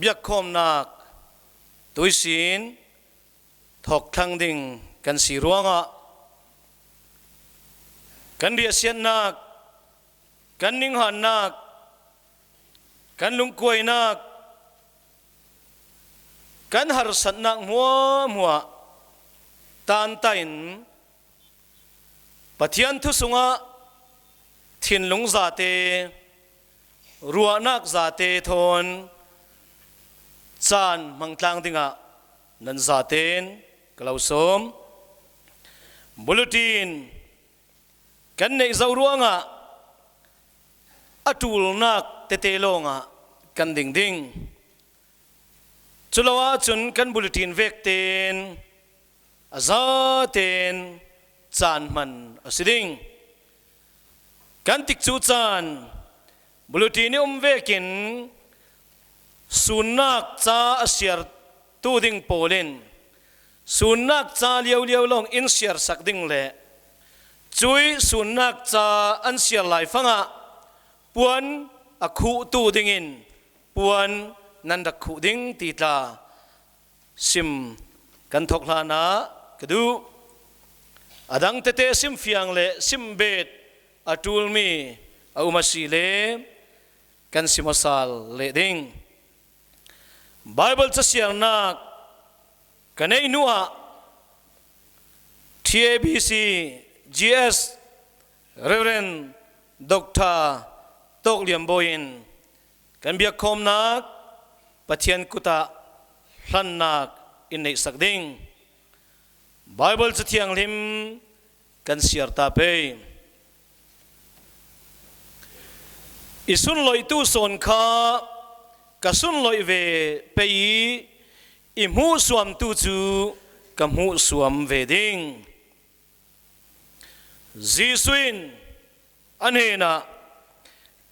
Biakkhawmnak tuisin thawk thlang ding kan si ruangah kan riahsiannak, kan ninghannak, kan lungkuainak, kan harsatnak hmuahhmuah tanta in Pathian thusung ah thinlung zate, ruahnak zate thawn caan hmangtlang dingah nan zaten ka lo sawm. Bulletin kan neih zo ruangah a ṭulnak tete lawngah kan ding ding. Culo ahcun kan bulletin vek tein a za tein caan hman a si ding. Kan tikcu caan bulletin i um vekin sunnak ca a siar tu ding pawl in sunnak ca liolio lawng in siar sak ding le cui sunnak ca an siar lai fangah puan a khuh tu dingin puan nan rak khuh ding ti tla sim kan thok hlan ah ka duh. A dang tete sim fiang le sim bet a ṭulmi a um a si le kan simosal leh ding. Bible casiarnak ka neih hnu ah TABC GS Reverend Dr. Tawk Liam Bawi in Kan biakkhawmnak Pathian kut ah hlannak in neihsak ding. Bible Cathianghlim kan siar ta pei. I sunloihtu sawn kha ka sunloih ve pei i i hmuhsuamtu cu ka hmuhsuam ve ding. Jesuh in a hnenah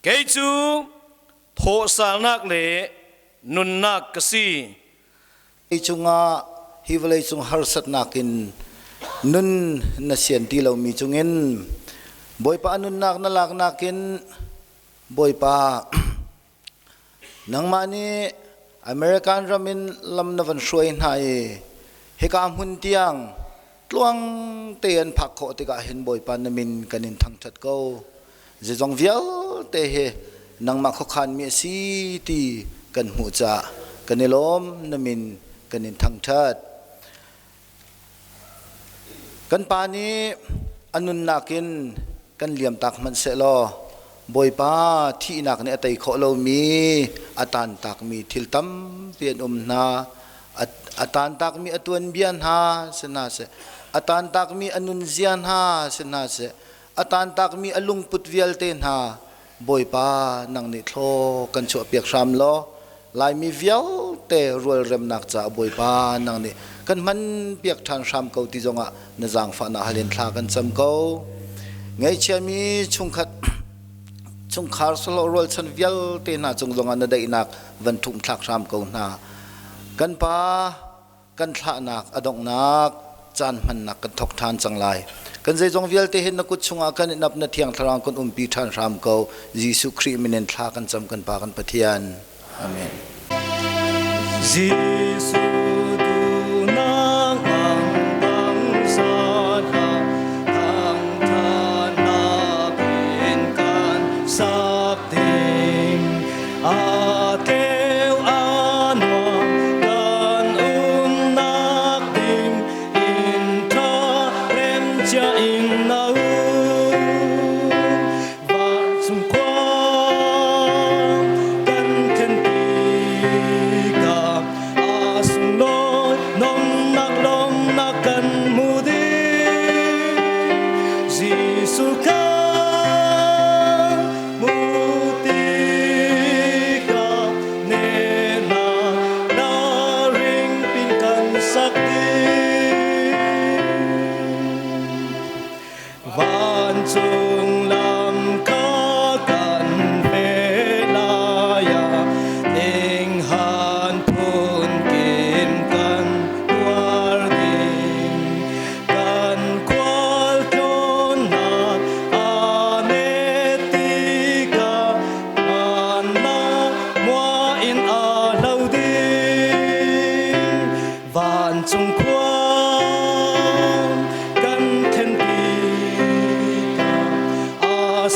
kei cu thawhsalnak le nunnak ka si. Hi cungah hi vawlei cung harsatnak in nun na sian ti lomi cungin Bawipa nunnak na laknak in Bawipa nangmah nih American ram in lam na van hruai hna i hika hmun tiang tluang te an phak khawh tikah hin Bawipa na min kan in thangṭhat ko. Zeizong vialte hi nangmah khuakhan mi a si ti kan hmuh caah kan i lawm, na min kan in thangṭhat. Kan pa nih a nunnak in kan liamtak hmanh sehlaw Bawipa thihnak nih a tei khawh lomi a tantakmi thil tampi an um hna. A tantakmi a tuanbia hna si hna seh, a tantakmi a nunzia hna si hna seh, a tantakmi a lungput vialte hna Bawipa nang nih thlaw kan chuahpiak hram law Laimi vialte rualremnak caah Bawipa nang nih kan hman piak ṭhan hram ko ti zongah na zaangfahnak hal in thla kan cam ko. Ngaihchiami chungkhat chungkhar solo rualchan vialte hna cung zongah na daihnak van ṭhumh thlak hram ko hna. Kan pa kan thlahnak a donghnak caan hmannak kan thawk ṭhan cang lai. Kan zeizong vialte hin na kut chungah kan in ap na thiang thlarau kan umpi ṭhan hram ko. Jesuh Khrih min in thla kan cam kan Pa kan Pathian. Amen. Jesuh duhnak ang bang sana thangṭhatnak in kan sak ding. A tleu a nuam kan umnak ding inn ṭha remcia in na um. Vancung khua kan thlen tikah a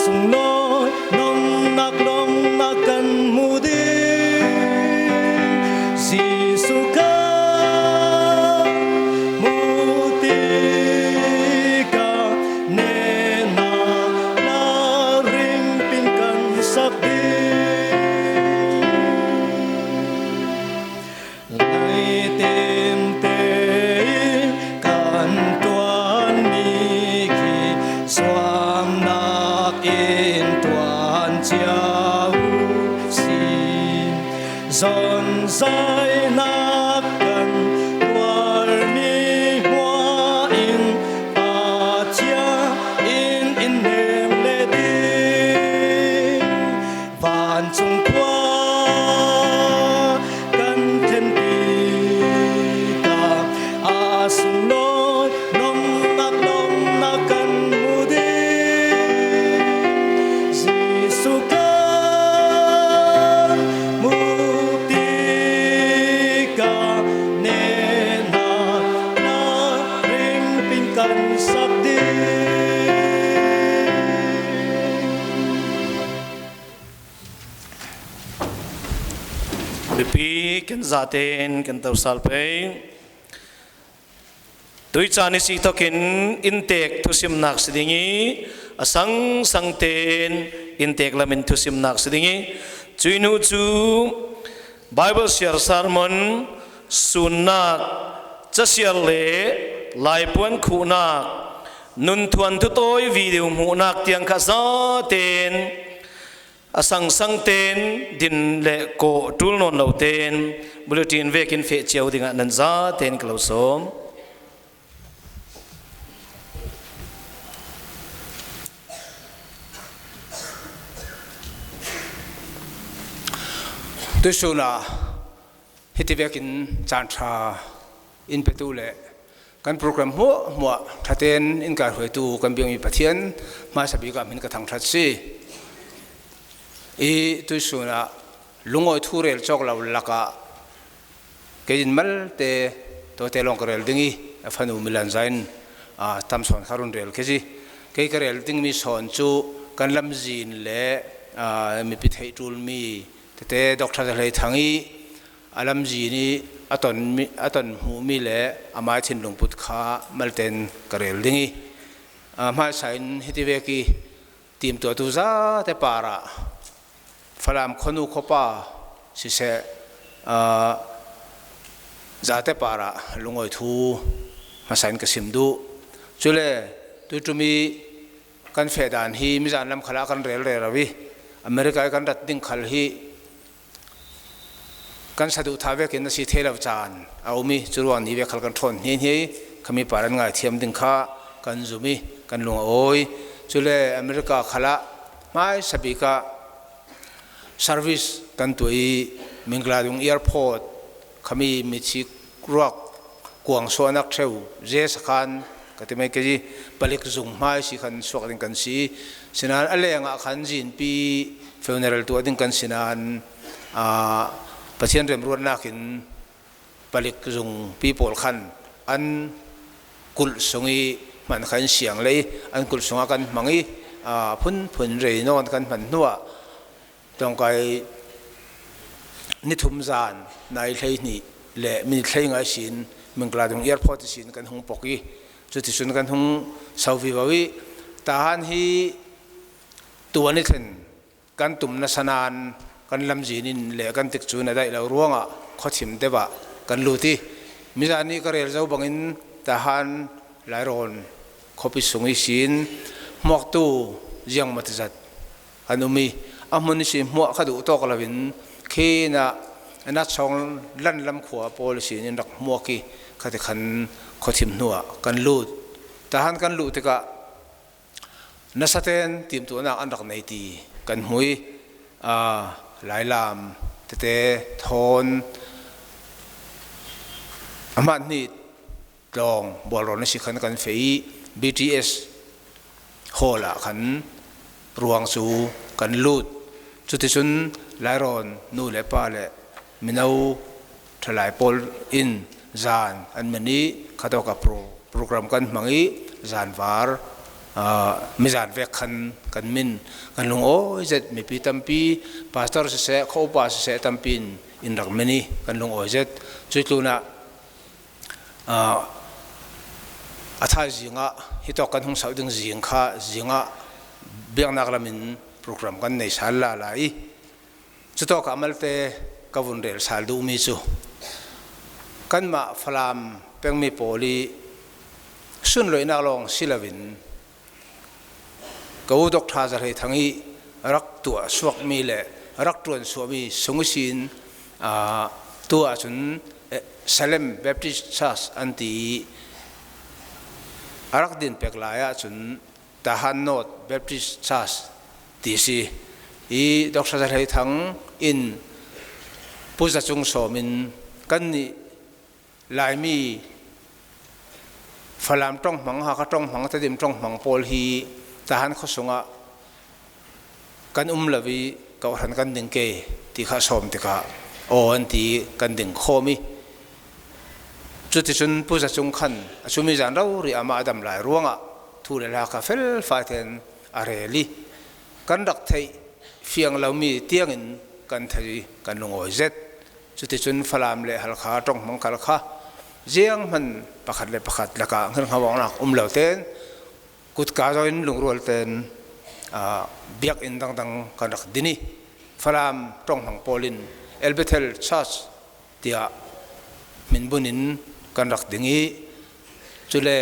sunglawi nomnak lawmnak kan hmu ding Jesuh kan hmuh tikah nenak la ringpin kan sak ding. Laitem tein kan tuanmi khi zuamnak in tuan cia u sih. Zonzainak kan tuarmi hua in Pathian in in nem le ding. Vancung khua kan then tikah a sunglawi nomnak lawmnak kan hmu ding. Jesuh kan hmuh tikah nenak na ringpin kan sak ding. Mipi kan zaten kan tosal pei. Tui caan i si thokin inntek thusimnak si ding i a sang sang tein inntek lam in thusimnak si ding i cui nu cu Bible siar sermon sunnak casiar le laipuan khuhnak nunthuan thutoy video hmuhnak tiang kha za tein a sangsang tein din le kawh ṭul nawn lo tein bulletin vekin feh cio dingah nan za tein ka lo sawm. Tuisun ah hiti vekin caan ṭha in petu le kan program hmuah hmuah thaten in kai hruaitu kan biakmi Pathian hmaisa bik ah min ka thangthat si i tuisun ah lungawi thu rel cawk lo lakah kein mal te to te long ka rel ding i a fanu milan zain tam son kharun rel khi si kei ka rel ding mi son cu kan lamzin le mipi theih tul mi tete Dr. Hlei Thang i a lamzin i a ton hmuhmi le amah thinlungput kha malten ka rel ding i hmaisa in hiti vek i timtuahtu zate par ah Falam khuanu khuapa siseh zate par ah lungawi thu hmasa in ka sim duh. Cule tuṭum i kan fehdan hi mizan lam khal ah kan rel rero i America i kan rat ding khal hi Kan saduhthah vekin a si thei lo caan a um i cu ruang ni ve khal kan ṭhawn hni hni khami par an ngaithiam ding kha kan zum i kan lung a awi. Cule America khal ah hmaisa bik ah service kan tuah i Mingladung airport khami mithi ruak kuang suahnak ṭheu je sakhan ka ti mei ke palik zung hmai si khan suak ding kan si sinain a leng ah khan zinpi funeral tuah ding kan si nain Pathian remruatnak in palik zung pi pawl khan an kulh sung i hman khan siang lei an kulh sungah kan hmang i phunphun rei nawn kan hman hnuah tongkai nithum zan nai 12 le minute 15 sin Mingladung airport sin kan hung pok i cuticun kan hung sauvi vo i tahan hi tuan i thlen kan tum na sanan kan lamzin in le kan tik cu na daih lo ruangah khuachim deuh ah kan lut i mizan nih ka rel zo bangin tahan Lairawn khuapi sung i sin hmuaktu ziang maw ti zat an um i a hmun si hmuah kha duh tawk loin khi na na chong lan lam khua pawl sin in rak hmuak i khati khan khuathim hnu ah kan lut tahan kan luh tikah nasaten timtuahnak an rak nei ti kan hmui lailam tete thawn amah nih tlawng bualrawn a si khan kan feh i BTS hall ah khan ruang cu kan lut. Cuticun Lairawn nu le pa le mino ṭhalai pawl in zan an man i khatawka program kan hmang i zanvar Mizan vek khan kan min kan lungawi zet. Mipi tampi, pastor siseh, khuaupa siseh, tampi in in rak min i kan lungawi zet. Cu tlun ah a thaizing ah hi tawk kan hung sauh ding zing kha zing ah biaknak lam in program kan nei sal la la i cutawk ah malte ka vun rel sal duhmi cu kanmah Falam pengmi pawl i sunloihnak lawng si loin ka u Dr. Za Hlei Thang i rak tuah suakmi le rak ṭuan suahmi sungusin tu ahcun Salem Baptist Church an ti i a rak din pek lai ahcun Tahan North Baptist Church ti si i Dr. Za Hlei Thang in Pu Za Cung Sawm in kan nih Laimi Falam ṭong hmang, Hakha ṭong hmang, Tedim ṭong hmang pawl hi tahan khuasung ah kan um lo i kohhran kan ding ke ti kha sawm tikah aw an ti, kan ding khawm i cuticun Pu Za Cung khan a cumi zan rori amah a dam lai ruangah thu le hla kha felfai tein a rel i kan rak theih fiang lomi tiangin kan thei i kan lungawi zet. Cuticun Falam le Halkha ṭonghmang kal kha ziang hman pakhat le pakhat lakah hngirhngawangnak um lo tein kutka zo in lungrual tein biakinn dangdang kan rak din i Falam ṭonghmang pawl in El Bethel Church tiah minbun in kan rak ding i cule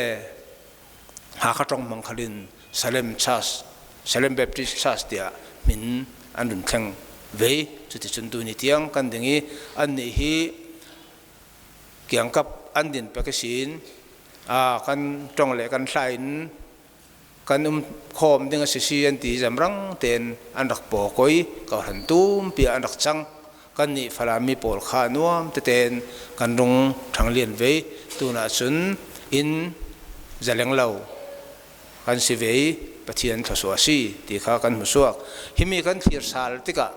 Hakha ṭonghmang khal in Salem Church, Salem Baptist Church tiah min an run thleng ve. Cuticun tuni tiang kan ding i annih hi kiangkap an din pek sin kan ṭong le kan hla in kan um khawm ding a si si an ti zamrang tein an rak paw koi ka han tumpi an rak cang. Kan nih Falam mi pawl kha nuam teten kan rung ṭhanglian ve. Tunah cun inn zaleng lo kan si ve i Pathian thluachuah a si ti kha kan hmu suak. Himi kan thlir sal tikah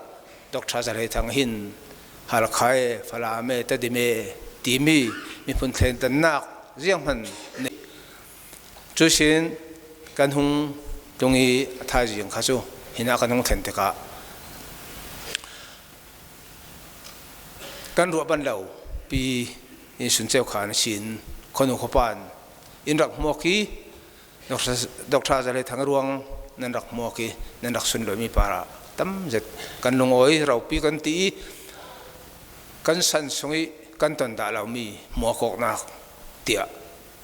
Dr. Za Hlei Thang hin Halkha e, Falam e, Tedim e timi miphun thlendannak zianghman nih cu sin kan hung tlung i a thaizing kha cu hin ah kan hung thlen tikah kan ruah ban lo pi in sunceu khan sin khonu khuapan in rak hmuak i Dr. Zale Thang ruang nan rak hmuak i nan rak sun lomi para tam zet kan lungawi ropi kan ti i kan san sung i kan ton dah lomi hmuakawknak tiah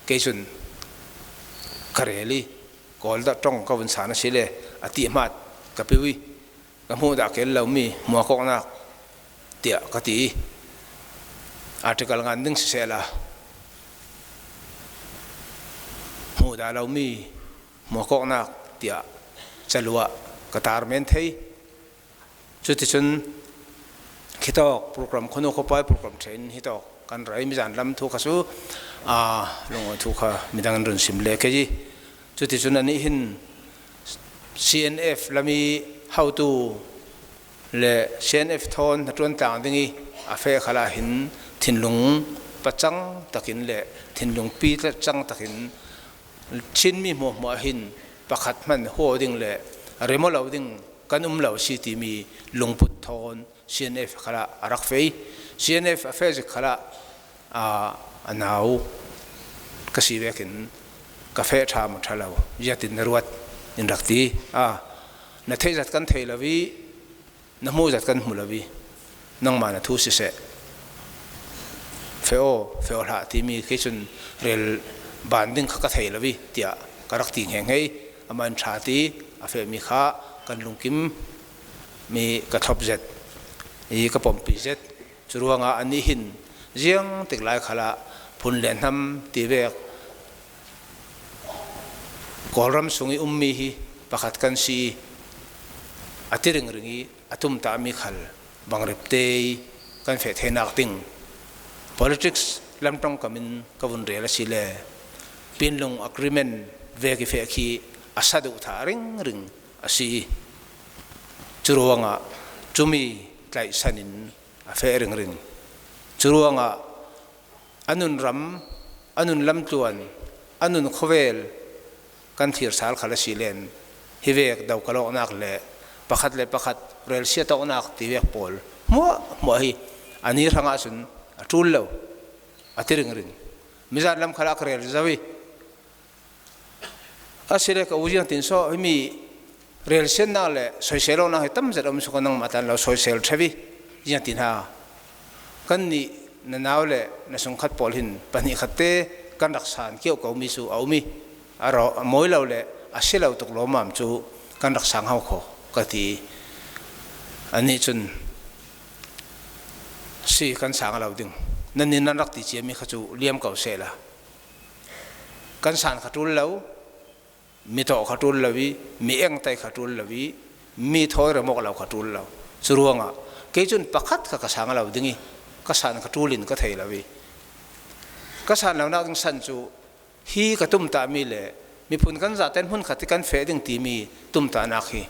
kei cun ka rel i kawl dah tong ka vun san a si le a ti hmat ka piwi ka hmuh dah kel lomi hmuakawknak tiah ka ti. Article ngan ding siseh la hmuh dah lomi hmuakawknak tiah caluah ka tar men thei. Cuticun khitawk program khonu khuapai program train hitawk kan rai mizan lam thu kha su a lungawi thu kha midang an run sim le ke ji. Cuticun ani hin CNF lami hautu le CNF thawn na ṭuan tlang ding i a fe khala hin thinlung pacang takin le thinlung pi cang takin Chinmi hmuahhmuah hin pakhat hmanh haw ding le remo lo ding kan um lo si timi lungput thawn CNF khala a rak fei. CNF a fe zik khala a nau ka si vekin ka fe ṭha maw ṭha lo ziatin na ruat in rak ti. A na theih zat kan thei lo i na hmuh zat kan hmu lo i nangmah na thu siseh fe aw fe aw hlah timi kei cun rel ban ding kha ka thei lo i tiah ka rak ti ngeng aman ṭha ti a fehmi kha kan lungkim mi ka thlop zet i ka pompi zet. Cu ruangah anih hin ziang tik lai khala phun le hnam ti vek Kawlram sung i ummi hi pakhat kan si i a ti ringring i a tumtahmi khal bangrep te i kan feh theinak ding politics lamtongkam in ka vun rel a si le Pinlung agreement vek i feh khi a saduhthah ringring a si i cu ruangah cumi tlaihsan in a feh ringring. Cu ruangah a nun ram, a nun lamtluan, a nun khuavel Kan thirsal khal a si len. Hi vek do kalawknak le pakhat le pakhat rel sia toknak ti vek pawl hmuah hmuah hi ani hrang ahcun a ṭul lo, a ti ringring. Mizan lam khal ah ka rel zawi. Asile ka ujiang tin so himi rel siannak le soisel awknak hi tam zet um su ka nangmah tan lo soisel ṭhevi jiang tin ha. Kan nih na nau le na sungkhat pawl hin pahnih khat te kan rak san kio ko mi su a um i a ro a mawi lo le a si lo tuk lawmmam cu kan rak sang hau kho ka ti. Anih cun si kan sang lo ding nan nin nan rak ti cia mi kha cu liam ko seh la. Kan san kha ṭul lo, mi tawh kha ṭul lo i mi engtai kha ṭul lo i mi thawi remawk lo kha ṭul lo. Cu ruangah kei cun pakhat kha ka sang lo ding i ka san kha ṭul in ka thei lo i ka san lo nak ding san cu hi ka tumtah mi le miphun kan zaten hmun khat i kan feh ding timi tumtahnak hi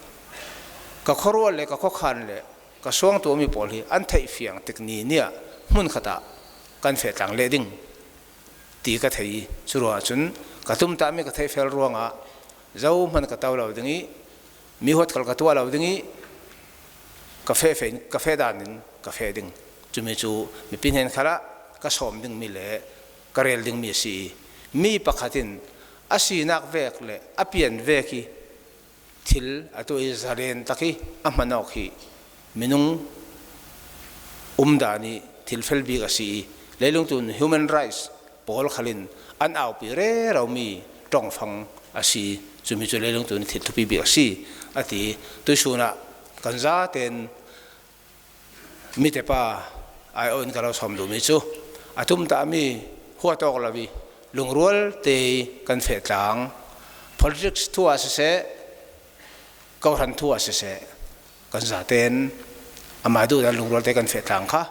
ka khuaruah le ka khuakhan le ka suangtu mi pawl hi an theih fiang tik ni ni ah hmun khat ah kan feh tlang leh ding ti ka thei i cu ruangah cun ka tumtahmi ka theihfel ruangah zohmanh ka to lo ding i mi huatkal ka tuah lo ding i ka fe fe ka fe dan in ka fe ding. Cumi cu mipi hnen khal ah ka sawm dingmi le ka rel dingmi a si i mi pakhat in a sinak vek le a pian vek i thil a tuah i zalen tak i a hman awk hi minung umdan i thil fel bik a si i leilung tun human rights pawl khalin an aupi rero mi tongfang a si. Cumi cu leilung tun thil thupi bik a si a ti. Tuisun ah kan za ten mi te pa ai on ka lo som du mi cu atum ta mi hua tawk lo i lungrual te kan fe tlang politics thu ah siseh, kohran thu ah siseh, kan zaten amah duh dan lungrual te kan fe tlang kha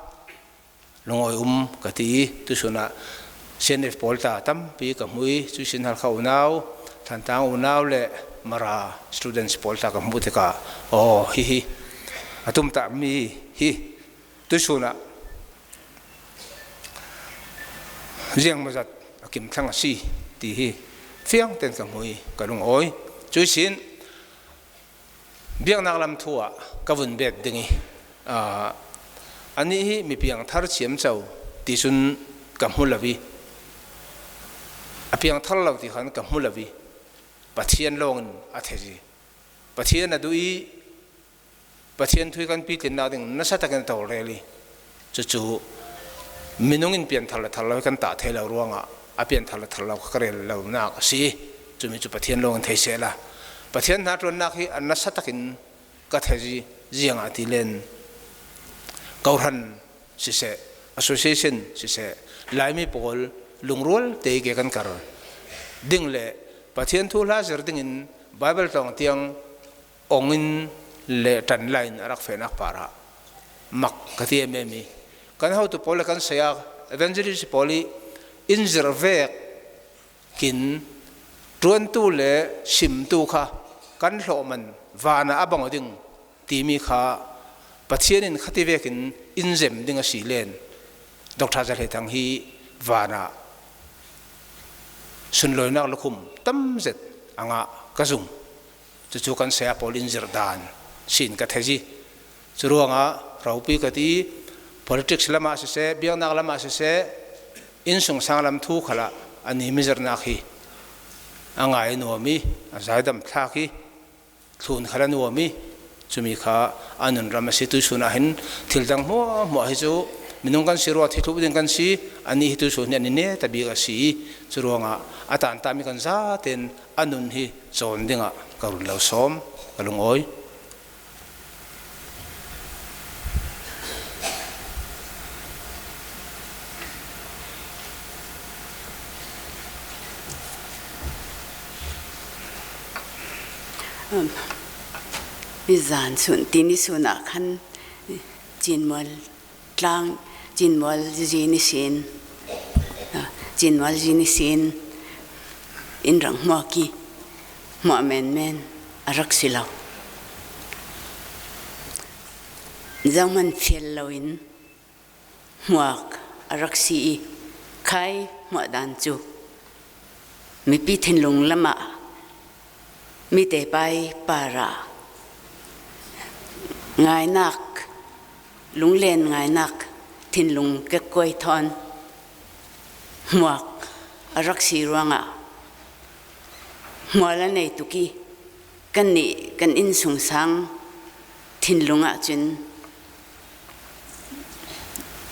lungawi um ka ti. Tusun ah CNF pawl ta tampi ka hmui cu sin Halkha unau, Thantlang unau le Mara students pawl ta ka hmuh tikah oh hihi atum ta mi hi tusun ah riang mazat a kim thlang a si ti hi fiang ten ka hmui ka lung awi. Cui sin biaknak lam thu ah ka vun bet ding i anih hi mi piang thar chiam cho ti cun ka hmu lo i a piang thar lo ti khan ka hmu lo i Pathian lawng in a thei. Pathian a duh i Pathian thui kan pi tlinnak ding nasa takin a tawlrel i cucu minung in pianthar le thar lo kan tah thei lo ruangah a pianthar le thar lo ka rel lo nak a si. Cumi cu Pathian lawng in thei seh la. Pathian hna ṭuannak hi an nasa takin ka thei ziang ah ti len kohran siseh, association siseh, Laimi pawl lungrual te ke kan kar ding le Pathian thu hla zir ding in Bible tlawng tiang ong in le ṭan lain a rak fehnak par ah mak ka ti em i kan hotu pawl le kan saya evangelist pawl i in zir vek kin ṭuantu le simtu kha kan hlawh man van ah a bang ding timi kha Pathian in khati vek in in zem ding a si len. Dr. Za Hlei Thang hi van ah sunlawinak lukhum tam zet anga ka zung. Cucu kan saya pawl in zir dan sin ka thei. Cu ruangah ropi ka ti, politics lam ah siseh, biaknak lam ah siseh, innsung sang lam thu khala ani mizirnak hi a ngai nuam i a zaidam thlak i thlun khala nuam i cumi kha anun ram a si. Tu chun ah hin thil dang hmuah hmuah hi cu minung kan si rua thi thlup ding kan si. Ani hi tu chun hi ani ne ta bik a si. Cu ruangah a tan ta mi kan za ten anun hi cawn dingah ka run lo sawm ka lungawi. Nizaan chun tini sun ah khan Cinmual tlang Cinmual zini sin Cinmual zini sin in rang hmuaki hmuah menmen a rak si lo. Zohman fial loin hmuak a rak si i khai hmuah dan cu mipi thinlung lam ah. Mi te pai para ngainak lunglen ngainak thinlung kekkuai thawn hmuak a rak si ruangah hmual a nei tuk i kannih kan inn sungsang thinlung ahcun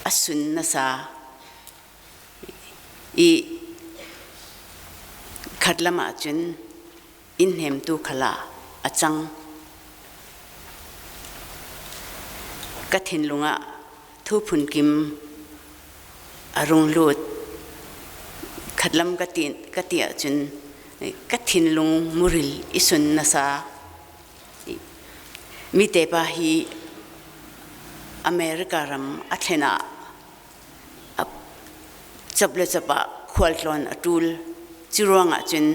a sun nasa i khat lam ahcun inn hnemtu khal ah a cang. Ka thinlung ah thu phunkim a rung lut. Khatlam ka ti, ka ti ahcun ka thinlung muril i sun nasa. Mi te pa hi America ram a thlen ah Cap le cap ah khualtlawn a ṭul. Cu ruangah cun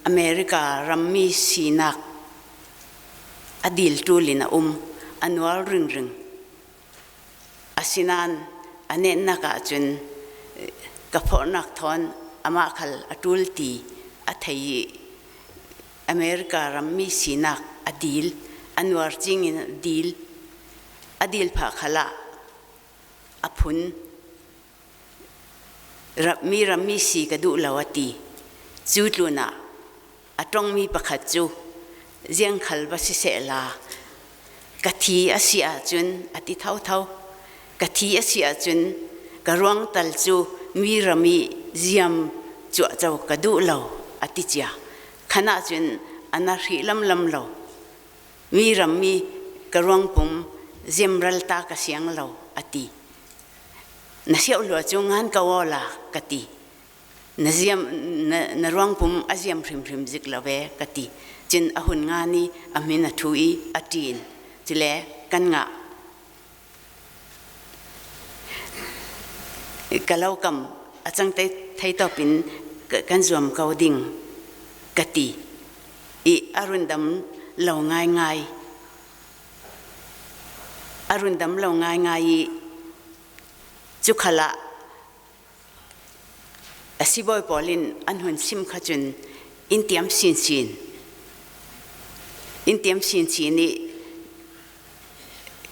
America rammi sinak a dil ṭul in a um. A nuar ringring. Asinain a nennak ahcun ka phorhnak thawn amah khal a ṭul ti a thei i America rammi sinak a dil. A nuar cing in a dil. A dil phah khal ah a phun mi rammi si ka duh lo a ti. Cu tlun ah a tongmi pakhat cu ziangkhal va si seh la ka thi a si ahcun a ti thotho. Ka thi a si ahcun ka ruang tal cu mi ram i ziam cuahco ka duh lo a ti cia. Khan ahcun a na hrih lamlam lo. Mi rammi ka ruangpum zemral ta ka siang lo a ti. Na siau lua cu ngan ko aw la ka ti. Na ziam na, na ruangpum a ziam hrimhrim zik lo ve ka ti. Cin a hun nga ni a min a thu i a ṭin. Cile kan ngah. Ka lo kam a cang te thei tawp in kan zuam ko ding ka ti. I a rundam lo ngaingai. A rundam lo ngaingai i cukhal ah a sibawi pawl in an hun sim kha cun in tiam sinsin. In tiam sinsin i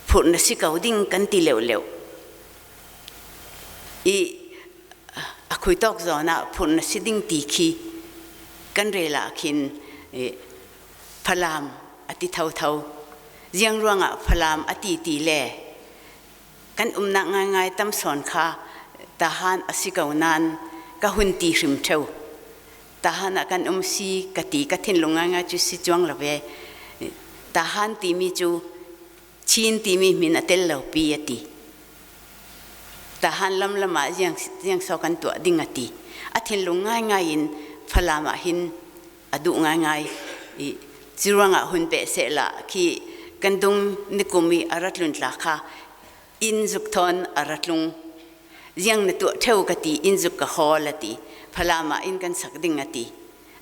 phurh na si ko ding kan ti leuhleuh. I a khui tawk zawn ah phurh na si ding ti khi kan rel ah khin Falam a ti thotho. Ziang ruangah Falam a ti ti le kan umnak ngaingai tam sawn kha tahan a si ko nain ka hun ti hrim ṭheo. Tahan ah kan um si ka ti ka thinlung ngaingai cu si cuang lo ve. Tahan timi cu Chin timi min a tel lo pi a ti. Tahan lam lam ah ziang ziang so kan tuah ding a ti. A thinlung ngaingai in Falam ah hin a duh ngaingai i curuangah hun peh sehla khi kan dung nikum i a rat lun tla kha inn zuk thawn a ra tlung. Ziang na tuah ṭheo ka ti, inn zuk ka hawl a ti. Falam ah inn kan sak ding a ti.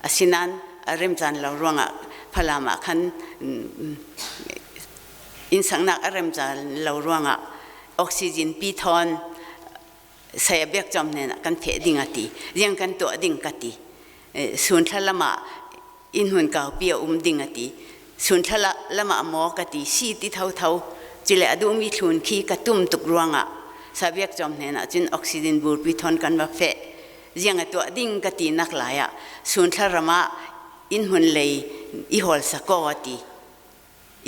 Asinain a remcaan lo ruangah Falam ah khan inn saknak a remcaan lo ruangah oxygen pi thawn saya biak chom nen ah kan pheh ding a ti. Ziang kan tuah ding ka ti. Sun thla lam ah inn hun kau pi a um ding a ti. Sun thla lam ah maw ka ti si ti tho tho cile a duhmi thlun khi ka tum tuk ruangah sabiak chom hnen ah cun oxygen burpi thon kan va feh ziang a tuah ding ka ti nak lai ah sun thla ram ah inn hmun lei i hol sako a ti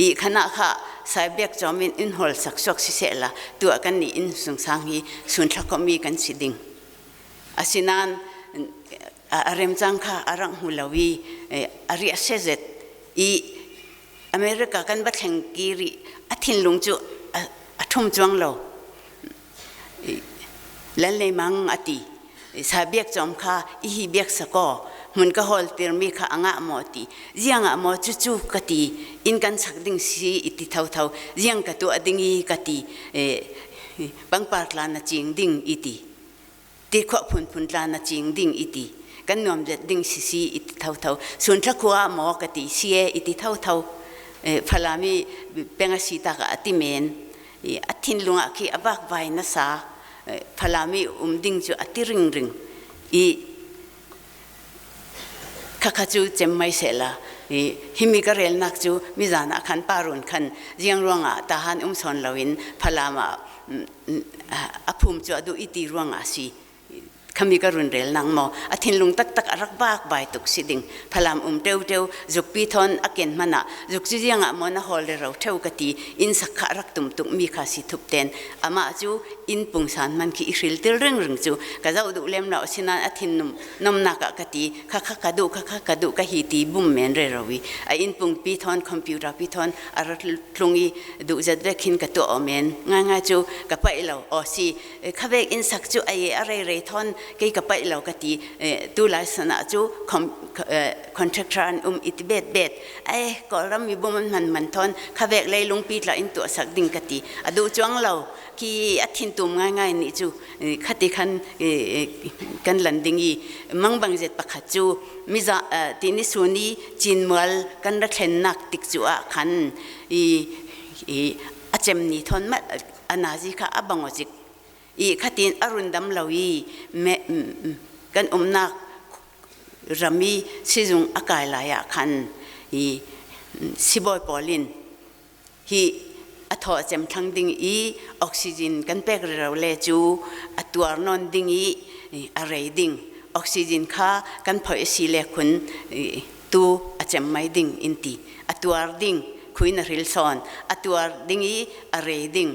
i khana kha saibiak chom in in hol sak suak si seh la tuah kan ni in sung sang hi sun thla komi kan si ding asinan a remcang kha a rang hmu lo i a riah sezet i America kan va thleng ki rih a thinlung cu a ṭhum cuang lo lan lei mang a ti sa biak cawm kha i hi biak sakaw hmun ka hawl tirmi kha a ngah maw ti ziang ah maw cucu ka ti inn kan sak ding si i ti thotho ziang ka tuah ding i ka ti pangpar tla na cing ding i ti ti khuah phunphun tla na cing ding i ti kan nuam zet ding si si i ti thotho sun thla khua maw ka ti si e i ti thotho falami peng a si tak ah a ti men a thinlung ah khi a vakvai nasa falami um ding cu a ti ringring i khakha cu cem mai sehla. I himi ka relnak cu mizan ah khan parun khan ziang ruangah tahan um sawn loin Falam ah a phum cu a duh i ti ruangah si. Khami ka run rel nang maw a thinlung taktak a rak bak bai tuk si ding Falam um teu teu zukpi thon a ken hmana zuk ci ziang ah maw na hol le ro theu ka ti inn sak kha rak tum tuk mi kha si thup ten amah cu inn pungsan man khi i hril til ring ring cu ka zoh duh lem lo sinan a thin num nomnak ah ka ti kha kha ka duh kha kha ka duh ka hi ti bum men re ro i a inn pung pi thon computer pi thon a rat tlung i duh zat ve khin ka tuah men ngai ngai cu ka paih lo o si khavek in sak cu ai a rei rei thon kei ka paih lo ka ti tu lai sana cu contractor an um iti bet bet ai kawlram mi bum an man man thon khavek lei lungpi tla in tuah sak ding ka ti a duh chuang lo khi a thin tum ngai ngai ni cu khati khan kan lan ding i mangbang zet pakhat cu miza tini suni cinmual kan ra thlennak tik cu ah khan i a cem ni thon ma anazi kha a bango cik i khatin a run dam lo i kan umnak rami sizung a kai lai ah khan i sibawi pawl in hi a thaw cem thlang ding i oxygen kan pek rero le cu a tuar non ding i a rei ding oxygen kha kan phoi si le khun tu a cem mai ding in ti a tuar ding khuin a ril sawn a tuar ding i a rei ding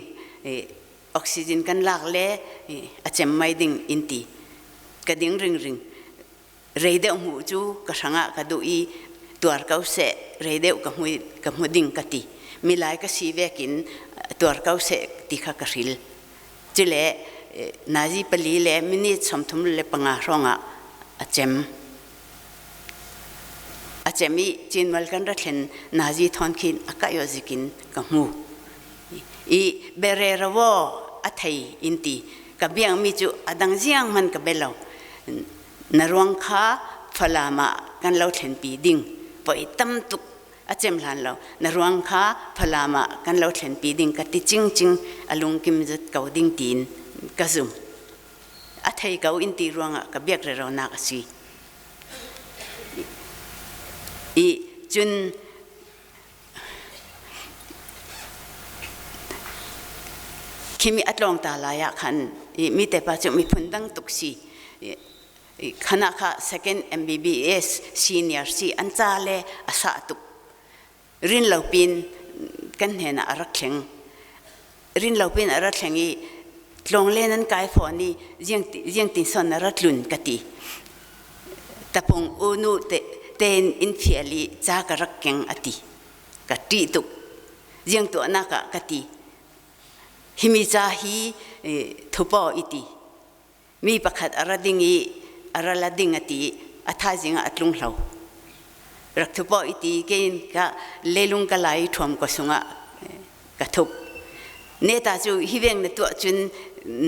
oxygen kan lak le a cem mai ding in ti ka ding ring ring rei deuh hmuh cu ka hrangah ka duh i tuar ko seh rei deuh ka hmu ka hmu ding ka ti milai ka si vekin tuar ko seh ti kha ka hril cule nazi pali le minute 35 hrawngah a cem a cem i cinmal kan ra thlen nazi thon khin a kayo zikin ka hmu i bere rawo a thei in ti ka biang mi cu adang ziang man ka belo Na ruang kha Falam ah kan lo thlenpi ding poi tam tuk a cem hlan lo na ruang kha Falam ah kan lo thlenpi ding ka ti cingcing a lungkim zat ko ding tiin ka zum. A thei ko in ti ruangah ka biak rero nak a si. I cun Khimi a tlawng ta lai ah khan mi te pa cu miphun dang tuk si. Khana kha second MBBS senior si an ca le a sah tuk. Rin lo pin kan hnen ah a rak thleng. Rin lo pin a rak thleng i tlawng len an kai fawn i ziang tin son a rak tlun ka ti. Tapung unu te ten in fial i ca ka rak keng a ti. Ka ṭih tuk. Ziang tuahnak ah ka ti. Himi ca hi thupaw i ti. Mi pakhat a ra ding i a ra la ding a ti i a thaizing ah a tlung hlo. Rak thupaw i ti kein ka lelung ka lai ṭhuam ka sungah ka thup. Neta cu hi veng na tuah cun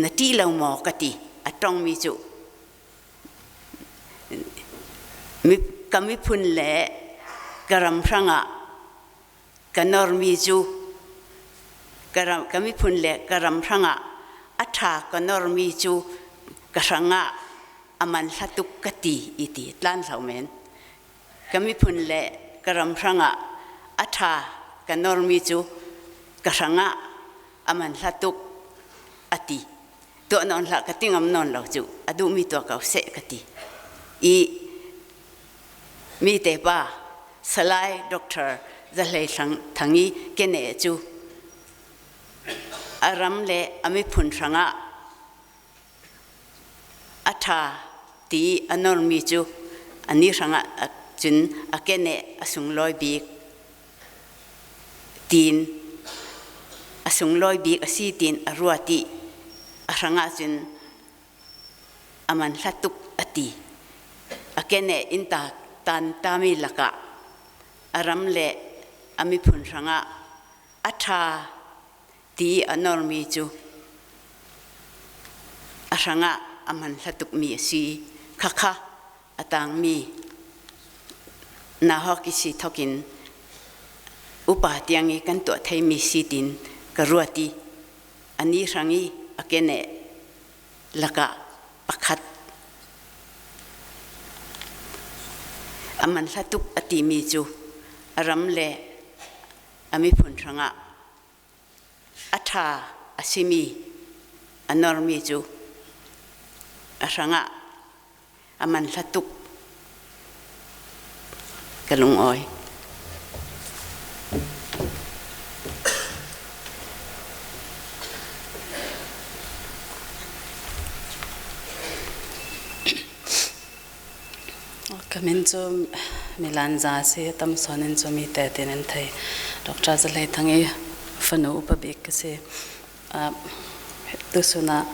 na ṭih lo maw ka ti. A tongmi cu ka miphun le ka ram hrangah ka normi cu ka miphun le ka ram hrangah a ṭha ka normi cu ka hrangah a man hla tuk ka ti i ti tlan hlo men ka miphun le ka ram hrangah a ṭha ka normi cu ka hrangah a man hla tuk a ti tuah nawn hlah ka ti ngam nawn lo cu a duhmi tuah ko seh ka ti i mi te pa Salai Dr. Zahlei Thang i kene cu a ram le a miphun hrangah a ṭha ti a normi cu ani hrangah cun a kene a sunglawi bik tiin a sunglawi bik a si tiin a ruat i a hrangah cun a man hla tuk a ti. A keneh in ta tan tami lakah a ram le a miphun hrangah a ṭha ti a normi cu a hrangah a man hla tukmi a si. Khakha a tangmi nahawk i si thokin upa tiang i kan tuah theimi si tin ka ruat i ani hrang i a keneh lakah pakhat a man hla tuk a timi cu. A ram le a miphun hrangah a ṭha a simi a normi cu a hrangah a man hla tuk ka lungawi. Ka min cu Milan Za si tam sawn in cu mi te tin an thei. Dr. Zahlei Thang i fanu upa bik ka si. Tusun ah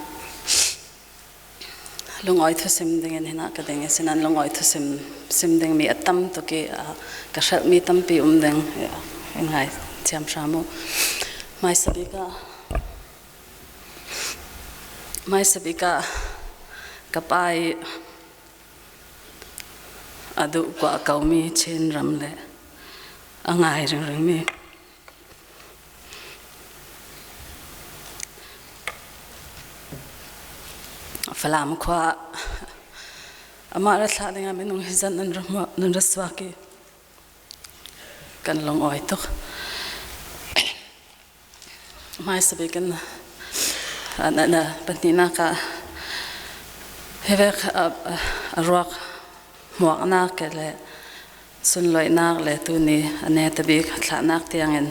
lungawi thusim ding in hina ka ding i sinan lungawi thusim sim ding mi a tam tuk i ka hrelh mi tampi um ding in ngai thiam hram u. Hmaisa bik ah hmaisa bik ah ka pa i a duh kuah ko mi Chin ram le a ngai ringring mi Falam khua amah ra thlah dingah minung hi zan nan ra nan ra suak i kan lungawi tuk. Hmaisa bik in na pahnihnak ah hivek a ruak hmuaknak le sunlawihnak le tuni a ne tabik thlahnak tiangin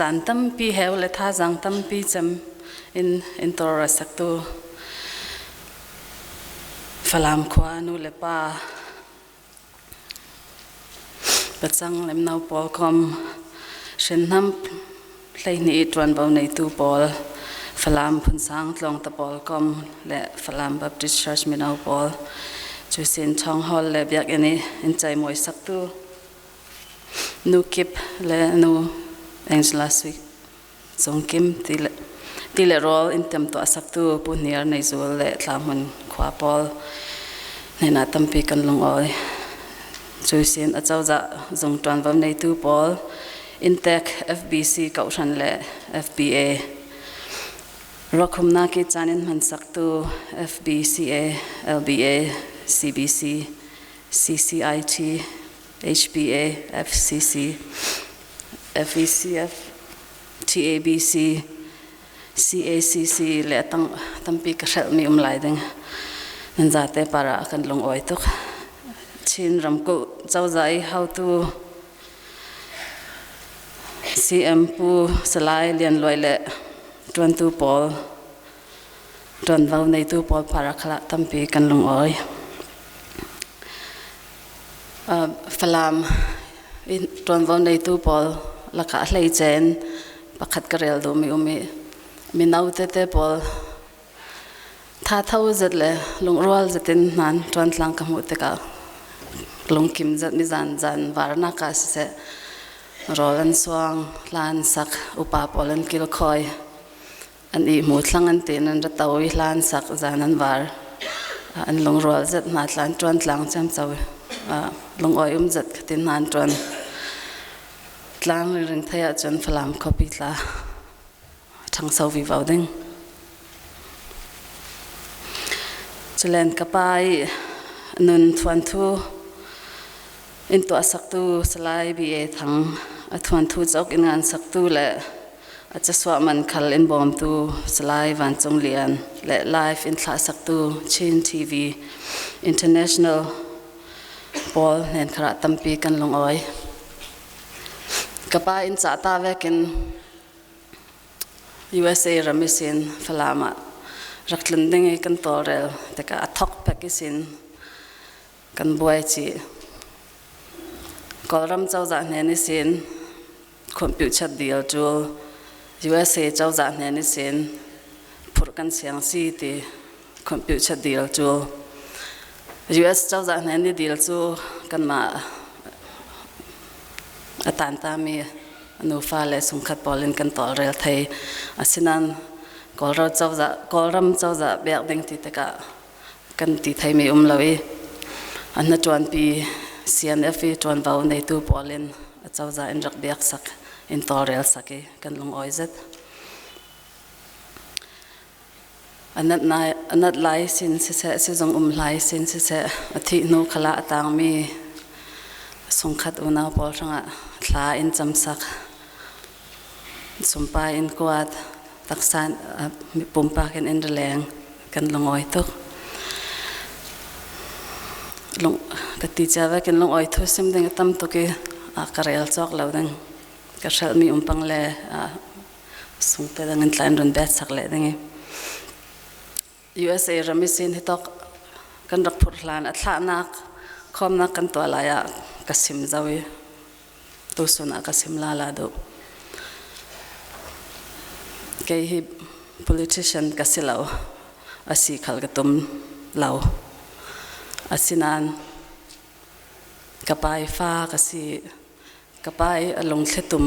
caan tampi heu le thazaang tampi cem in intor a saktu Falam khua nu le pa pacang lemno pawl kom hriamnam 12 ṭuanvo neitu pawl, Falam Phunsang tlawngta pawl kom le Falam Baptist Church mino pawl cu sin Chong Hall le biakinn i in ceimawi saktu nu kip le nu Angela Sui Cung Kim ti le rawl in temtuah saktu Pu Hniar Nei Zul le Tlahmun khua pawl hnenah tampi kan lungawi. Cu sin acozah zung ṭuanvo neitu pawl Intek FBC Kohhran le FBA ruakhumnak i caan in hmansaktu FBCA, LBA, CBC, CCIT, HBA, FCC, FECF, TABC, CACC le a tampi ka hrelhmi um lai ding nan zate para kan lungawi tuk. Chin ramkulh cozah i hotu CM Pu Salai Lian Luai le ṭuantu pawl ṭuanvo neitu pawl para khala tampi kan lungawi. Falam i ṭuanvo neitu pawl lakah hleicen pakhat ka rel duhmi um i mino tete pawl thatho zet le lungrual zetin hmaan ṭuantlang ka hmuh tikah lungkim zet mi zan zan varnak ah siseh rawl an suang, hla an sak, upa pawl an kilkhawi an i hmu thlang an ti nan ra to i hla an sak zan an var an lungrual zet hna tlan ṭuan tlang ciamco lungawi um zet khatin hna an ṭuan tlang ringring thei ahcun Falam khuapi tla ṭhangso vivo ding culen ka pa i nun thuanthu in tuah saktu Salai B.A. Thang a thuanthu cauk in ngan saktu le a casuah man khal in bawmtu Salai Van Cung Lian le live in thlah saktu Chin TV International pawl nen khara tampi kan lungawi ka pa in ca ta vekin USA ram isin Falam ah rak tlun ding i kan tawlrel tikah a thok pek isin kan buai chih. Kawlram cozah hnen isin khuampiuchat deal cu USA cozah hnen isin phurh kan siang si ti khuampiuchat deal cu US cozah hnen i deal cu kanmah a tantami nufa le sungkhat pawl in kan tawlrel thei. Asinain Kawlram cozah Kawlram cozah biak ding ti tikah kan ti theimi um lo i an na ṭuanpi CNF i ṭuanvo neitu pawl in a cozah in rak biak sak in tawlrel sak i kan lungawi zet. Anat lai sin siseh sizung um lai sin siseh a thih hnu khala a tangmi sungkhat unau pawl hrangah thla in camsak sumpai in kuat taksa pumpak in in rileng kan lungawi tuk. Lung ka ti cia ve kin lungawi thu sim ding a tam tuk i ka rel cawk lo ding ka hrelhmi umpang le sungte dang in tlain run bet sak le ding i USA ram i sin hi tok kan rak phur hlan a thlahnak khomnak kan tuah lai ah ka sim zau i tusun ah ka sim la la duh. Kei hi politician ka si lo, a si khal ka tum lo. Asinain ka pa i fa ka si, ka pa i a lungthli tum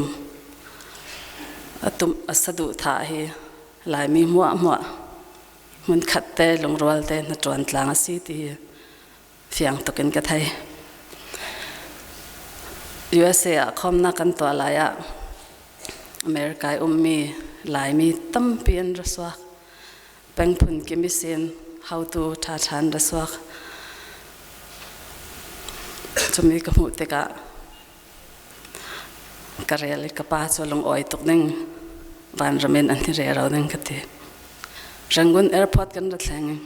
a tum a saduhthah hi Laimi hmuahhmuah hmunkhat te lungrual te na ṭuan tlang a si ti hi fiang tuk in ka thei. USA ah khawmnak kan tuah lai ah America i ummi Laimi tampi an ra suak. Pengphun kimi sin hautu ṭhaṭha an ra suak. Cumi ka hmuh tikah ka rel i ka pa cu lungawi tuk ning vanram in an i rero ding ka ti. Rangoon airport kan ra thleng i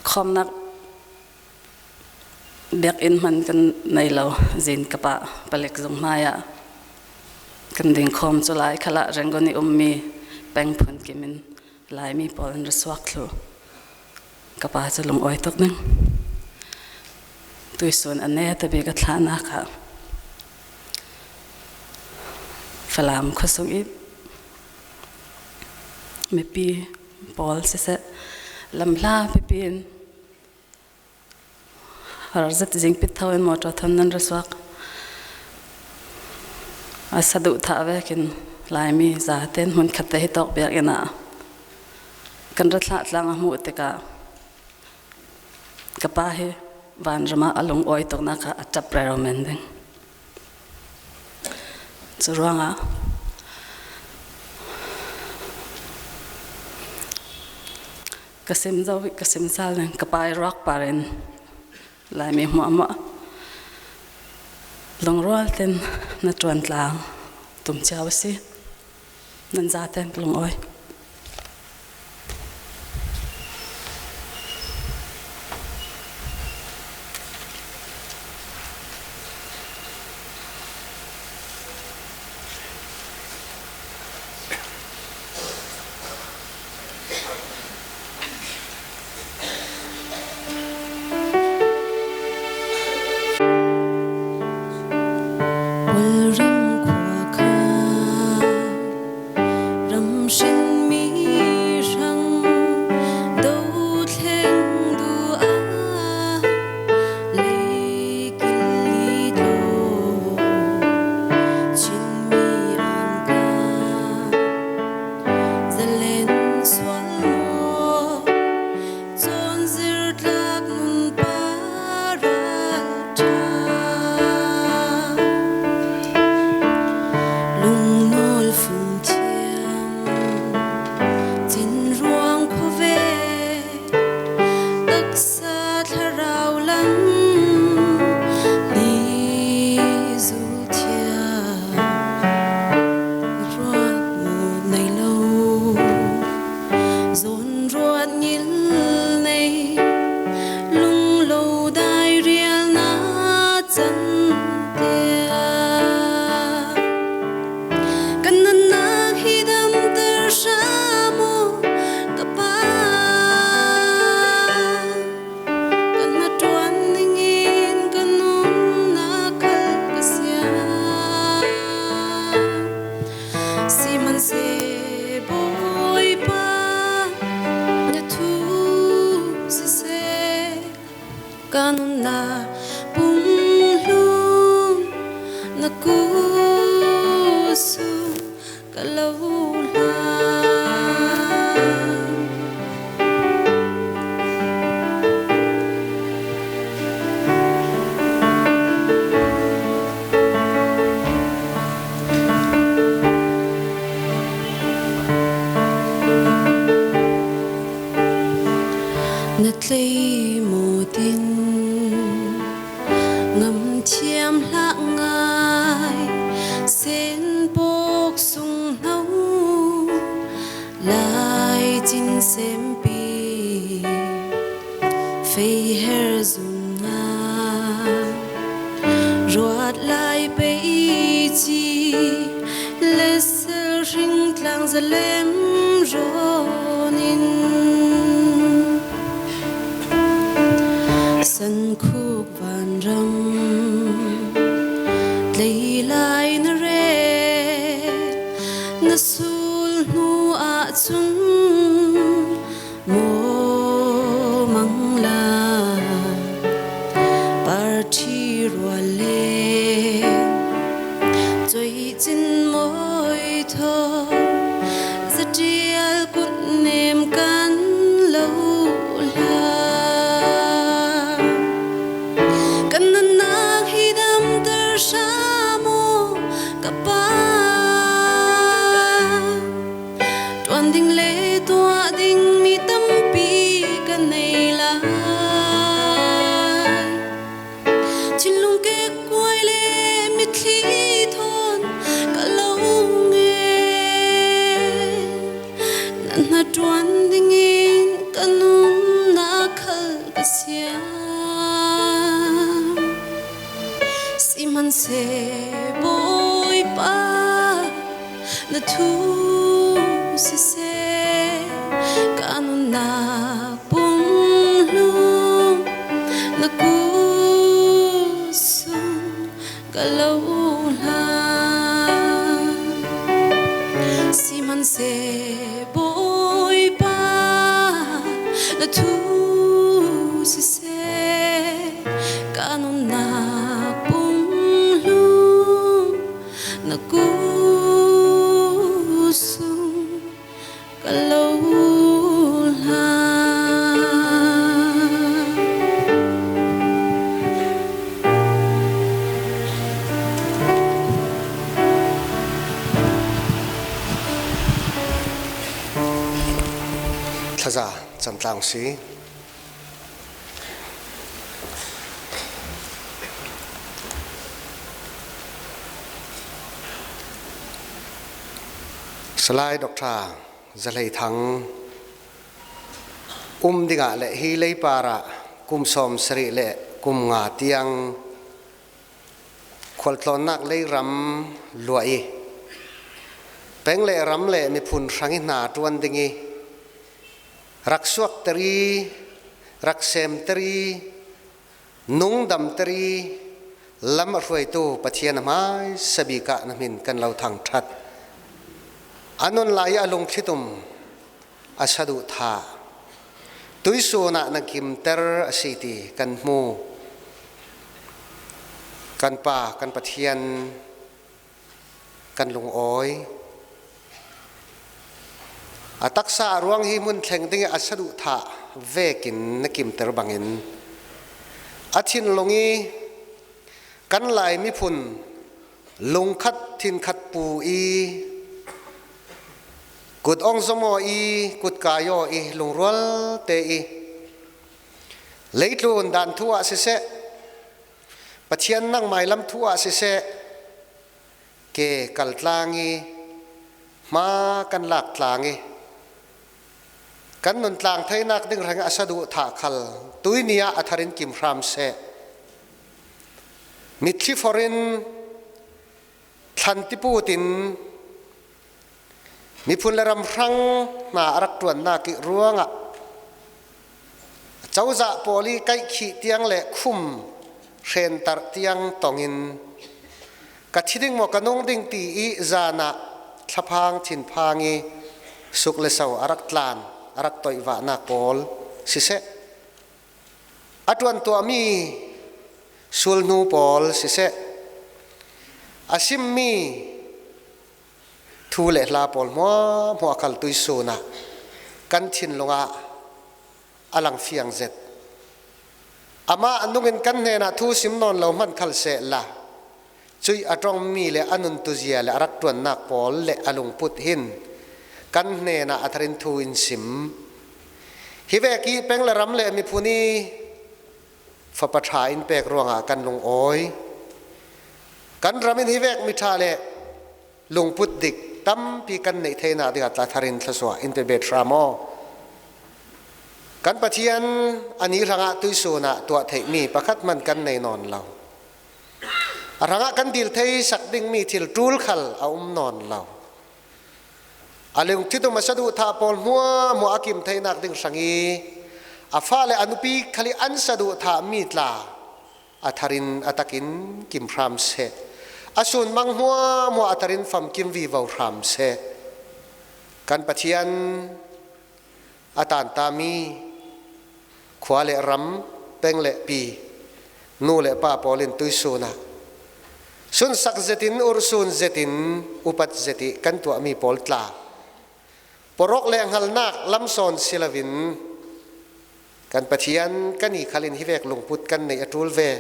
Khawmnak biakinn hman kan nei lo. Zin ka pa palik zung hmai ah kan ding khawm cu lai khala Rangoon i ummi peng phun kim in Laimi pawl an ra suak thlu. Ka pa cu lungawi tuk ning. Tuisun a ne tabi ka thlahnak ah Falam khuasung i mipi pawl siseh lamhla pipi in harzat zingpit tho in motor thon nan ra suak a saduh thah vekin Laimi zaten hmun khat te hi tok biakinn ah kan ra thlah tlang a hmuh tikah ka pa hi vanram ah a lung awi tuk nak kha a ṭap rero men ding. Cu ruangah ka sim zo ka sim sal ning ka pa i ruak par in Laimi hmuahhmuah lungrual ten na ṭuan tlang tum cio a si. Nan zaten ka lungawi. Kawlram khua kha ram hrinmi hrang dothleng duh ah leikil li tlaw Chinmi an ka zalen sual maw cawn zirtlak nun paral ṭha lungnawl fungthiam cinruang khuave taksa thlarau lam ni zulthiam ruat nei lo zawn ruat ngil nei lunglo dai rial na chan tia kan nunnak hi damter hram u ka pa kan hmatuan ningin ka nunnak khal ka siang Sihmanhseh Bawipa na thu siseh ka nunnak pumhlum na kusu ka lo hlan. ruat lai pei ci le sel hring tlang zalem rawn in san khuk vanram tlei lai na re na sul hnu ah cun maw mang la parṭhi rual le choi cin moi tho zatial kut nem kan lo la kan nunnak hi damter hram u ka pa Ṭuan ding le tuah ding mi tampi ka nei lai. Thinlung kekkuai le mitthli thawn ka lo nge. Na hna ṭuan dingin ka nunnak khal ka siam. Sihmanhseh Bawipa na thu siseh ka nunnak pumhlum na kusung ka lo hlan. Sihmanhseh Bawipa na thu siseh ka nunnak pumhlum na kusung ka lo hlan. Thlaza camtlang si. Salai Dr. Zahlei Thang um dingah le hi leipar ah kum 70 le kum nga tiang khualtlawnnak lei ram luah i peng le ram le miphun hrang i hna ṭuan ding i rak suak teri rak sem teri nung dam teri lam a hruaitu Pathian a hmai sabik ah na min kan lo thang ṭhat anon lai a lungthlitum a saduh tha tuisun ah na kimter a si ti kan hmu kan pa kan Pathian kan lungawi a taksa a ruang hi hmun thleng ding a saduh thah vekin na kimter bangin a thinlung i kan Lai miphun lungkhat thinkhat pu i kut ong zomaw i kut kayo i lungrual te i leitlun dan thu ah siseh Pathian nangmai lam thu ah siseh ke kal tlang i hma kan lak tlang i kan nun tlang theinak ding reng a saduh thah khal tuini ah a tharin kim hram seh mitthli forin thlan tipu tin miphun le ram hrang hna a rak ṭuannak i ruangah cozah pawl i kaihkhih tiang le khum hrentar tiang tongin ka thi ding maw ka nung ding ti i zan ah thlaphang thinphang i suk le so a rak tlan a rak toihvahnak pawl siseh a ṭuan tuahmi sulhnu pawl siseh a simmi thu le hla pawl hmuahhmuah khal tuisun ah kan thinlung ah a lang fiang zet amah nungin kan hnenah thu sim nawn lo hmanh khal seh la cui a tongmi le a nun tuzia le a rak ṭuannak pawl le a lungput hin kan hnenah a tharin thu in sim hi vek i peng le ram le miphun i fapa ṭha in pek ruangah kan lungawi kan ram in hi vek miṭha le lungput dik tampi kan neih theina dingah tla tharin thlasua in pe bet hram aw kan Pathian ani hrangah tuisun ah tuah theihmi pakhat man kan nei nawn lo. Aranga kan dil thei sak ding mi thil tul khal a um non lo. Alung thitum asadu tha pawl mua mua akim thei nak ding sangi afa le anupi khali an sadu tha mi tla atharin atakin kim hram se asun mang hua mua atharin fam kim vi vo hram se kan Pathian atan ta mi khua le ram peng le pi nu le pa pawlin tuisuna sun sak zetin ursun zetin upat zeti kan tuah mi pawl tla porok le ngalnak lamsawn silovin kan Pathian kan i khalin hivek lungput kan nei atul ve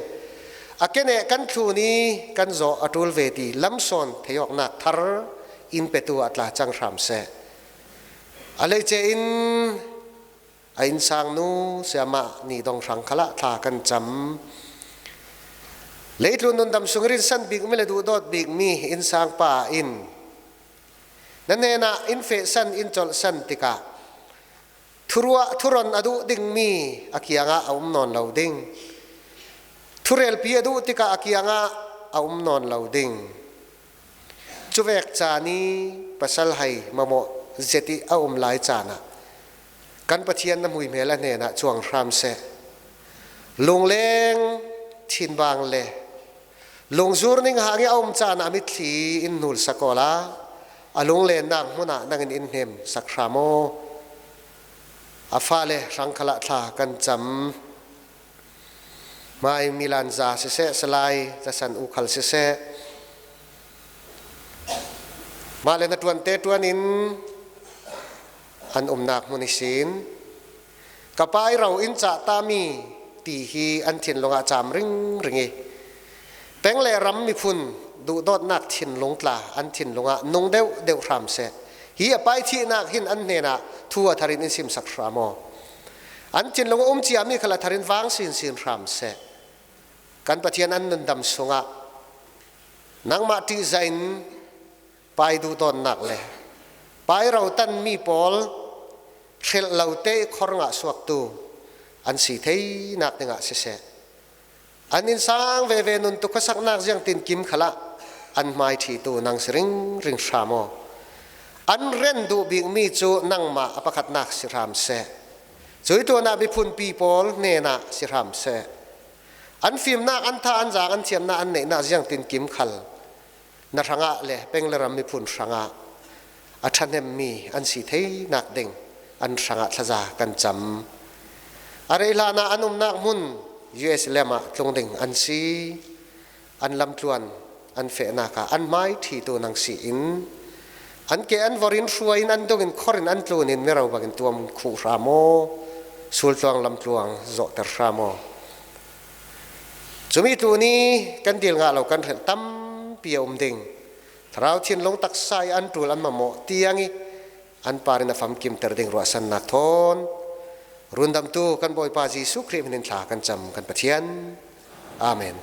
akene kan thlu ni kan zo atul ve ti lamsawn theyok nak thar in petu atla chang hram se alei che in a inn sang nu siama ni dong hrang khala thla kan cam leitlun nun dam sung rin san bik mi le du dawt bik mi inn sang pa in na nena in fe san in chol san tikah thurua thuron adu ding mi akianga a um non lo ding thurel pi adu tikah akianga a um non lo ding chuvek cha ni pasal hai mamo zeti a um lai cha na kan Pathian na mui hmel a hnenah chuang hram seh. Lungleng thinbang le lungzur ning hang i a um caan ah mitthli in nul sakola a lunglennak hmun ah nangin in hnem sak hram aw. A fale hrangkhala thla kan cam. Mai Milan za siseh salai casan ukhal siseh mah le na tuan te tuan in an umnak hmun i sin ka pa i ro in cah tami ti hi an thinlung ah caam ring ring i peng le ram miphun duhdawtnak thinlung tla an thinlung ah nung deuh deuh hram seh hi a pai thihnak hin an hnen ah thu a tharin in sim sak hram aw an thinlung um ciami khala tharin vang sin sin hram seh kan Pathian an nundam sungah nangmah ṭihzah in pai duhdawnnak le pai rotan mi pawl hrelh lo te khor ngah suaktu an si thei nak dingah siseh an in sang veve nun tu khuasaknak ziang tin kim khala an hmai ṭhi tu nang si ring ring hram aw an ren duh bik mi cu nangmah a pakhatnak si hram seh cui tuan ah miphun pi pawl hnenah si hram seh an fimnak an tha an zaang an thiamnak an neihnak ziang tin kim khal na hrangah le peng le ram miphun hrangah a ṭhahnemmi an si theinak ding an hrangah thlaza kan cam. A rei hlan ah an umnak hmun US lem ah tlung ding an si. An lamtluan an fehnak ah an hmai ṭhitu nang si in an ke an vor in hruai in an dung in khor in an tlun in miro bangin tuam khuh hram aw sultluang lamtluang zawhter hram aw Cumi tu ni kan dil ngah lo kan hrelh tampi a um ding. Thlarau thinlung taksa i an ṭul an mamawh tiang i an par in a famkimter ding ruahsannak thawn. Rundamtu kan Bawipa Jesuh Khrih min in thla kan cam kan Pathian. Amen.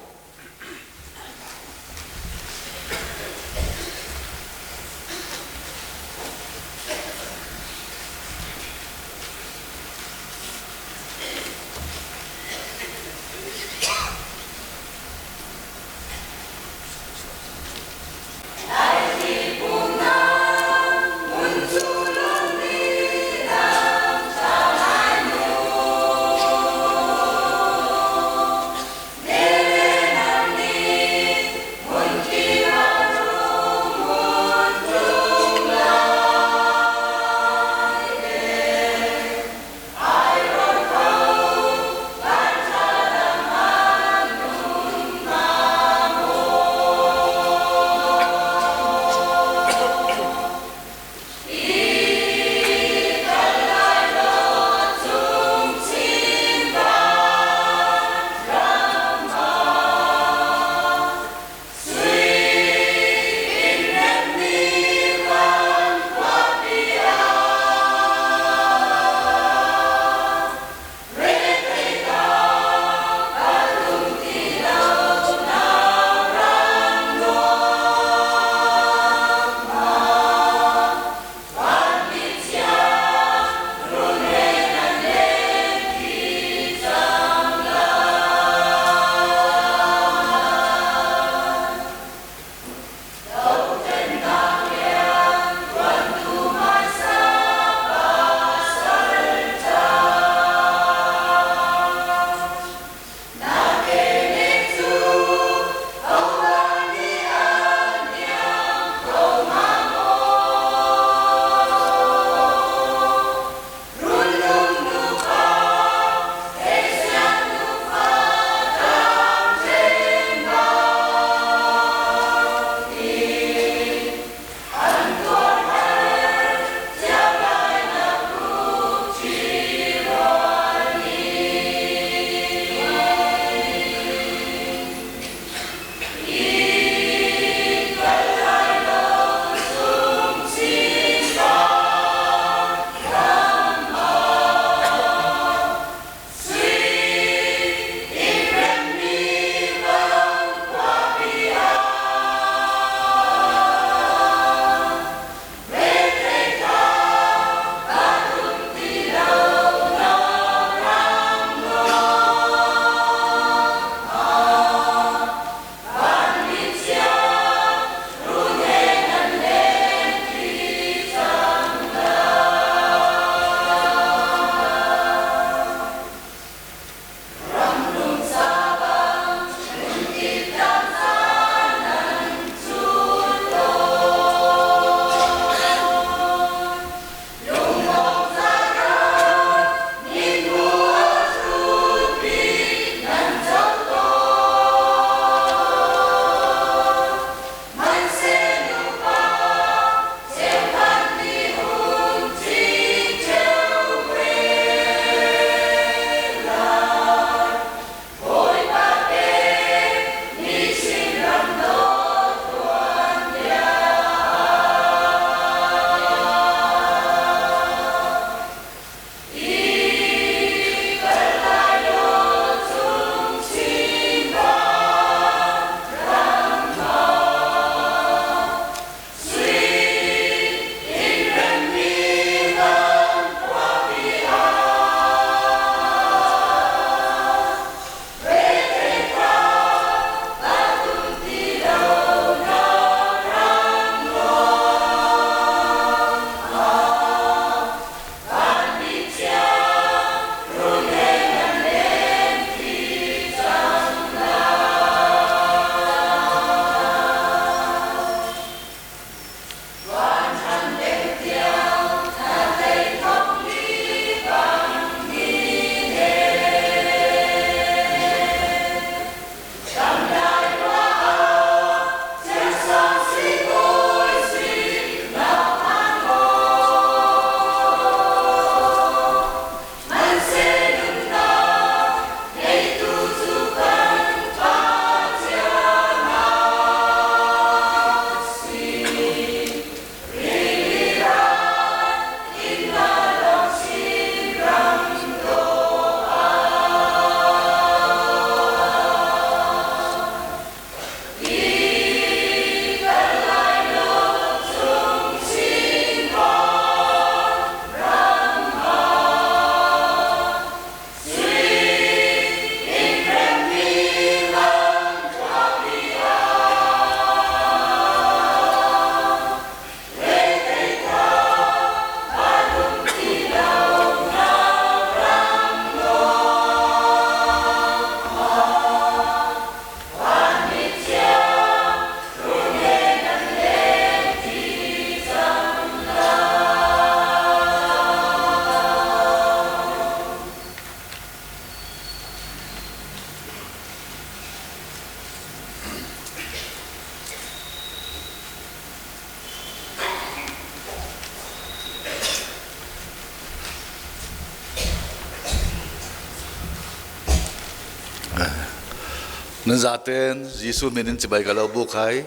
Nan zaten Jesuh min in chibai ka lo bu khai.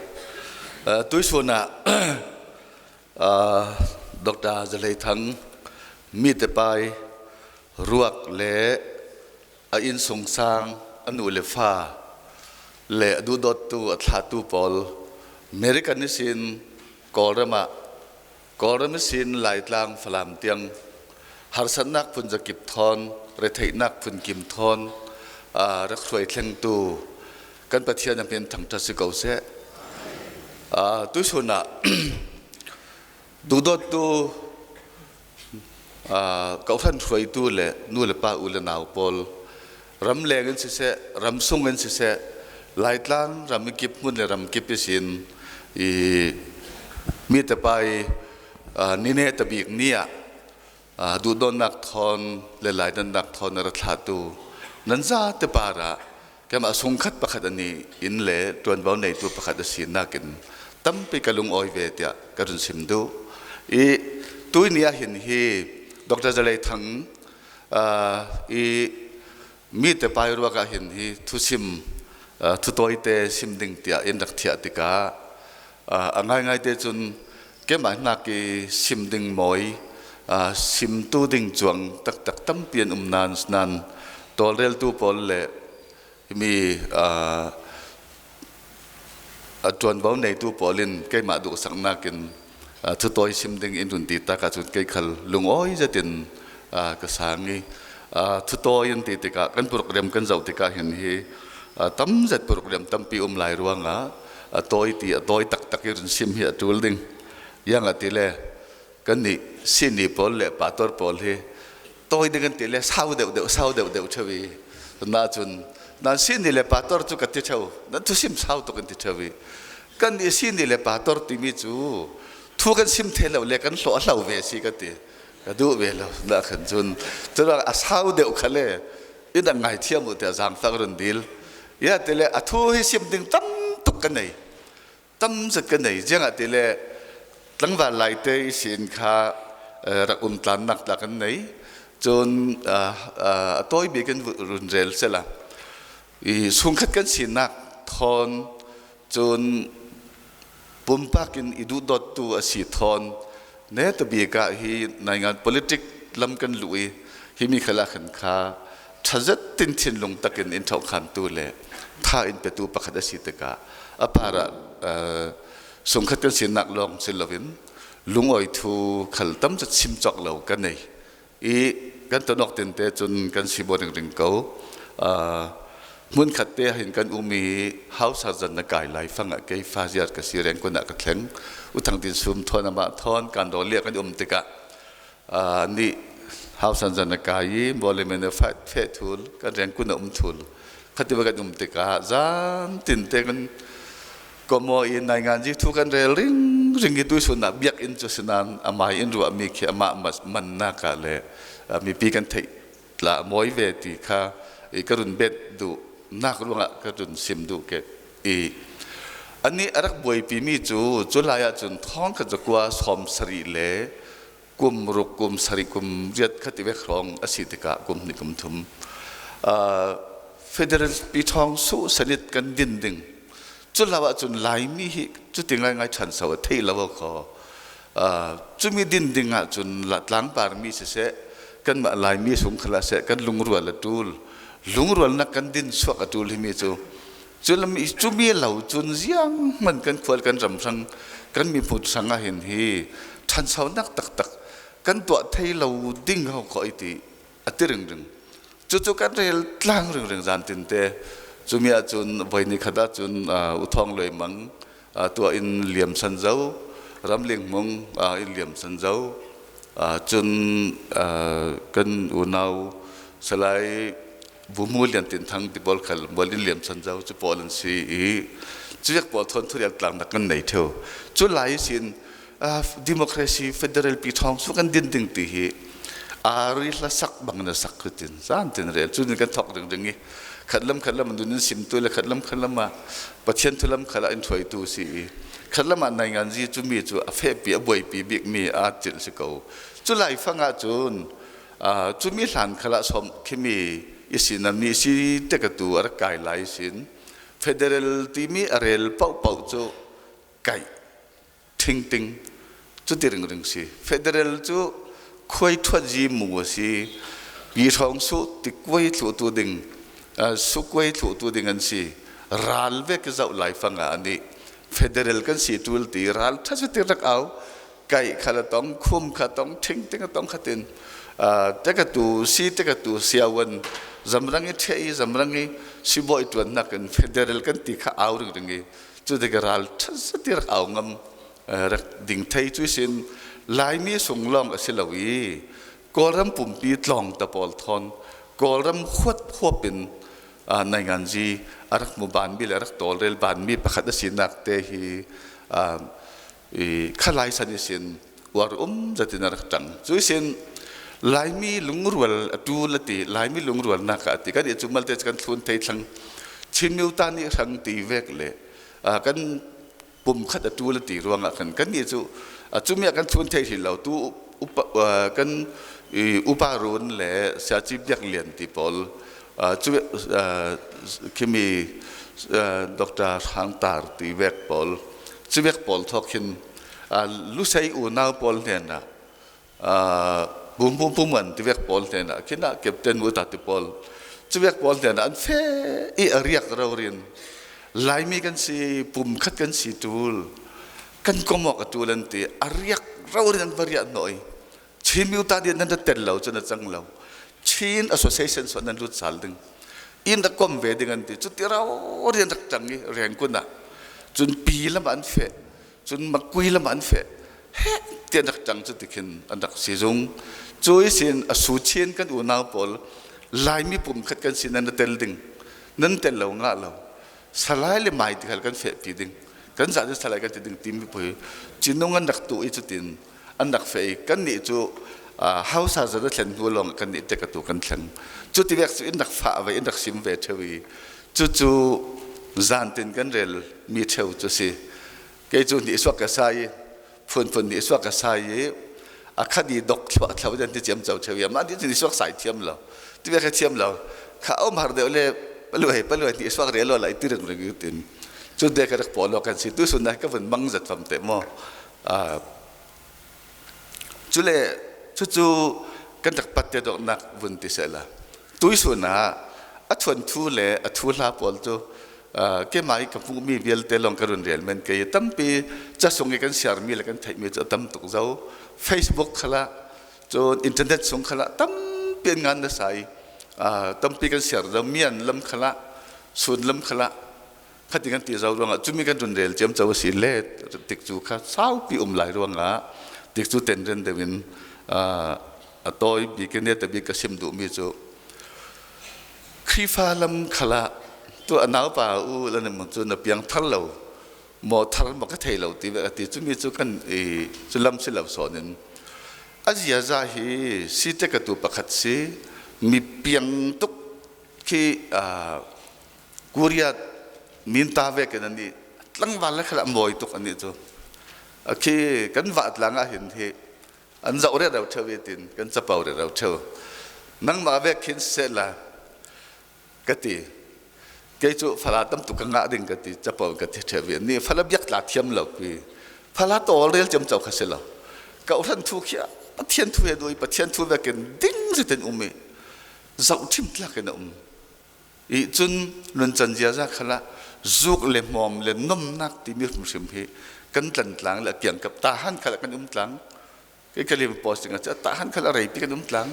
Tuisun ah Dr. Zalei Thang mi te pai ruak le a inn sungsang a nu le fa le a duhdawttu a thlahtu pawl American isin Kawlram ah Kawlram isin Laitlang Falam tiang harsatnak phun zakip thawn retheihnak phun kim thawn rak hruai thlengtu kan Pathian a min thangṭhat si ko seh. Tuchun ah duhdawttu Kohhran hruaitu le nu le pa u le nau pawl ramleng in siseh ramsung in siseh Laitlang ram kip hmun le ram kip isin i mi te pa i nine tabik ni ah duhdawtnak thawn le laidannak thawn a ra thlatu nan za te par ah keimah sungkhat pakhat ani inn le ṭuanvo neitu pakhat a si nakin tampi ka lungawi ve tiah ka run sim duh i tui ni ah hin hi Dr. Zalei Thang i mi te pai ruak ah hin hi thusim thutawi te sim ding tiah in rak thiah tikah a ngaingai te cun keimah hnak i sim ding mawi simtu ding cuang taktak tampi an um nan nan tawlreltu pawl le mi a ṭuanvo neitu pawl in keimah duhsaknak in thutawi sim ding in run ti tak ahcun kei khal lungawi zetin ka sang i thutawi in ti tikah kan program kan zoh tikah hin hi tam zet program tampi um lai ruangah a tawi ti a tawi taktak i run sim hi a ṭul ding yang a ti le kan nih sini pawl le pastor pawl hi tawi ding an ti le sau deuh deuh sau deuh deuh ṭheu i na cun nan sini le pastor cu ka ti ṭheu nan thu sim sau tuk an ti ṭheu i kan nih sini le pastor timi cu thu kan sim the lo le kan hlawh a hlo ve si ka ti ka duh ve lo na khan cun cun a sau deuh kha le in ang ngai thiam u tiah zaangfak run dil ya ti le a thu hi sim ding tam tuk ka nei tam zat ka nei jiang ah ti le tlangval lai te i sin kha rak um tlan nak tla kan nei cun a tawi bik in run rel sela i sungkhat kan sinak thawn cun pumpak in i duhdawttu a si thawn ne tabik ah hi naingan politic lam kan luh i hi mi khala khan kha ṭhazet tin thinlung takin in ṭhokhantu le tha in petu pakhat a si tikah a par ah sungkhat kan sinak lawng si loin lungawi thu khal tam cu chim cawk lo ka nei i kan tonok tin te cun kan si bo ring ring ko hmun khat te hin kan um i house zan na kai lai fang ah kei fa ziar ka si reng kun ah ka thleng uthang tin sum thon ama thon kan ro lia kan um tikah ni house zan na kai i bole men fa fe thul kan reng kun um thul khati ba kan um tikah zan tin te kan Komo i nainganzi thu kan rel ring ring i tuisun ah biakinn cu sinan amai in ruahmi khi amah mannak ah le mipi kan theih tla mawi ve ti kha i ka run bet duh nak ruangah ka run sim duh ke i ani a rak buaipi mi cu cu lai ah cun thong kha zakua som sarih le kum ruk kum sarih kum riat kha ti vek hrawng a si tikah kum hnih kum thum federal pi thong su sanit kan din ding cu lo ahcun Laimi hi cuti ngaingai ṭhanso a thei lo kho cumi din ding ahcun tlangpar mi siseh kanmah Laimi sung khala seh kan lungrual a ṭul lungrualnak kan din chuak a ṭul himi cu cumi lo cun ziang hman kan khual kan ram hrang kan miphun hrang ah hin hi ṭhansonak taktak kan tuah thei lo ding ho kho i ti a ti ringring cucu kan rel tlang ringring zan tin te cumi ahcun voi ni khat ahcun uthong loi mang tuah in liam san zo ramling mung in liam san zo cun kan unau salai bumu lian tin thang ti bol khal bol in liam san zo chu pawl an si i chuyak pawl thon thurial tlang nak kan nei theu chu lai sin democracy federal pi thong su kan din ding ti hi ari hla sak bang na sak tin zan tin rel chu kan thok ding ding i khatlam khatlam an dun sim tu le khatlam khatlam a pathian thulam khala in thoi tu si i khatlam ah nai ngan ji chu mi chu a fe pi a buai pi bik mi a chil si ko chu lai fanga chun chu mi hlan khala som khimi isin mi si te ka tu ar kai lai sin. Federal timi a rel paohpaoh cu kaih thingting cuti ringring si. Federal cu khuai thuat zi mu a si. Pi hrawng su ti kuai thlu tu ding su kuai thlu tu ding an si. Ral ve ka zoh lai fang ah ani federal kan si tul ti ral tha su ti rak au kai kha la tong khum kha tong thing ting a tong khatin teka tu si teka tu siawan zamrang i the i zamrang i sibawi tuan nak in federal kan ti kha au ring ring i cu te ral tha ti rak au ngam rak ding thei cu sin laimi sung lawng a si lo i kawlram pumpi tlawng ta pawl thon kawlram huat huap in nai ngan zi a rak mu ban mi le rak tawlrel ban mi pakhat a sinak te hi i khalai san i sin uar um zatin a rak tang cu sin laimi lungrual atu la ti laimi lungrual nak ah ti kan i cu malte kan thlun thei thlang chinmiu ta nih hrang ti vek le kan pum khat atu la ti ruangah khan kan nih cu cumi ah kan thlun thei hrin lo tu upa kan upa run le siaci biak lian ti pawl cu khimi Dr. Hrang Tar ti vek pawl cu vek pawl thawk hin lusei unau pawl hnenah bum bum an tivek pawl hnenah khin ah captain mu ta ti pawl cuvek pawl hnenah an fe i a riak rorin laimi kan si pum khat kan si tul kan komok a tul an ti a riak rorin an va riah noi Chin miu ta din nan tel lo cun a cang lo Chin Association so nan lut sal ding in rak kom ve ding an ti cu ti ro rian rak tang i rengkun ah cun pi lam an fe cun makui lam an fe he ti an rak tang cu ti khin an rak si zung cui sin a su chin kan unau pawl laimi pum khat kan si nan tel ding nan tel lo nga lo salai le mai ti khal kan fe pi ding kan za cu salai kan ti ding tim pui cinung an rak tu i cutin an rak fe i kan nih cu hausa zat a thlen hnu lawng kan nih tek atu kan thleng cu ti vek cu in rak fah ve in rak sim ve theu i cucu zantin kan rel mi theu cu si kei cu nih suak ka sai i phunphun nih suak ka sai i a khadi dok thluah thlo den ti ciam cho theu i ma ti ni suak sai thiam lo ti ve kha thiam lo kha om har deuh le paluai paluai ni suak re lo lai ti ring ring tin cu de ka rak polo kan si tu sun na ka vun mang zat fam te mo Cule cucu kan rak pat te dawhnak vun ti sehla. Tuisun ah a thuanthu le a thu hla pawl cu kemah i ka hmuhmi vialte lawng ka run rel men kei tampi casung i kan siarmi le kan theihmi cu a tam tuk zo. Facebook khala cun internet chung khala tampi an ngan nasa i tampi kan siar zo mian lam khala sun lam khala khati kan ti zau ruangah cumi kan run rel ciam cho si le tik cu kha saupi um lai ruangah tik cu ten ren deuh in a tawi bik in ta bik ka sim duh mi cu Khrihfa lam khala tu anau pa u lan mun cu na piang thar lo mo thar mo ka thei lo ti ve ti cu mi cu kan i cu lam si lo sawn in a ziaza hi si te ka tu pakhat si mi piang tuk khi Korea minta ve kan ani tlangval le khala mawi tuk ani cu khi kan va tlang ah hin hi an zoh re reu theu tin kan capo re reu theu nangmah ve khin se la ka ti kei cu fala tam tuk ka ngah ding ka ti capo ka ti theu ni fala biak tla thiam lo pi fala tol rel cem chau kha se lo ka ran thu khia pathian thu he dui pathian thu ve ken ding zetin umi zoh thim tlak in a um I cun nuncan ziaza khal ah zuk le hmawm le nomnak timi hrimhrim hi kan tlantlang le kiangkap tahan khal ah kan um tlang. Kei ka lim posting ah tahan khal a reipi kan um tlang.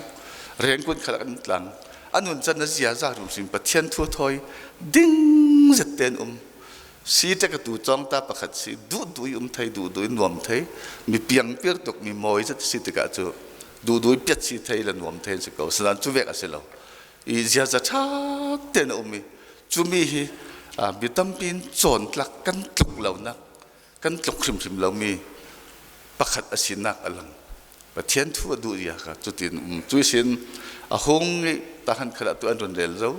Rengkun khal ah kan um tlang. A nuncan a ziaza hrimhrim Pathian thu thawi ding zet ten um. Si te ka tu chong ta pakhat si duh duh i um thei duh duh i nuam thei mi piang pir tuk mi mawi zet si tikah cu duh duh i piat si thei le nuam thei si ko sanan cu vek a si lo i ziaza ṭha tein a um i cumi hi mi tampi in cawntlak kan tluk lonak kan tluk hrimhrim lomi pakhat a sinak a lang Pathian thu a duh zia kha cutin um cu sin a hung i tahan khala tu an run rel zo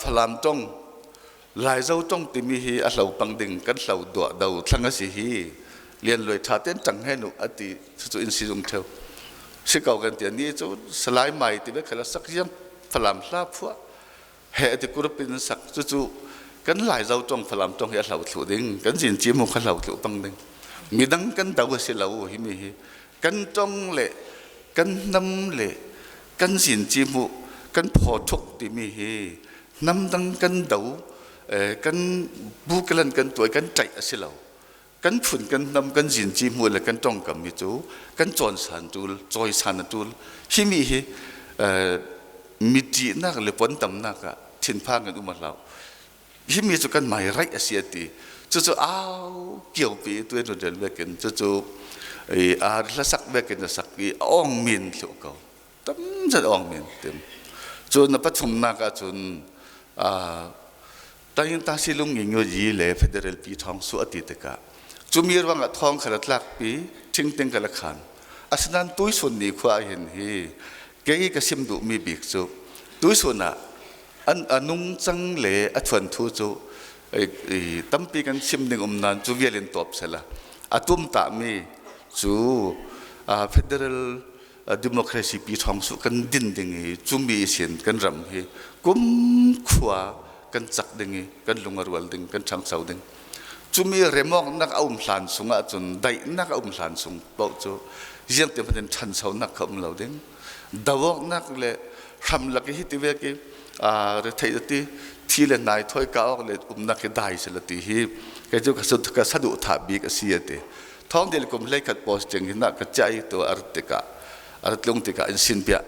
Falam tong Laizo tong timi hi a hlo pang ding kan hlo duah do thlang a si hi lian luai tha ten tang he nu ati cu in si zung theu si ko kan ti ni cu salai mai ti be khala sak yam falam hla phua he ati kurpin sak cu cu Kan lai zo tong Falam tong hi a hlo thlu ding. Kan zin chi mu kha hlo thlu pang ding. Midang kan do si lo hi mi hi. Kan tong le kan nam le kan zin chi mu kan pho thuk ti mi hi nam dang kan do kan bu kalan kan tuai kan ṭaih a si lo. Kan phun kan hnam kan zin ci hmu le kan tongkam hi cu kan cawn san tul cawi san a tul. Hi mi hi mi ṭihnak le pon tamnak ah thinphang in um a hlau. Hi mi cu kan mai raih a si a ti. Cucu au kio pi tu in rel vekin cucu a hlasak vekin a sak i a ong min thlu ko. Tam zat ong min tim. Cu na pathumnak ahcun Tayinta silung ngi yi le federal pi thong su ati tikah cumi ruangah thong khala tlak pi thingteng kala khan. Asinain tuisun ni khua hin hi kei ka sim duh mi bik cu tuisun ah an anung cang le a thuan thu cu tampi kan sim ding um nan cu vialin top sela atum ta mi cu federal democracy pi thong su kan din ding i cumi sin kan ram hi kum khua kan cak ding i kan lungarual ding kan ṭhangcho ding. Cumi remok nak a um hlan sung ahcun daihnak a um hlan sung paoh cu ziang te hmanh in ṭhanchonak kha um lo ding. Dawoknak le hramlak i hi ti ve ki rethei ti thi le nai thoi ka ok le umnak hi dai sela ti hi kei cu ka saduh tha bik a si ati. Thong dil kum hlei khat posting hi na ka chai to ar tika ar tlung tika in sin pia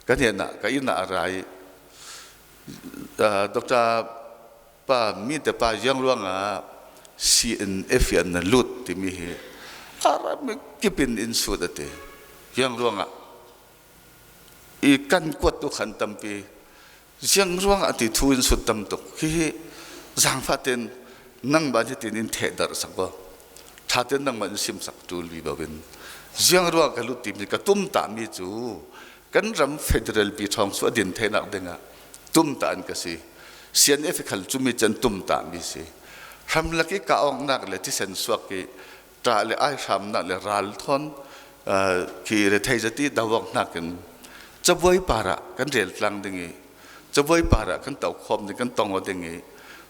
kan hian ka ina arai Dr. Pa mi te pa yang ruangah CNF an na lut timi hi arami kipin in sut ate yang ruangah i kan kuat tu khan tampi yang ruangah ti thu in sut tam tuk hi hi zangfa ten nang ba hi tin in the dar sak bo tha ten nang ma in sim sak tu li bawin ziang ruang ka lut ti mi ka tum ta mi cu kan ram federal pi thong su adin the nak dinga tum ta an ka si. CNF khal cu mi chan tum ta mi si. Hramlak i ka ong nak le thisen suak ki ta le ai hram nak le ral thon ki re thei zati dawak nakin chabuai para kan rel tlang ding i chabuai para kan tau khom ding kan tong ding i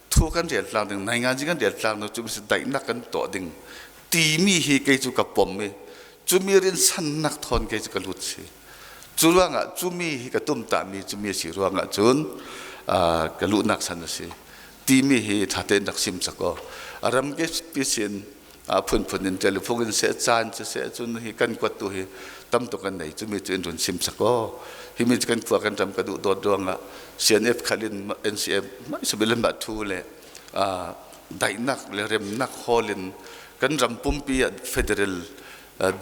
thu kan rel tlang ding nai nga ji kan rel tlang no chu mi dai nak kan to ding. Ti mi hi kei chu ka pom mi chu mi rin san nak thon kei chu ka lut si. Cu ruangah cu mi hi ka tum ta mi cu mi si ruangah cun ka lu nak san a si. Ti mi hi tha tein rak sim chako ram ke pi sin phun phun in telephone in se caan se se cun hi kan kwat tu hi tam tuk kan nei. Cu mi cu in run sim chako hi mi kan khua kan ram ka du dot ruangah CNF khalin NCF mai sabilan ba thu le dainak le remnak holin kan ram pumpi federal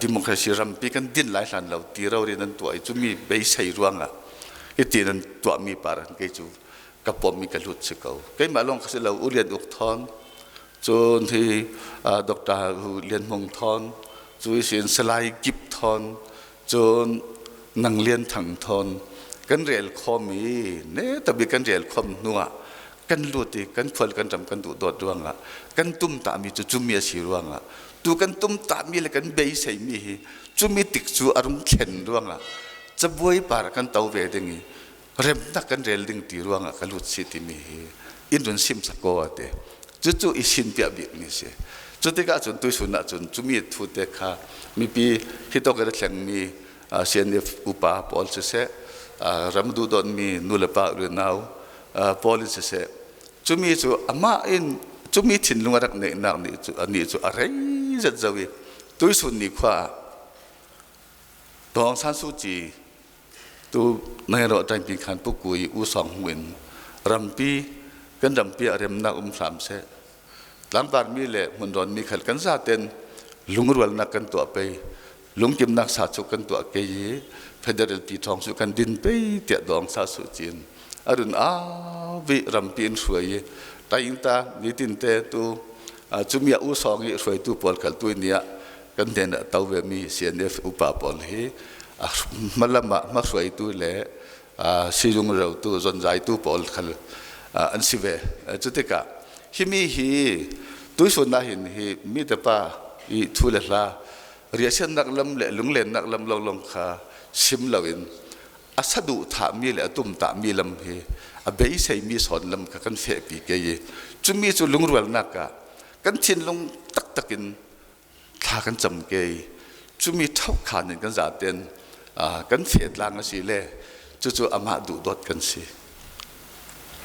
democracy rampi kan din lai hlan lo ti ro rin an tuah i cu mi beisei ruangah hi ti nan tuah mi paran kei cu ka pom mi ka lut si ko. Keimah lawng ka si lo u Lian Uk Thon cun hi Dr. Hu Lian Hmung Thon cu sin Salai Kip Thon cun Nang Lian Thang Thon kan rel khom i ne tabi kan rel khom hnuah kan lut i kan khual kan ram kan duh dawt ruangah kan tum ta mi cu cumi a si ruangah tu kan tum ta mi le kan beisei mi hi cumi tik cu a rung thlen ruangah cabuai par kan to ve ding i remnak kan rel ding ti ruangah ka lut si timi hi in run sim sako ate cu cu i sin piah bik mi si. Cu tikah cun tuisun ah cun cumi thu te kha mipi hi to ka thleng mi CNF upa pawl siseh ramdu don mi nu le pa ru nau pawl in siseh cumi cu amah in cumi thinlung a rak neih nak nih cu ani cu a rei zat zo i tuisun ni khua Tawng San Suu Kyi tu nai ro tang pi khan pu kui u song huin rampi kan rampi a remnak um hram se tlangpar mi le hmunrawn mi khal kan za ten lungrual nak kan tuah pe lungkim nak sa chu kan tuah ke yi federal pi thong su kan din pe tia dong sa su chin arun a vi rampi in hruai taing ta ni tin te tu chumia u song i hruai tu pol khal tu nia kan den a tau ve mi CNF upa pol hi malama ma hruai tu le sizung ro tu zon zai tu pol khal an si ve. Chutika hi mi hi tuisun na hin hi mi te pa i thu le hla riasian nak lam le lunglen nak lam long long kha sim lo in. A saduhthahmi le a tumtahmi lam hi a beiseimi sawn lam kha kan fehpi ke i cumi cu lungrualnak ah kan thinlung taktak in thla kan cam ke i cumi ṭhokhan in kan zaten kan fehtlang a si le cucu amah duhdawt kan si.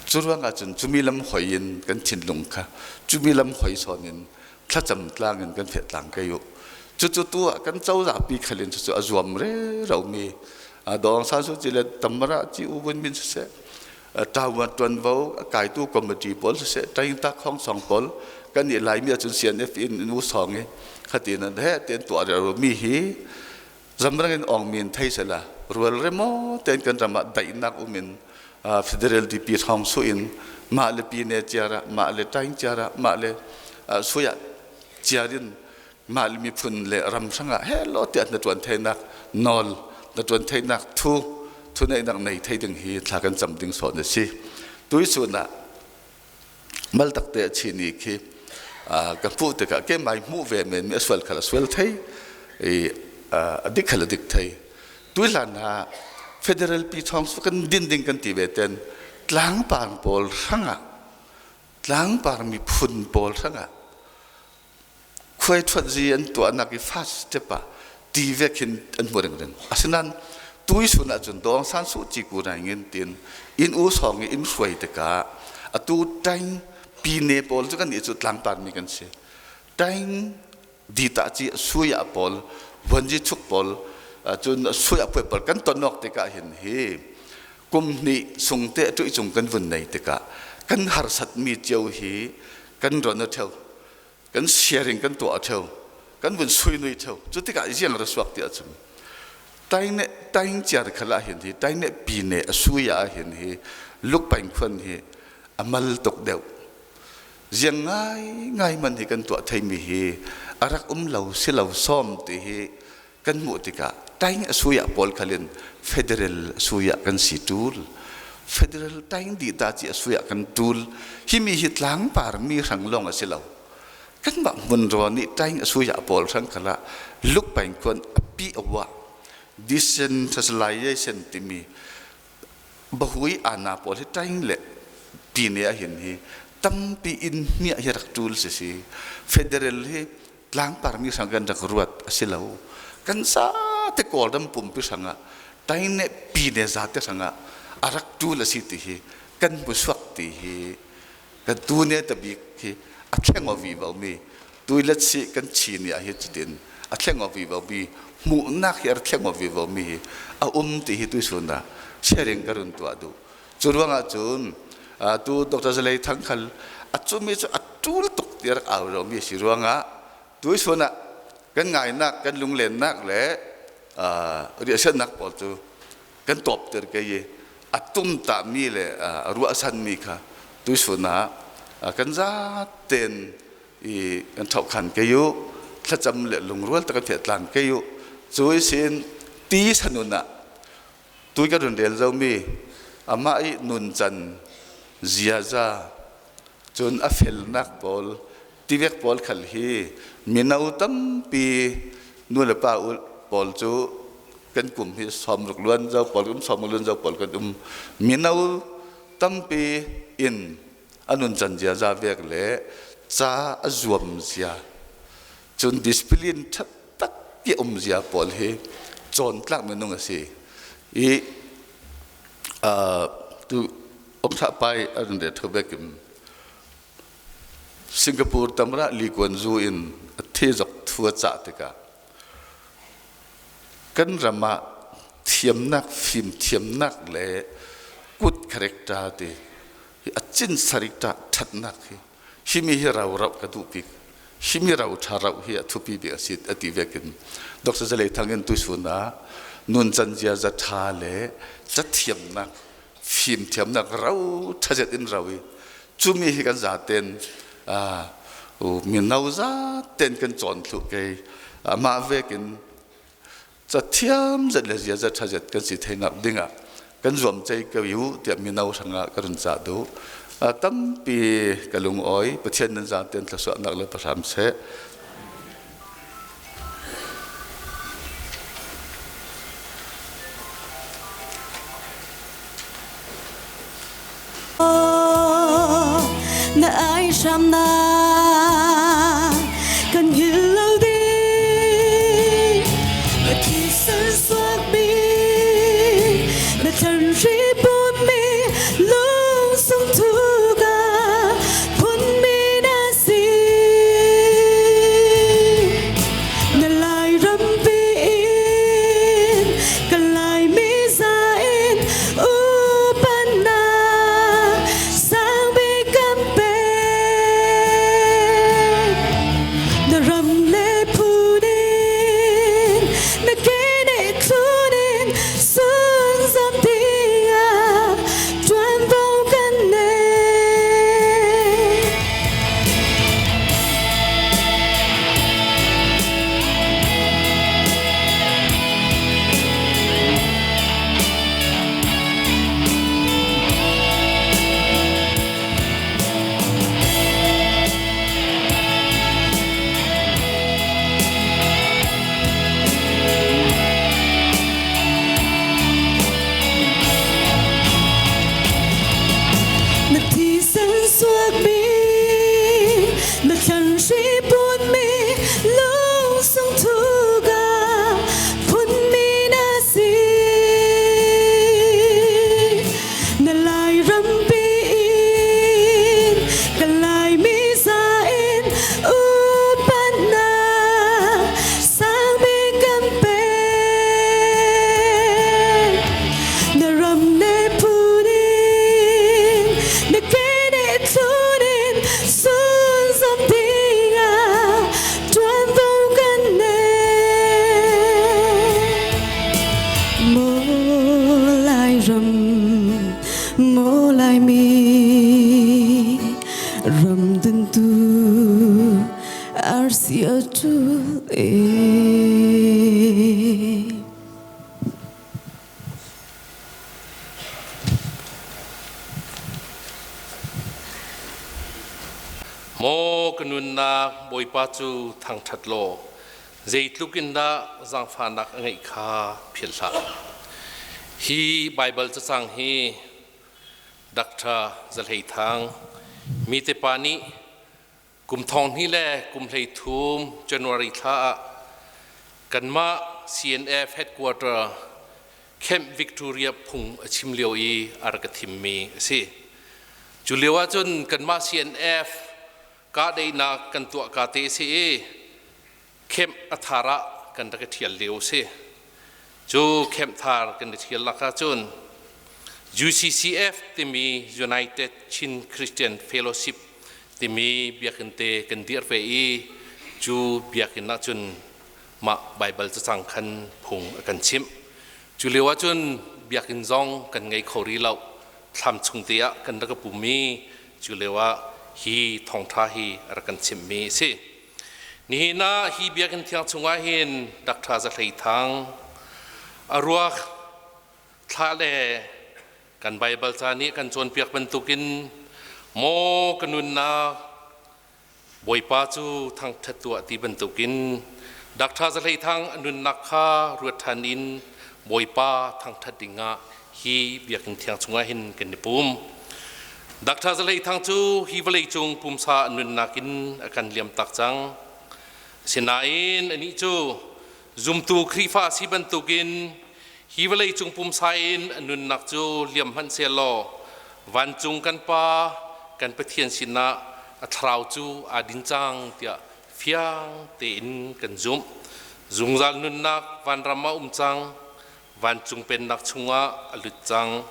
Cu ruangah cun cumi lam hoi in kan thinlung kha cumi lam hoi sawn in thlacam tlang in kan fehtlang ke u. Cucu tu ah kan cozah pi khal in cucu a zuam rero mi Dawng San Suu Kyi le Tamara Ci U Win Min siseh ṭawan ṭuanvo a kaitu committee pawl siseh ṭaingta khong song pawl kan i Laimi ahcun CNF in in u song i khatin an he ten tuah rero mi hi zamrang in ong min thei sela rual remo ten kan ram ah daihnak um in federal DP thong su in mah le pi ne chiara mah le taing chiara mah le suya chiarin mah le miphun le ram hrangah hello tiah na tuan theinak nawl na tuan theinak thu thu neihnak nei thei ding hi thla kan cam ding sawn a si. Tuisun ah mal takte a chini khi ka hmuh tikah ke mai hmuh ve men mi a sual khal a sual thei i a dik khal a dik thei. Tuihlan ah federal pi thong su kan din ding kan ti ve ten tlangpar pawl hrangah tlangpar miphun pawl hrangah khuai thuat zi an tuahnak i fast step ah ti ve khin an hmu ringring. Asinain tui sun ahcun Dawng San Suu Kyi ku nai ngin tin in u song i in hruai tikah atu taing pine pawl cu kan nih cu tlangpar mi kan si. Taing dita ci suya pawl vuanzi chuk pawl cun suya puai pawl kan tonok tikah hin hi kum hnih sung te tuih cung kan vun nei tikah kan harsat mi cio hi kan ron a theu kan sharing kan tuah theu kan vun sui nui theu. Cu tikah ziang ra suak ti ahcun taing ne taing chiar khala hin hi taing ne pi ne a suya hin hi luk paing khuan hi amal tuk deuh ziang ngai ngai man hi kan tuah thei mi hi arak um lo si lo som ti hi kan hmuh tikah taing a suya pawl khalin federal suya kan si tul federal taing di ta chi a suya kan tul hi mi hi tlang par mi hrang long a si lo kan mah hmun ro nih taing a suya pawl hrang khala luk paing khuan api awa decentralization timi bahui ana pawl hi taing le tine a hin hi tampi in hmiah hi rak tul si si federal hi tlangpar mi hrang kan rak ruat a si lo. Kan sa te Kawlram pumpi hrangah taine pi ne za te hrangah a rak tul a si ti hi kan hmu suak ti hi kan tu ne ta bik hi a thleng vi vo mi tuilet si kan chi ni ah hi cutin a thleng vi vo mi hmuhnak hi a thleng vi vo mi hi a um ti hi tuisun ah sharing ka run tuah duh. Cu ruangah cun tu Dr. Zalei Thang khal a cumi cu a tul tuk ti rak au ro mi si ruangah tuisun ah kan ngainak kan lunglennak le riahsiannak pawl cu kan tawp ter ke i a tum ta mi le ruahsan mi kha tuisun ah kan za ten i kan thokhan ke yu thlacam le lungrual tak kan tlang ke yu cui sin ti sanun ah tui ka run rel zomi amah i nun can ziaza cun a felnak pawl tivek pawl khal hi mino tampi nu le pa pawl cu kan kum hi 60 luan zo pawl um 60 luan zo pawl kan um mino tampi in anun can ziaza vek le ca a zuam zia cun discipline that tak ti um zia pawl hi cawn tlak minung a si i tu omtha pai an re thobek in Singapore tamra li kuan zu in a the zok thua cha tikah kan ram ah thiamnak fim thiamnak le kut character ti a cin sarik ta thatnak hi himi hi rau rau ka duh bik himi rau tha rau hi a thupi bik a si a ti vekin Dr. Zalei Thang in tuisun ah nun can zia za tha le cathiamnak fim thiamnak rau thazet in rau i cumi hi kan zaten mino zaten kan cawn thlu ke mah vekin cathiam zet le zia za thazet kan si theinak dingah kan zuam chei ko yu tiah mino hrangah ka run ca du tampi ka lung oi Pathian nan zaten thlasua nak le pahram seh. Na ai hramnak kan hil lo ding. Na thisen suakmi, na thlanhri putmi, lungsung thuk ah phunmi na si. Na Lairampi in ka Laimi za in upatnak sangbik kan pek. Na ram le phun in na keneh thlun in sunzam dingah ṭuanvo kan nei. Na thisen suakmi, na thlanhri putmi, lungsung thuk ah phunmi na si. Na Lairampi in ka Laimi za in upatnak sangbik kan pek. Na ram le phun in, na keneh thlun in sunzam dingah ṭuanvo kan nei. Maw Lairam, maw Laimi, ram duntu arsi a ṭul e. Maw ka nunnak Bawipa cu thangṭhat law zeitluk in dah zaangfahnak a ngeih kha philh hlah. Hi Baibal cacang hi Dr. Za Hlei Thang mi te pa nih kum thong hnih le kum hlei thum January thla ah kanmah CNF headquarter Camp Victoria phung a chim lio i a rak ka thimmi a si. Cu lio ahcun kanmah CNF kahdaihnak kan tuah ka te a si i camp a thar ah kan rak i ṭhial lio a si. Cu camp thar kan i ṭhial lak ahcun UCCF timi United Chin Christian Fellowship timi biakinn te kan dirh ve i cu biakinn ahcun mah Baibal cacang khan phung a kan chimh. Cu lio ahcun biakinn zong kan ngei kho rih lo. Thlam chung te ah kan rak i pum i cu lio ah hi thawngṭha hi a rak kan chimhmi a si. Nihin ah hi biakinn thiang chungah hin Dr. Za Hlei Thang a ruak thla le kan Baibal ca nih kan cawnpiak bantukin maw ka nunnak Bawipa cu thangṭhat tuah ti bantukin Dr. Za Hlei Thang a nunnak kha ruat ṭhan in Bawipa thangṭhat dingah hi biakinn thiang chungah hin kan i pum. Dr. Za Hlei Thang cu hi vawleicung pumsa nunnak in a kan liam tak cang. Asinain anih cu zumtu Khrihfa si bantukin hi vawleicung pumsa in a nunnak cu liam hmanh sehlaw vancung kan Pa kan Pathian sinah a thlarau cu aa din cang tiah fiang tein kan zumh. Zungzal nunnak vanram ah um cang. Vancung pennak chungah a lut cang.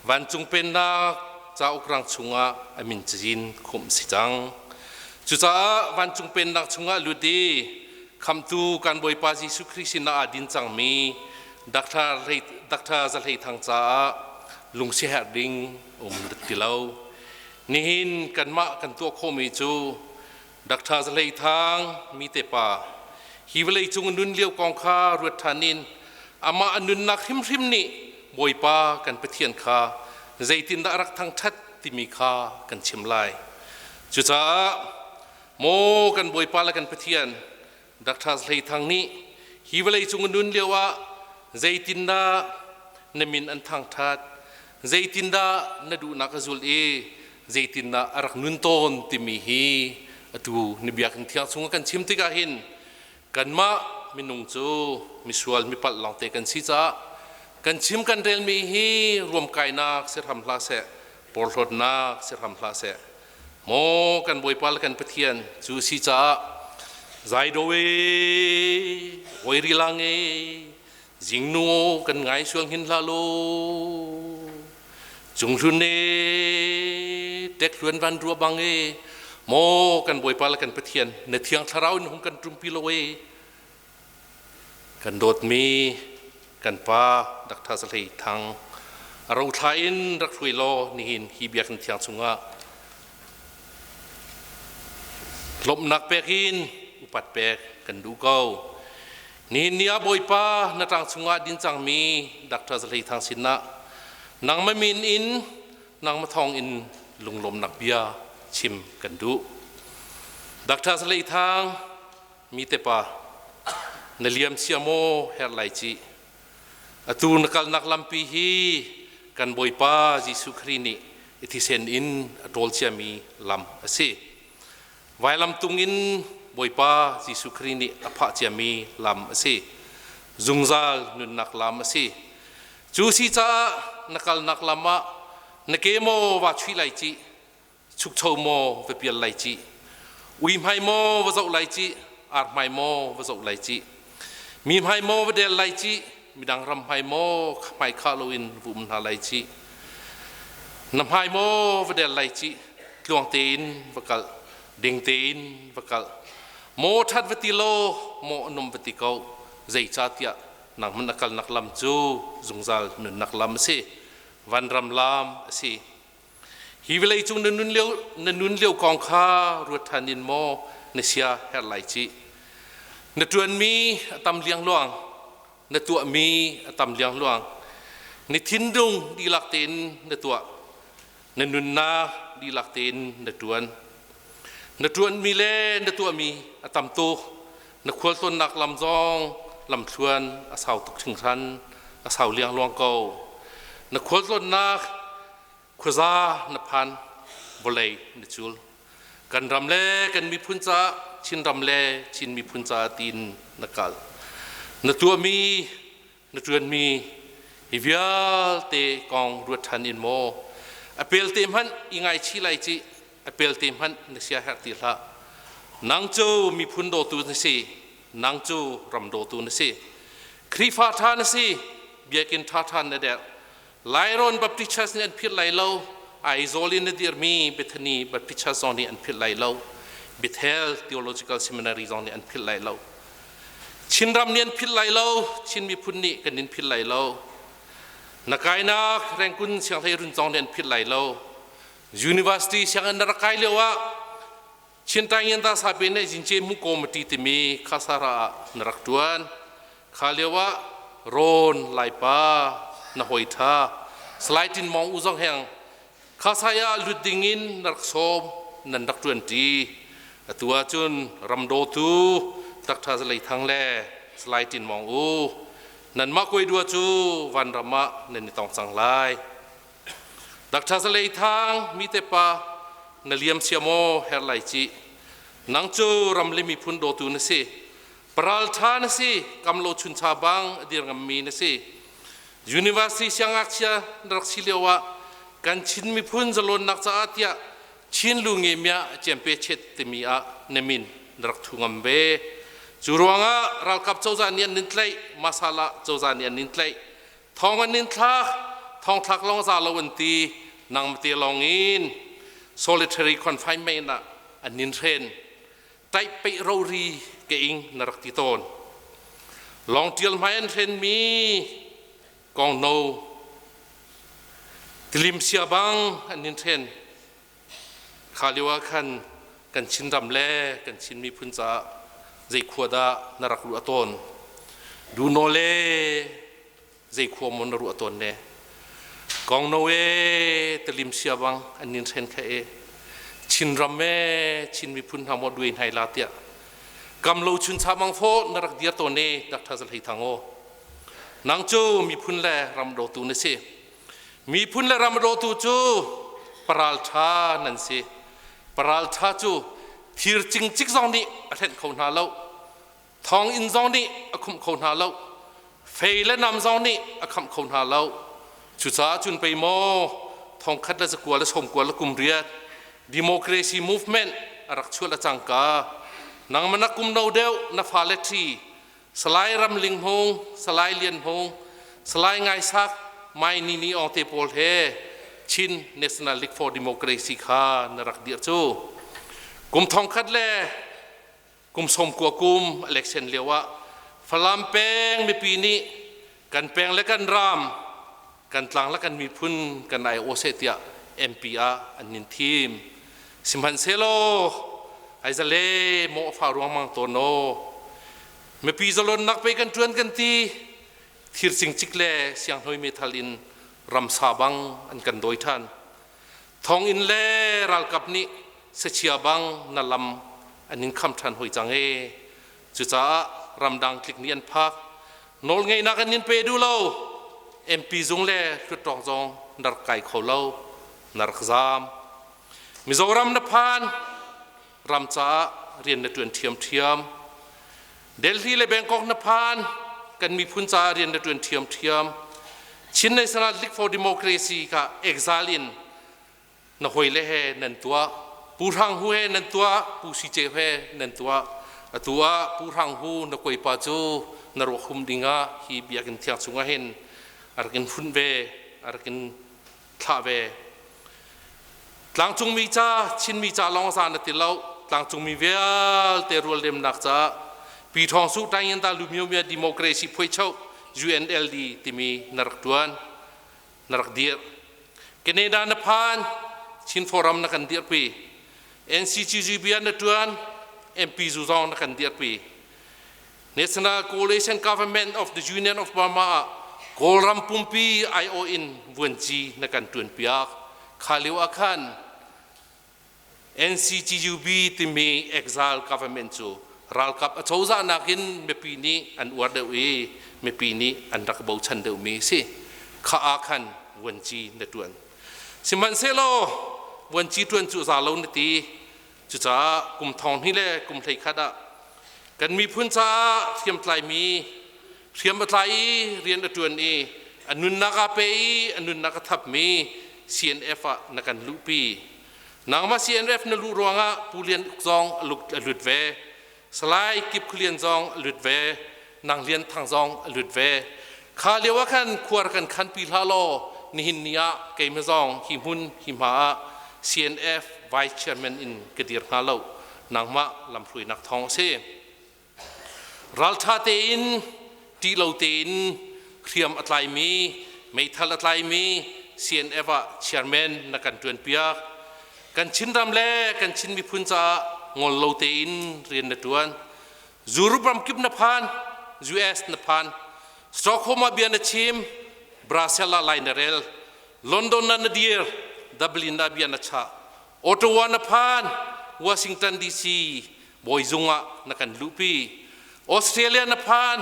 Vancung pennak cauk rang chungah a min cazin khumh si cang. Cucaah vancung pennak chungah lut i khamtu kan Bawipa Jesuh Khrih sinah aa din cangmi Dr. Za Hlei Thang caah lungsiherh ding um ti lo. Nihin kanmah kan tuah khawhmi cu Dr. Za Hlei Thang mi te pa hi vawlei cung nun lio kong kha ruat ṭhan in amah a nunnak hrimhrim nih Bawipa kan Pathian kha zeitindah a rak thangṭhat timi kha kan chim lai. Cucaah maw kan Bawipa le kan Pathian Dr. Za Hlei Thang nih hi vawlei cung nun lio ah zeitindah na min an thangṭhat zeitindah na duhnak a zul i Zeitindah a rak nun tawn timi hi atu ni biakinn thiang chung kan chim tikah hin kanmah minung cu misual mipalh lawngte kan si caah kan chim kan relmi hi ruamkainak si hram hlah seh, porhlawtnak si hram hlah seh. Maw kan Bawipa le kan Pathian, cu si caah zai do e, oi ri lang e, zingnu kan ngai sual hin hlah lo, cung hlun e, tek hluan van rua bang e, maw kan Bawipa le kan Pathian, na thiang thlarau in hung kan ṭumpi lo e. Kan dawtmi kan pa Dr. Za Hlei Thang, a rothla in rak hruai law nihin hi biakinn thiang chungah lawmhnak pek in upat pek kan duh ko. Nihin ni ah Bawipa na ṭang chungah din cangmi Dr. Za Hlei Thang sinah nangmah min in nangmah thawng in lunglawmnak bia chim kan duh. Dr. Za Hlei Thang, mi te pa na liam sia maw her lai ci, atu na kalnak lampi hi kan Bawipa Jesuh Khrih nih i thisen in a ṭawl ciami lam a si. Vailam tung in Bawipa Jesuh Khrih nih a phah ciami lam a si, zungzal nunnak lam a si. Cu si caah na kalnak lam ah na ke maw va chuih lai ci, chukcho maw va pial lai ci, ui hmai maw va zoh lai ci, ar hmai maw va zoh lai ci, mi hmai maw va del lai ci, midang ram hmai maw hmai khah loin va um hna lai ci, na hmai maw va del lai ci, tluang tein va kal, ding tein va kal, maw ṭhat va ti law, maw num va ti ko, zeicahtiah nangman na kalnak lam cu zungzal nunnak lam a si, vanram lam a si. Hi vawlei cung na nun lio, na nun lio kong kha ruat ṭhan in maw na sia herh lai ci. Na ṭuanmi a tam liangluang, na tuahmi a tam liangluang. Na thinlung dihlak tein na tuah, na nunnak dihlak tein na ṭuan. Na ṭuanmi le na tuahmi a tam tuk. Na khualtlawnnak lam zong lamthluan a sau tuk hringhran, a sau liangluang ko. Na khualtlawnnak khuaza na phan, vawlei na cul. Kan ram le kan miphun caah, Chinram le Chin miphun caah tiin na kal. Na tuahmi, na ṭuanmi hi vialte kong ruat ṭhan in maw a pelte hmanh i ngaichih lai ci, a pelte hmanh na sia herh ti hlah. Nang cu miphun dawtu na si, nang cu ram dawtu na si, Khrihfa ṭha na si, biakinn ṭha ṭha na derh. Lairon Baptist Church nih an philh lai lo, Aizawl in na dirmi Bethany Baptist Church zong nih an philh lai lo, Bethel Theological Seminary zong nih an philh lai lo. Chinram nih an philh lai lo, Chin miphun nih kan in philh lai lo. Na kainak Rengkun Sianghleirun zong nih an philh lai lo. University sianginn na rak kai lio ah Chin Taingyanta Sape nih Jinche Mu Committee timi khasara ah na rak tuan. Kha lio ah Rawn Laipa na hoi tha Salai Tin Mong U zong heng khasaya lut ding in na rak sawm, nan rak tuan ṭi. Atu ahcun ramdawtu Dr. Zalei Thang le Salai Tin Mong U nanmah koi dua cu vanram ah nan i tong cang lai. Dr. Zalei Thang, mi te pa na liam sia maw her lai ci, nang cu ram le miphun dawtu na si, paral ṭha na si, kam lo chuncha bang a dir ngammi na si. University siangngakchia na rak si lio ah kan Chin miphun zalawnnak caah tiah Chin lu nge mia ciampe chet timi ah na min na rak thu ngam ve. Cu ruangah ralkap cozah nih an nin tlaih, masala cozah nih an nin tlaih. Thong an nin thlak, thong thlak lawng za lo an ti, nang mate lawng in solitary confinement ah an nin hren. Taih peih rori ke ing na rak ti tawn. Long tial hmai an hren mi kong no tilim sia bang an nin hren. Kha lio ah khan kan Chinram le kan Chin miphun caah zei khua dah na rak ruah tawn? Du no le zei khua maw na ruah tawn ne? Kong no e tilim sia bang an nin hren kha e. Chinram e Chin miphun hna maw duai hnai la tiah kam lo chun cha mang fo na rak dir tawn e Dr. Zal Hlei Thang aw. Nang cu miphun le ram dawtu na si. Miphun le ram dawtu cu Paral ṭha nan si. Paral ṭha cu thir cingcik zong nih a hlenh kho hna lo. Thonginn zong nih a khumh kho hna lo. Fei le nam zong nih a khamh kho hna lo. Cucaah cun pei maw 1998 democracy movement a rak chuah le cangka nangmah na kum no deuh na fale ṭhi Salai Ram Ling Hmung, Salai Lian Hmung, Salai Ngai Sak, Mai Ni Ni Aung te pawl he Chin National League for Democracy kha na rak dirh cu. Kum thong khat le kum sawm kua kum election lio ah Falam peng mipi nih kan peng le kan ram kan tlang le kan miphun kan ai aw seh tiah MP ah an nin thim. Sihmanhsehlaw ai zale maw fa ruang mang tawn aw mipi zalonnak pe kan tuan kan ti thir cingcik le sianghnoi meithal in ramsa bang an kan dawi than. Thonginn le ralkap nih sachia bang na lam an in kham ṭhan hoi cang ee. Cucaah ramdang tlik nih an phak. Nawlngeihnak an in pe duh lo. MP zung le hluttawng zong na rak kai kho lo. Na rak zaam. Mizoram na phan. Ram caah rian na ṭuan ṭhiamṭhiam. Delhi le Bangkok na phan. Kan miphun caah rian na ṭuan ṭhiamṭhiam. Chin National League for Democracy kha exile in na hawile he nan tuah. Pu Hrang Hu he nan tuah, Pu Si Ceu he nan tuah. Atu ah Pu Hrang Hu na koipa cu na ruak hum ding ah hi biakinn thiang chungah hin a rak in hunh ve, a rak in thlah ve. Tlangcungmi ca, Chinmi ca lawng za na ti lo. Tlangcungmi vialte rualremnak caah Pi Thawng Su Taingyin Lumyomia Democracy Phuaichoh UNLD timi na rak tuan, na rak dirh. Canada na phan, Chin Forum na kan dirhpi. NCGGB na tuan, MP zu zong na kan dirhpi. National Coalition Government of the Union of Burma ah Kawlram pumpi aiawh in vuanci na kan tuanpiak. Kha lio ah khan NCGUB timi exile government cu ralkap acozah nakin mipi nih an uar deuh i mipi nih an rak bochan deuhmi si. Kha ah khan vuanci na tuan. Sihmanhsehlaw vuanci tuan cu za lo na ti. Cucaah kum thong hnih le kum 11 ah kan miphun caah hriamtlaimi hriam a tlai i rian a ṭuan i a nunnak aa pe i a nunnak a thapmi CNF ah na kan luhpi. Nangmah CNF na luh ruangah Pu Lian Uk zong a lut ve. Salai Kip Khulian zong a lut ve. Nang Lian Thang zong a lut ve. Kha lio ah khan khuar kan khanpi hlah law nihin ni ah keimah zong hi hmun hi hma ah CNF Vice Chairman in ka dir hnga lo. Nangmah lamhruainak thawng a si. Ralṭha tein, ṭih lo tein hriam a tlaimi, meithal a tlaimi CNF ah chairman na kan ṭuanpiak. Kan Chinram le kan Chin miphun caah ngol lo tein rian na ṭuan. Europe ram kip na phan, US na phan. Stockholm ah bia na chim, Brussels ah lai na rel. London ah na dir, Dublin ah bia na chah. Ottawa na phan, Washington DC bawizung ah na kan luhpi. Australia na phan,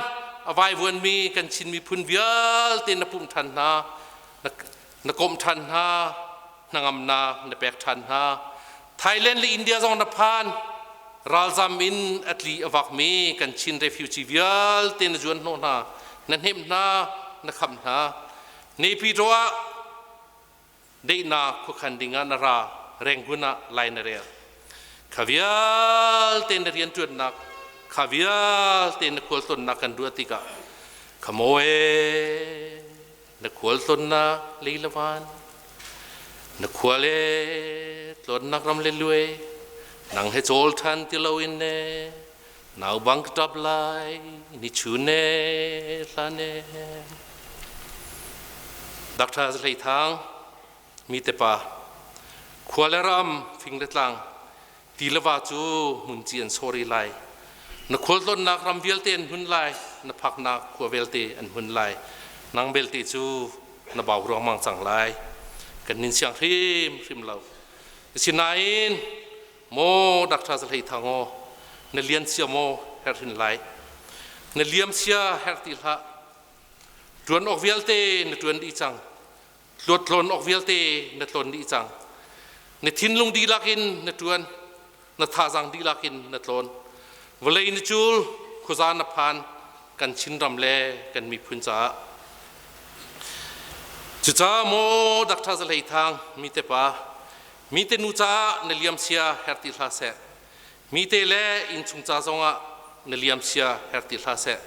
a vaivuanmi kan Chin miphun vialte na pumh ṭhan hna, na komh ṭhan hna, hnangamnak na pek ṭhan hna. Thailand le India zong na phan, ralzam in a tli a vakmi kan Chin refugee vialte na zuan hnawh hna, na hnemh hna, na khamh hna. Naypyidaw ah deihnak khuakhan dingah na ra Rangoon ah lai na rel kha vialte na rianṭuannak kha vialte na khualtlawnnak kan ruah tikah khamoe na khualtlawnnak lei le van na khua le tlawnnak ram le luai nang he chawl ṭhan ti loin ne nau bang ka ṭap lai ni chun ne hlan ne Dr. Hlei Thang mi te pa khua le ram fing le tlang ti le va cu hmun ci an sori lai na khualtlawnnak ram vialte an hun lai na phaknak khua vialte an hun lai nang belte cu na bau ruangmang cang lai kan nin siang hrim hrim lo asinain Maw Dr. Zahlei Thang aw, na lian sia maw herh hin lai. Na liam sia herh ti hlah. Ṭuan awk vialte na ṭuan dih cang. Tluat tlawn awk vialte na tlawn dih cang. Na thinlung dihlak in na ṭuan, na thazaang dihlak in na tlawn. Vawlei na cul, khuaza na phan, kan Chinram le kan miphun caah. Cucaah maw Dr. Za Hlei Thang, mi te pa, mi te nu caah na liam sia her ti hlah seh. Mi te le innchung ca zongah na liam sia her ti hlah seh.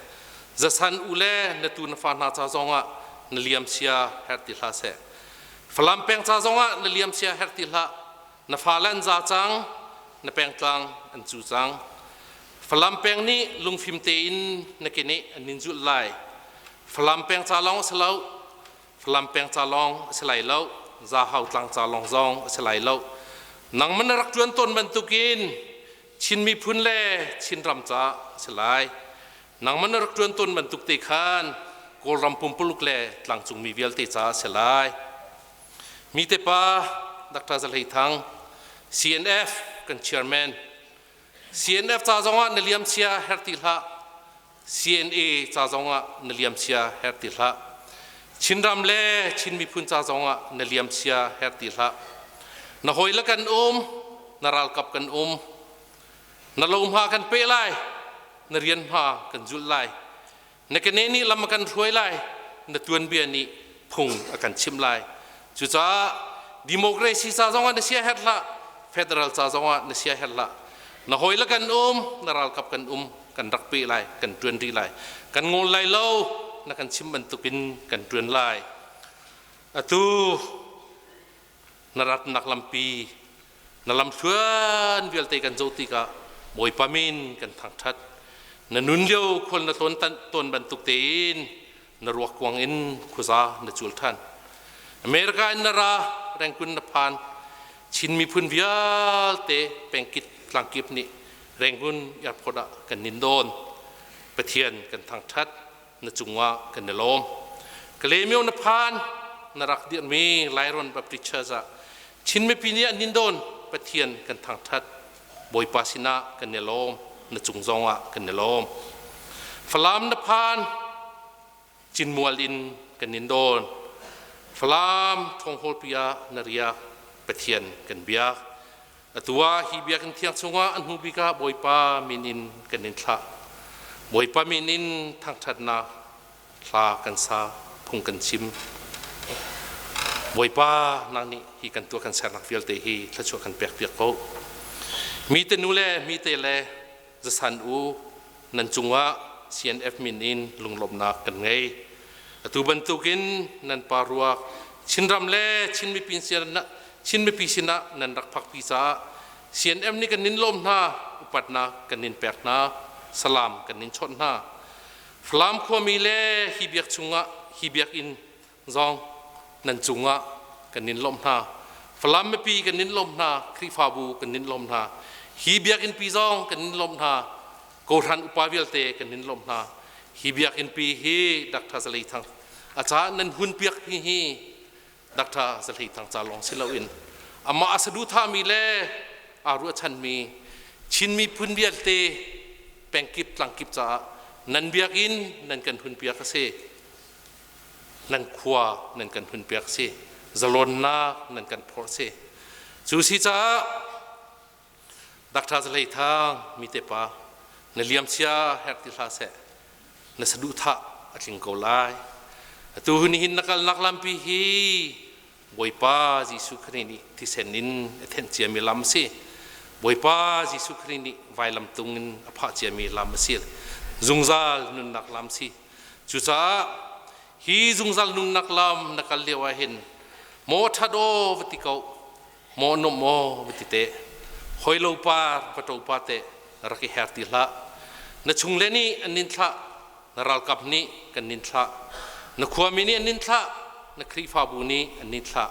Zasan u le na tu na fa hna ca zongah na liam sia her ti hlah seh. Falam peng ca zongah na liam sia her ti hlah. Na fale an za cang, na pengtlang an cu cang. Falam peng nih lungfim tein na keneh an nin zulh lai. Falam peng ca lawng a si lo, Falam peng ca lawng a si lai lo, Zahau tlang ca lawng zong a si lai lo. Nangmah na rak ṭuan tawn bantukin Chin miphun le Chinram ca a si lai. Nangmah na rak ṭuan tawn bantuk te khan Kawlram pumpuluk le tlangcungmi vialte ca a si lai. Mi te pa Dr. Za Hlei Thang, CNF kan chairman, CNF ca zongah na liam chia her ti hlah. CNA ca zongah na liam chia her ti hlah. Chinram le Chin miphun ca zongah na liam chia her ti hlah. Na hawi le kan um, na ralkap kan um, na lohma kan pe lai, na rian hma kan zulh lai. Na kene nih lam a kan hruai lai, na tuanbia nih phung a kan chimh lai. Cucaah democracy ca zongah na sia herh hlah, federal ca zongah na sia herh hlah. Na hawi le kan um, na ralkap kan um, kan rak pe lai, kan ṭuan rih lai. Kan ngawl lai lo, na kan chim bantukin kan ṭuan lai. Atu na ratnak lampi na lamthluan vialte kan zoh tikah Bawipa min kan thangṭhat. Na nun lio khual na tlawn tawn bantuk tein na ruakkuang in khuaza na cul ṭhan. America in na ra, Rangoon na phan. Chin miphun vialte pengkit tlangkip nih Rangoon airport ah kan nin dawn. Pathian kan thangṭhat. Na cungah kan i lawm. Kalaymyo na phan na rak dirhmi Lairon Baptist Church ah Chin mipi nih an nin dawn Pathian kan thangthat Bawipa sinah kan i lawm na cung zongah kan i lawm. Falam na phan Cinmual in kan nin dawn. Falam thonghawlpi ah na riak Pathian kan biak. Atu ah hi biakinn thiang chungah an hnu bik ah Bawipa min in kan in thlah. Bawipa min in thangṭhatnak hla kan sa, phung kan chim. Bawipa nang nih hi kan tuah kan sernak vialte hi thluachuah kan pek piak ko. Mi te nu le mi te le zasan u nan cungah CNF min in lunglawmhnak kan ngei. Atu bantukin nan pa ruak Chinram le Chin mipi Chin mipi sinah nan rak phakpi caah CNM nih kan nin lawm hna, upatnak kan nin pek hna, salam kan nin chawnh hna. Falam khuami le hi biak chungah hi biakinn zong nan cungah kan nin lawmh hna. Falam mipi kan nin lawmh hna, Khrihfabu kan nin lawmh hna. Hi biakinn pi zong kan nin lawmh hna. Kawhhran upa vialte kan nin lawmh hna. Hi biakinn pi hi Dr. Zalei Thang a caah nan hun piak hi hi Dr. Zalei Thang ca lawng si loin amah a saduhthahmi le aa ruahchanmi Chin miphun vialte pengkip tlangkip caah nan biakinn nan kan hun piak a si. Nan khua nan kan hun piak si. Zalonnak nan kan phorh si. Cu si caah Dr. Zalei Thang mi te pa na liam sia herh ti hlah seh na saduhthah a tling ko lai atu hun hin na kalnak lampi hi Bawipa Jesuh Khrih nih thisen in a thenh ciami lam a si Bawipa Jesuh Khrih nih vailam tung in a phah ciami lam a si zungzal nunnak lam si cucaah hi zungzal nunnak lam na kal lio ah hin maw ṭhat aw va ti ko maw nuam maw va ti te hoi lo par va ṭo pa te rak i her ti hlah na chung le nih an nin thlah na ralkap nih kan nin thlah na khuami nih an nin thlah na Khrihfabu nih an nin thlah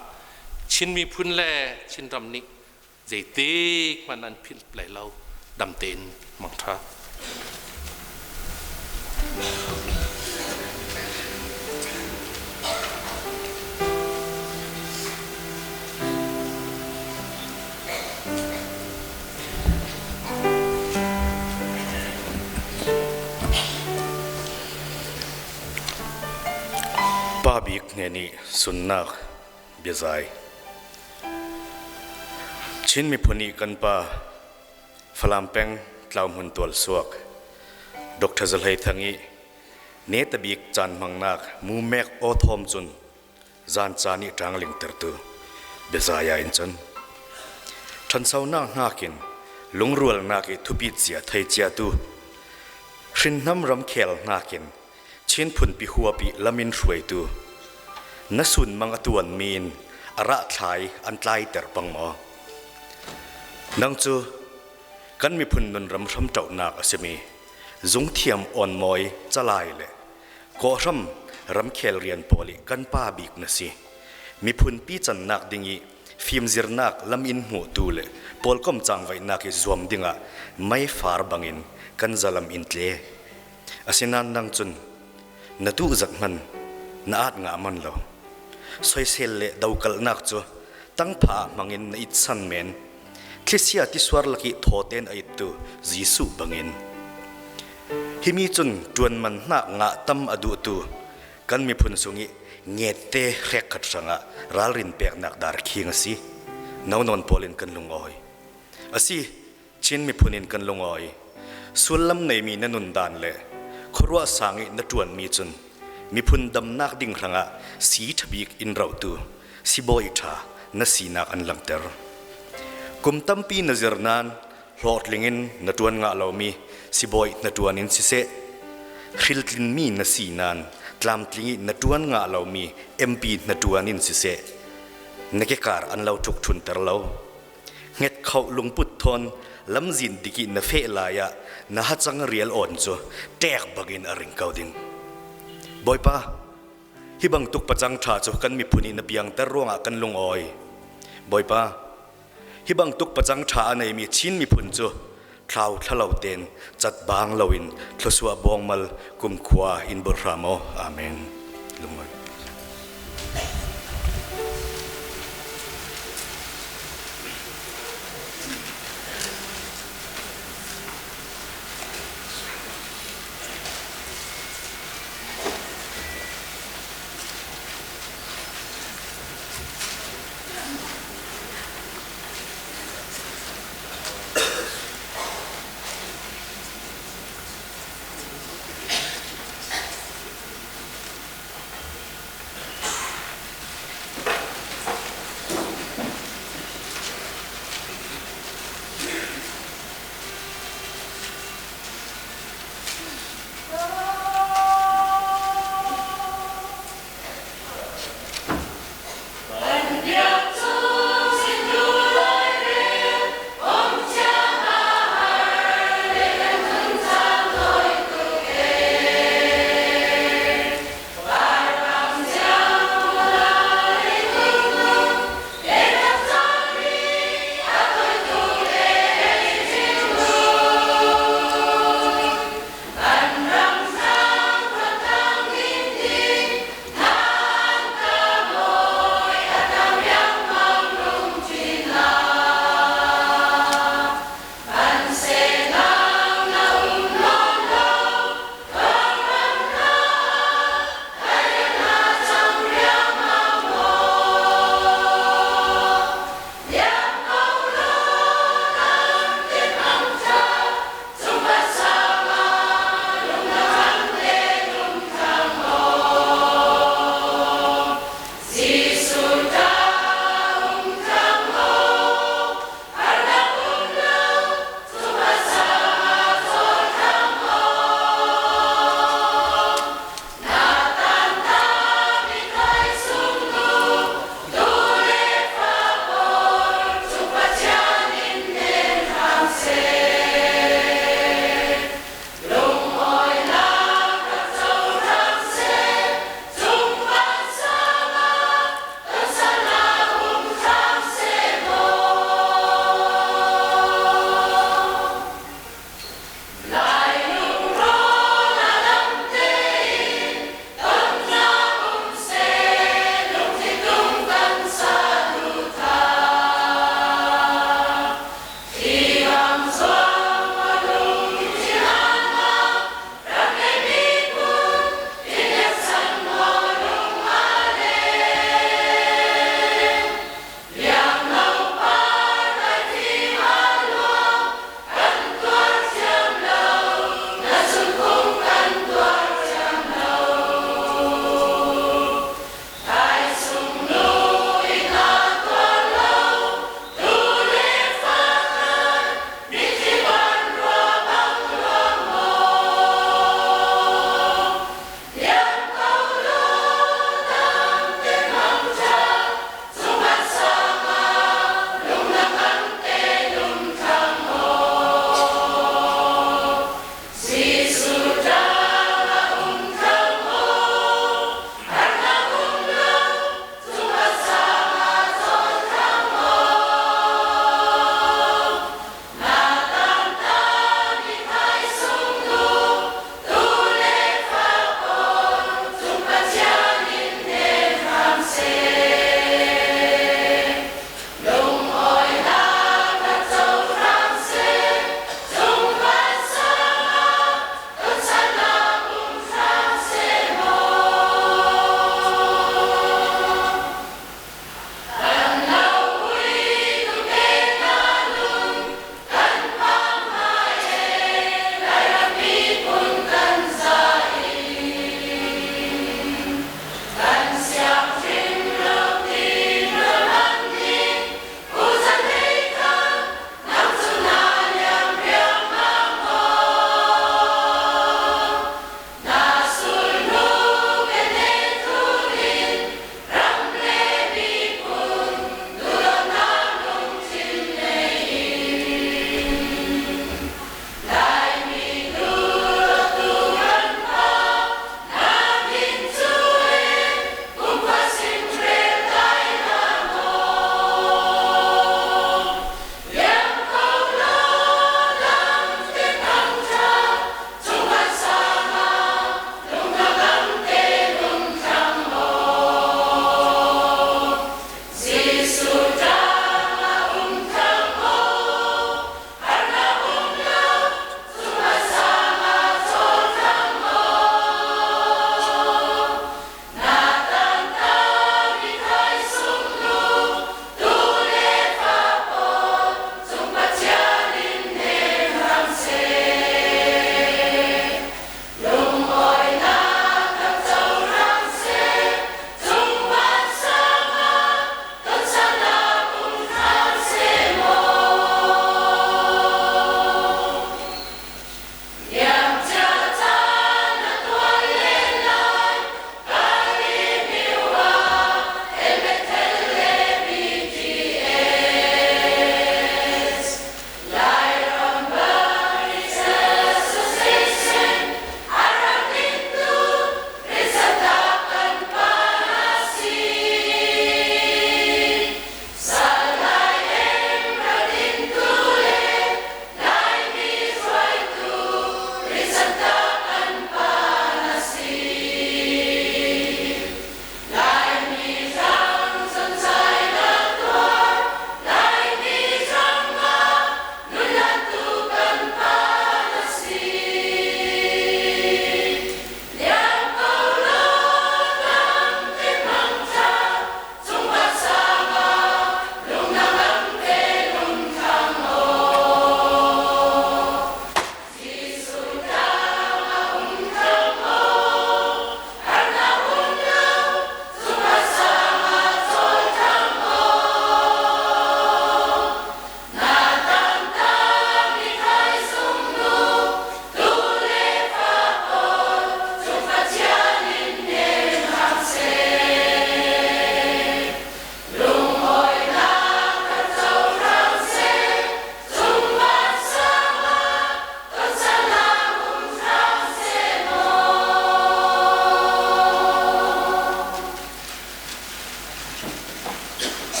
Chin miphun le Chinram nih zeitik hmanh an philh lai lo dam tein mangṭha. Pa bik hne nih sunnak biazai. Chin miphun i kan pa Falam peng Tlauhmun tual suak Dr. Za Hlei Thang i ne tabik caan hmangnak mumek aw thawm cun zan caan i ṭangling tertu biazaya in cun ṭhansonak hnakin lungrualnak i thupit cia thei cia tu hrinnam ramkhel hnakin Chin phunpi huapi lamin hruaitu na sunmang a tuan mi in a rah thlai an tlaiter pang maw? Nang cu kan miphun nun ram hram ṭohnak a simi zungthiam awnmawi calai le kawhram ramkhel rian pawl i kan pa bik na si. Miphunpi cannak ding i fimzirnak lam in hmuhtu le pawlkom cangvaihnak i zuam dingah meifar bangin kan zalam in tle. Asinain nang cun na duh zat hman na at nga man lo. Soisel le dokalnak cu tangpha ah hmangin na it san men. Thlisia tisuar laki thawten a ittu Jesuh bangin. Himi cun ṭuan man hnak nga tam a duhtu kan miphun sung i ngette hrek khat hrangah ralrin peknak dar khing a si. No non pawl in kan lungawi. Asi, Chin miphun in kan lungawi. Sullam neimi na nun dan le khuaruah sang i na ṭuanmi cun miphun damnak ding hrangah sii ṭhabik in rohtu sibawi ṭha na sinak an langhter. Kum tampi na zir nain hlawhtling in na ṭuan ngah lomi sibawi na ṭuan in siseh, hriltlinmi na si nain tlamtling i na ṭuan ngah lomi MP na ṭuan in siseh, na kekar an lo ṭhuk ṭhunter lo. Hnget kho lungput thawn lamzin diki na feh lai ah na hacang rial awn cu ṭek bangin a ring ko ding. Bawipa, hi bangtuk pacang ṭha cu kan miphun i na piangter ruangah kan lungawi. Bawipa, hi bangtuk pacang ṭha a neimi Chin miphun cu thlau thlalo tein cat bang loin thluasuah bawngmal kumkhua in bur hram aw. Amen. Lungawi.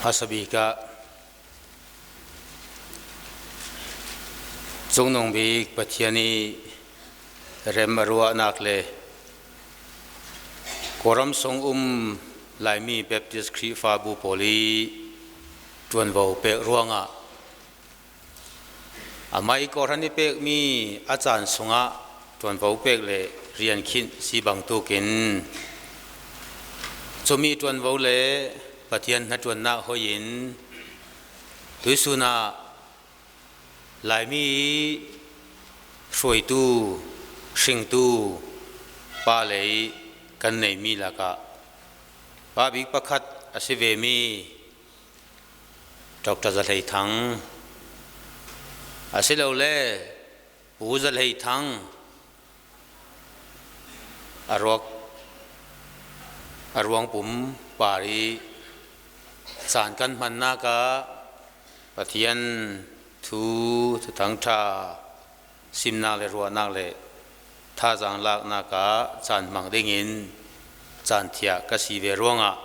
Hmasabik ah Cungnung bik Pathian i rem a ruahnak le Kawlram sung um Laimi Baptist Khrihfabu pawl i ṭuanvo pek ruangah a mei kawhhran i pekmi a caan sungah ṭuanvo pek le rian khinh si bantukin cumi ṭuanvo le Pathian hnaṭuannak hoih in tuisun ah Laimi hruaitu, hringtu pa lei kan neimi lakah pa bik pakhat a si vemi Dr. Za Hlei Thang asilole Pu Za Hlei Thang a ruak a ruangpum par i caan kan hmannak ah Pathian thu thuthang ṭha simnak le ruahnak le thazaang laknak ah caan hmang dingin caan thiah ka si ve ruangah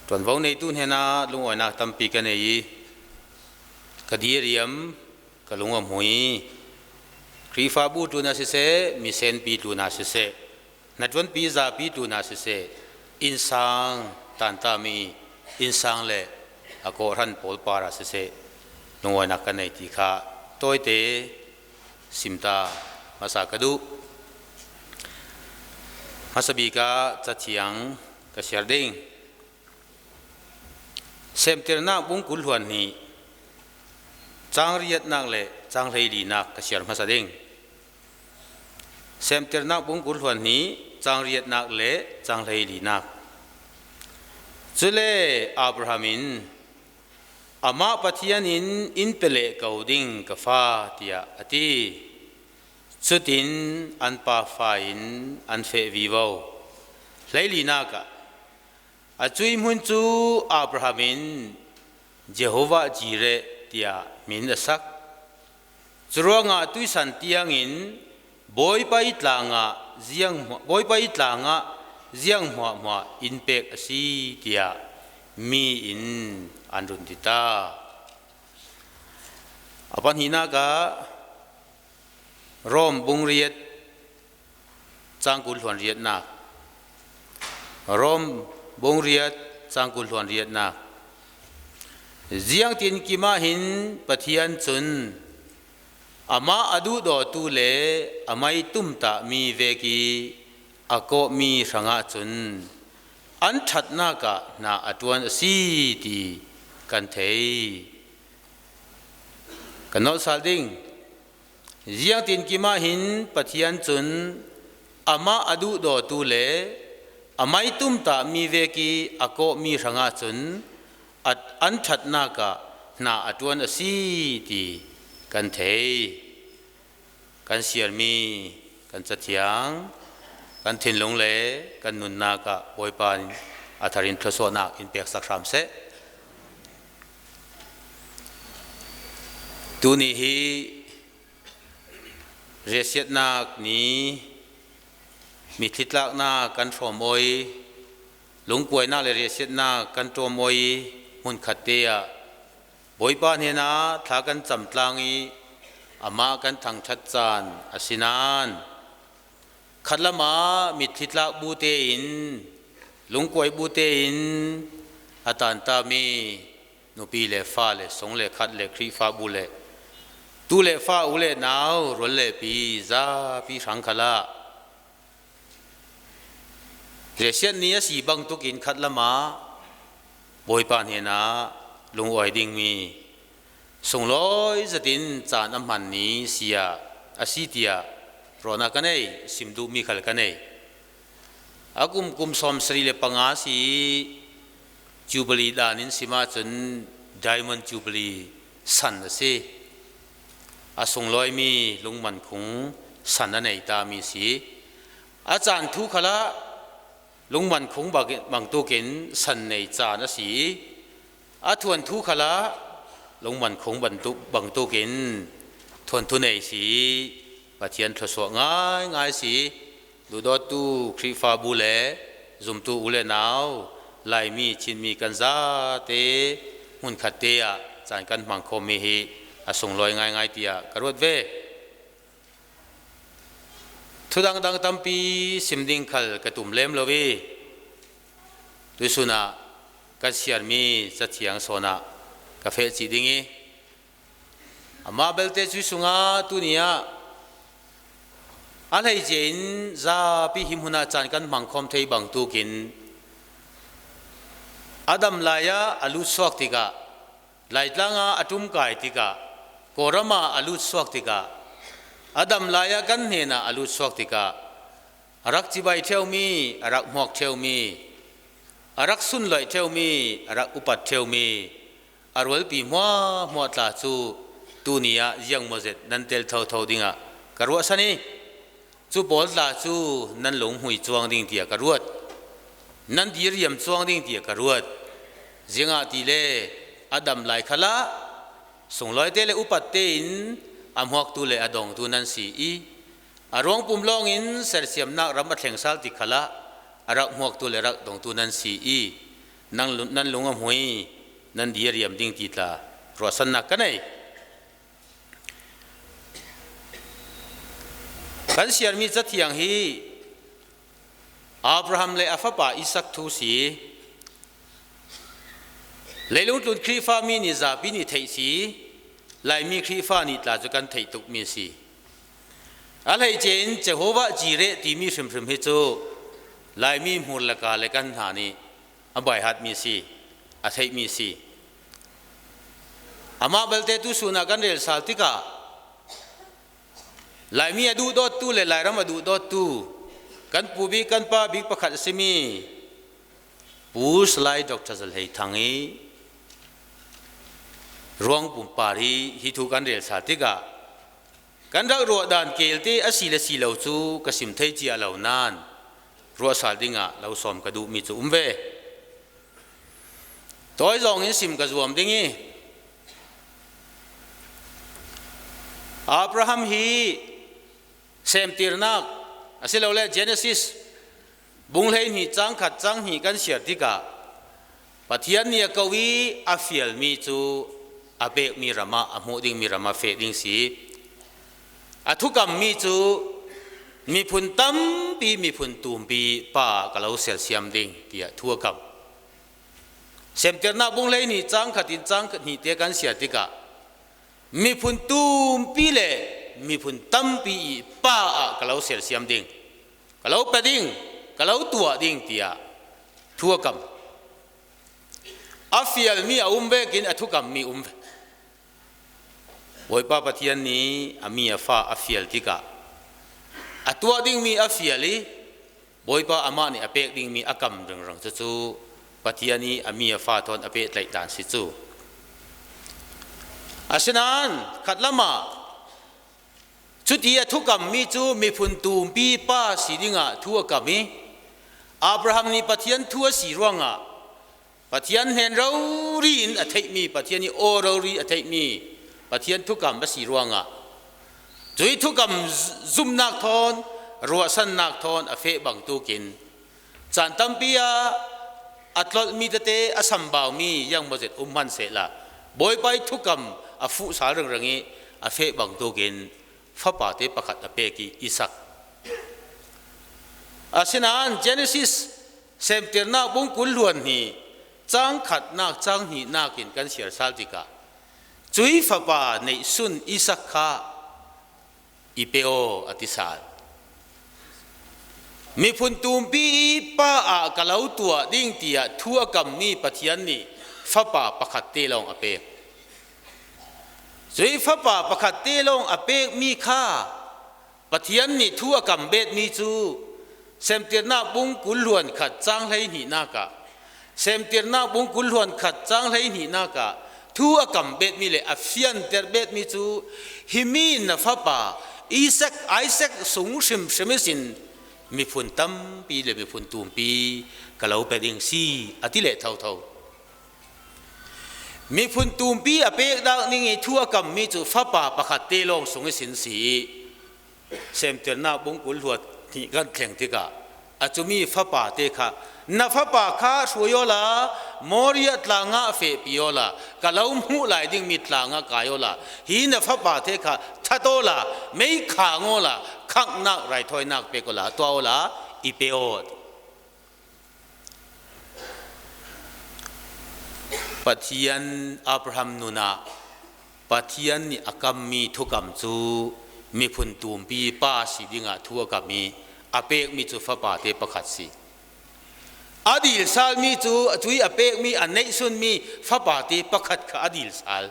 Ṭuanvo neitu hnenah lungawinak tampi ka nei i ka diriam, ka lung a hmui. Khrihfabu ṭun ah siseh, misenpi ṭun ah siseh, hnaṭuanpi zapi ṭun ah siseh, innsang tantami innsang le a kawhhran pawl par ah siseh, lungawinak ka nei ti kha tawite simta hmasa ka duh. Hmasa bik ah cathiang ka share ding. Semtirnak bung 20 hluan nih caang riatnak le caang 14nak ka share hmasa ding. Semtirnak bung 20 hluan nih caang riatnak le caang 14nak. Cule Abraham in amah Pathian in in pele ko ding ka fa tiah a ti. Cutin an pafa in an feh vivo. 14nak ah a cui hmun cu Abraham in Jehovah Jireh tiah min a sak. Curuangah tuisan tiangin Bawipa i tlang ah ziang Bawipa i tlang ah ziang hmuahhmuah inn pek a si tiah mi in an run ti ta. A pahnihnak ah Rom bung riat caang 20 hluan riatnak Rom bung riat caang 20 hluan riatnak Ziang tin kim ah hin Pathian cun amah a duhdawtu le a mei tumtah mi vek i a kawhmi hrangah cun an ṭhatnak ah hna a ṭuan a si ti kan thei. Kan nolh sal ding. Ziang tin kim ah hin Pathian cun amah a duhdawtu le a mei tumtah mi vek i a kawhmi hrangah cun an ṭhatnak ah hna a ṭuan a si ti kan thei. Kan siarmi kan cathiang, kan thinlung le kan nunnak ah Bawipa nih a thar in thluasuahnak in pek sak hram seh. Tuni hi riasiatnak ni mitthli tlaknak kan hrawm oi, lungkuainak le riasiatnak kan ṭawm oi hmunkhat te ah Bawipa hnenah thla kan cam tlang i amah kan thangṭhat caan a si nain khatlam ah mitthli tlak bu tein lungkuai bu tein a tantami nupi le fa le sung le khat le Khrihfabu le tu le fa u le nau rual le pi zapi hrang khala Resian ni a si bangtuk in khat lam ah Bawipa hnenah lungawi dingmi sunglawi zatin caan a hman ni sia a si tiah ruahnak ka nei sim duhmi khal ka nei. A kum kum 75 si Jubilee dan in sim ahcun Diamond Jubilee san a si. A sunglawimi lungman khung san a nei tami si. A caan thu khal ah lungman khung bangtukin san nei caan a si i a thuan thu khal ah lungman khung bantuk bangtukin thuan thu nei si Pathian thluasuah ngaingai si. Duhdawttu Khrihfabu le zumtu u le nau Laimi Chinmi kan zate hmunkhat te ah caan kan hmang khomi hi a sunglawi ngaingai tiah ka ruat ve. Thu dangdang tampi sim ding khal ka tum lem lo i tuisun ah kan siarmi cathiang sawn ah ka feh chih ding i amah belte cu sungah tuni ah a hleice in zapi hi hmun ah caan kan hmang khom thei bang tukin Adam lai ah a lut suak tikah Laitlang ah a ṭum kai tikah Kawlram ah a lut suak tikah a dam lai ah kan hnen ah a lut suak tikah a rak cibai ṭheomi a rak hmuak ṭheomi a rak sunloih ṭheomi a rak upat ṭheomi a rualpi hmuahhmuah tla cu tuni ah ziang mawzet nan tel thotho dingah ka ruah san i cu pawl tla cu nan lunghmui cuang ding tiah ka ruat nan diriam cuang ding tiah ka ruat zingah ti le a dam lai khala sunglawi te le upat tein a hmuaktu le a dongtu nan si i a ruang pum lawng in sersiamnak ram a thleng sal ti khala a rak hmuaktu le rak dongtu nan si i nan lung a hmui nan diriam ding ti tla ruahsannak ka nei. Kan siarmi cathiang hi Abraham le a fapa Isak thu si. Leilung tlun Khrihfa mi nih zapi nih theih si. Laimi Khrihfa nih tla cu kan theih tukmi si. A hleice in Jehovah Jireh timi hrimhrim hi cu Laimi hmur le ka le kan hna nih a baihatmi si, a theihmi si. Amah belte tu sun ah kan rel sal tikah Laimi a duh dawttu le Lairam a duh dawttu kan pu bik kan pa bik pakhat a simi Pu Salai Dr. Zal Hlei Thang i ruang pumpar hi hi thu kan rel sal tikah kan rak ruah dan kel te a si le si lo cu ka sim thei cia lo nain ruah sal dingah lo sawm ka duhmi cu um ve. Tawi zong in sim ka zuam ding i Abraham hi semtirnak asilole Genesis bung 12 cang khat cang hnih kan siar tikah Pathian nih a ko i a fialmi cu a pekmi ram ah a hmuh dingmi ram ah feh ding si. A thukammi cu miphun tampi miphun tumpi pa ka lo sersiam ding tiah thu a kam. Semternak bung 12 cang khat in cang hnih te kan siar tikah miphun tumpi le miphun tampi i pa ah ka lo sersiam ding ka lo pe ding ka lo tuah ding tiah thu a kam. A fialmi a um vekin a thukammi um ve. Bawipa Pathian nih a mi a fa a fial tikah a tuah dingmi a fial i Bawipa amah nih a pek dingmi a kam ringrang cucu Pathian i a mi a fa thawn a pehtlaih dan si cu. Asinain khat lam ah cuti a thukammi cu miphun tumpi pa si dingah thu a kam i Abraham nih Pathian thu a si ruangah Pathian hnen rori in a theihmi Pathian i aw rori a theihmi Pathian thukam a si ruangah cui thukam zumnak thawn ruahsannak thawn a feh bangtukin caan tampi ah a tlolhmi tete a sambaumi yang mawzet um hman sehla Bawipa i thukam a fuh sal ringrang i a feh bangtukin fapa te pakhat a pek i Isak. Asinain Genesis Semtirnak bung 20 luan hi cang khatnak cang hnihnak in kan siarsal tikah cui fapa neihsun Isak kha i pe aw a ti sal. Miphun tumpi i pa ah ka lo tuah ding tiah thu a kammi Pathian nih fapa pakhat te lawng a pek. Cui fapa pakhat te lawng a pekmi kha Pathian nih thu a kam betmi cu semtirnak bung 20 hluan khat cang 12 nak ah semtirnak bung 20 hluan khat cang 12 nak ah thu a kam betmi le a fianter betmi cu himi na fapa Isaac Isaac sung hrimhrim sin miphun tampi le miphun tumpi ka lo pe ding si a ti le thotho. Miphun tumpi a pek dak ning i thu a kammi cu fapa pakhat te lawng sung i sin si i semtirnak bung 20 luat hnih kan thleng tikah Acumi fapa te kha na fapa kha hruai la Moria tlang ah fehpi la ka lo hmuh lai dingmi tlang ah kai la hi na fapa te kha thato la mei kha ngo la khangnak raithawinak pe ko la tuah la i pe o. Pathian Abraham nunah Pathian nih a kammi thukam cu miphun tumpi pa si dingah thu a kam i a pekmi cu fapa te pakhat si. A dil salmi cu cui a pekmi a neihsunmi fapa te pakhat kha a dil sal.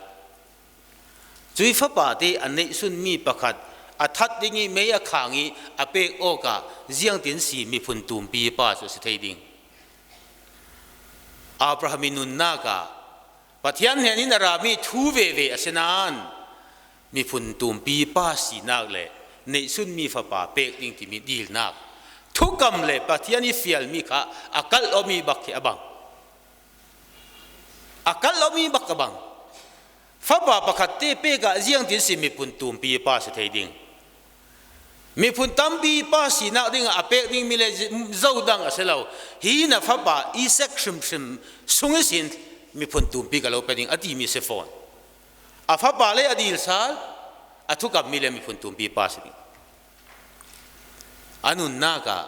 Cui fapa te a neihsunmi pakhat a that ding i mei a khang i a pek awkah ziangtin si miphun tumpi pa cu a si thei ding. Abraham i nunnak ah Pathian hnen in a rami thu veve a si nain miphun tumpi pa sinak le neihsunmi fapa pek ding timi dilnak thukam le Pathian i fialmi kha a kalh omi bak khi a bang. A kalh omi bak a bang. Fapa pakhat te pek ah ziang tin si miphun tumpi pa si thei ding. Miphun tampi pa sinak ding ah a pek dingmi le zodang a si lo. Hi na fapa Isaac hrimhrim sung i sin miphun tumpi ka lo pe ding a timi si fawn. A fapa le a dil sal, a thukammi le miphun tumpi pa si ding. A nunnak ah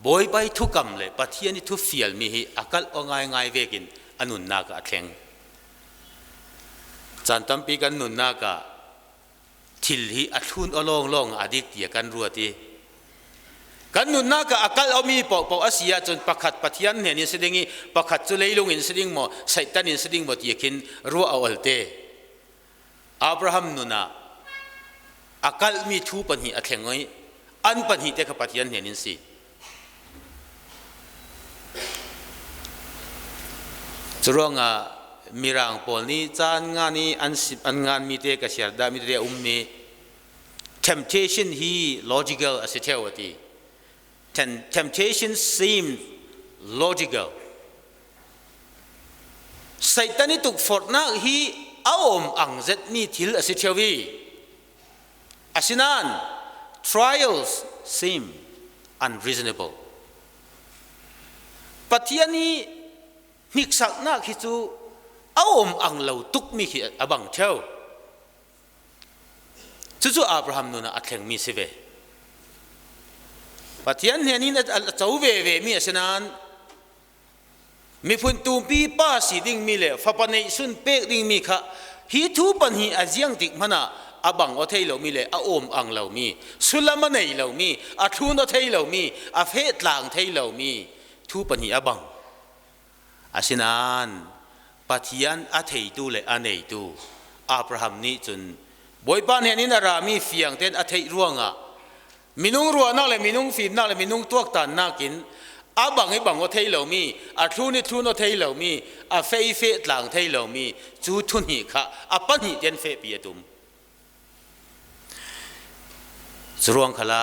Bawipa i thukam le Pathian i thu fialmi hi a kalh aw ngaingai vekin a nunnak ah a thleng. Caan tampi kan nunnak ah thil hi a thlun aw lawnglawng ah a dik tiah kan ruat i kan nunnak ah a kal omi paohpaoh a si ahcun pakhat Pathian hnen in si ding i pakhat cu leilung in si ding maw Satan in si ding maw ti khin ruah a ol te. Abraham nun ah a kalhmi thu pahnih a thleng i an pahnih te kha Pathian hnen in si. Curuangah Mirang pawl nih caan ngan i an an nganmi te ka siar dah mi te a ummi temptation hi logical a si theo a ti. Temptation seems logical. Satan i tukforhnak hi a um ang zetmi thil a si theo i Asinain trials seem unreasonable. Pathian i hniksaknak hi cu a um ang lo tukmi khi a bang theo. Cucu Abraham nun ah a thlengmi si ve. Pathian hnen in a co ve ve mi asinain Miphun tumpi pa si dingmi le fapa neihsun pek dingmi kha hi thu pahnih a ziang tik hmanh ah a bang aw thei lomi le a awm ang lomi, sullam a nei lomi, a thlun aw thei lomi, a fehtlang thei lomi thu pahnih a bang. Asinain Pathian a theitu le a neitu Abraham nih cun Bawipa hnen in a rami fiang tein a theih ruangah Minung ruahnak le minung fimnak le minung tuaktannak in a bang i bang aw thei lomi, a thlun i thlun aw thei lomi, a fei fe tlang thei lomi cu thuhnih kha a pahnih ten fehpi a tum. Curuang khala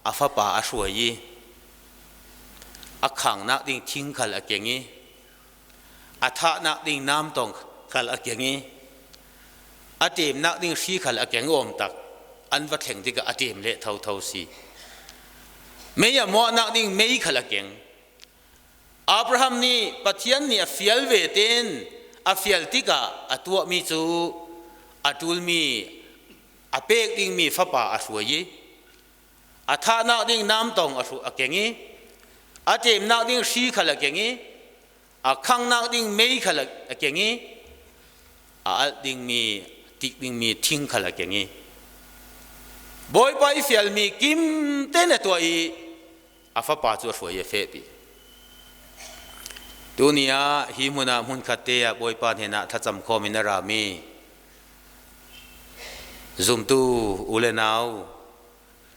a fapa a hruai i a khangnak ding thing khal a keng i a thahnak ding namtong khal a keng i a ṭemnak ding hri khal a keng awm tak an va thleng tikah a ṭem le thotho si mei a muahnak ding mei khal a keng Abraham nih Pathian nih a fial ve ten a fial tikah a tuahmi cu a ṭulmi a pek dingmi fapa a hruai i a thahnak ding namtong a keng i a ṭemnak ding hri khal a keng i a khangnak ding mei khal a keng i a alh dingmi tik dingmi thing khal a keng i Bawipa i fialmi kim te na tuah i a fapa cu a hruai i a fehpi. Tuni ah hi hmun ah hmunkhat te ah Bawipa hnenah thlacam khawm in a rami zumtu u le nau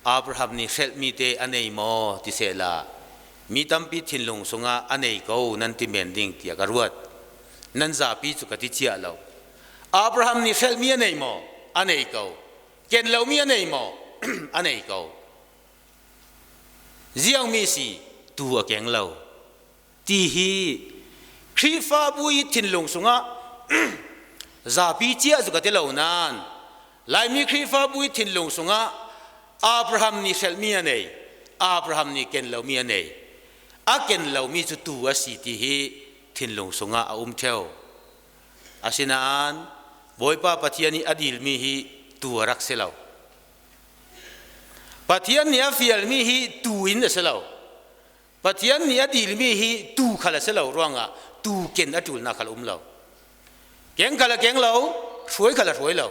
Abraham nih hrelhmi te a nei maw ti sehla mi tampi thinlung sungah a nei ko nan ti men ding tiah ka ruat. Nan zapi cu ka ti cia lo. Abraham nih hrelhmi a nei maw? A nei ko. Ken lomi a nei maw? a nei ko. Ziangmi si tu a keng lo. Ti hi Khrihfabu i thinlung sungah zapi cia cu ka ti lo nain Laimi Khrihfabu i thinlung sungah Abraham nih hrelhmi a nei. Abraham nih ken lomi a nei. A ken lomi cu tu a si ti hi thinlung sungah a um theo. Asinain Bawipa Pathian i a dilmi hi tu a rak si lo. Pathian nih a fialmi hi tu in a si lo. Pathian nih a dilmi hi tu khal a si lo ruangah tu ken a ṭulnak khal um lo. Keng khal a keng lo, hruai khal a hruai lo.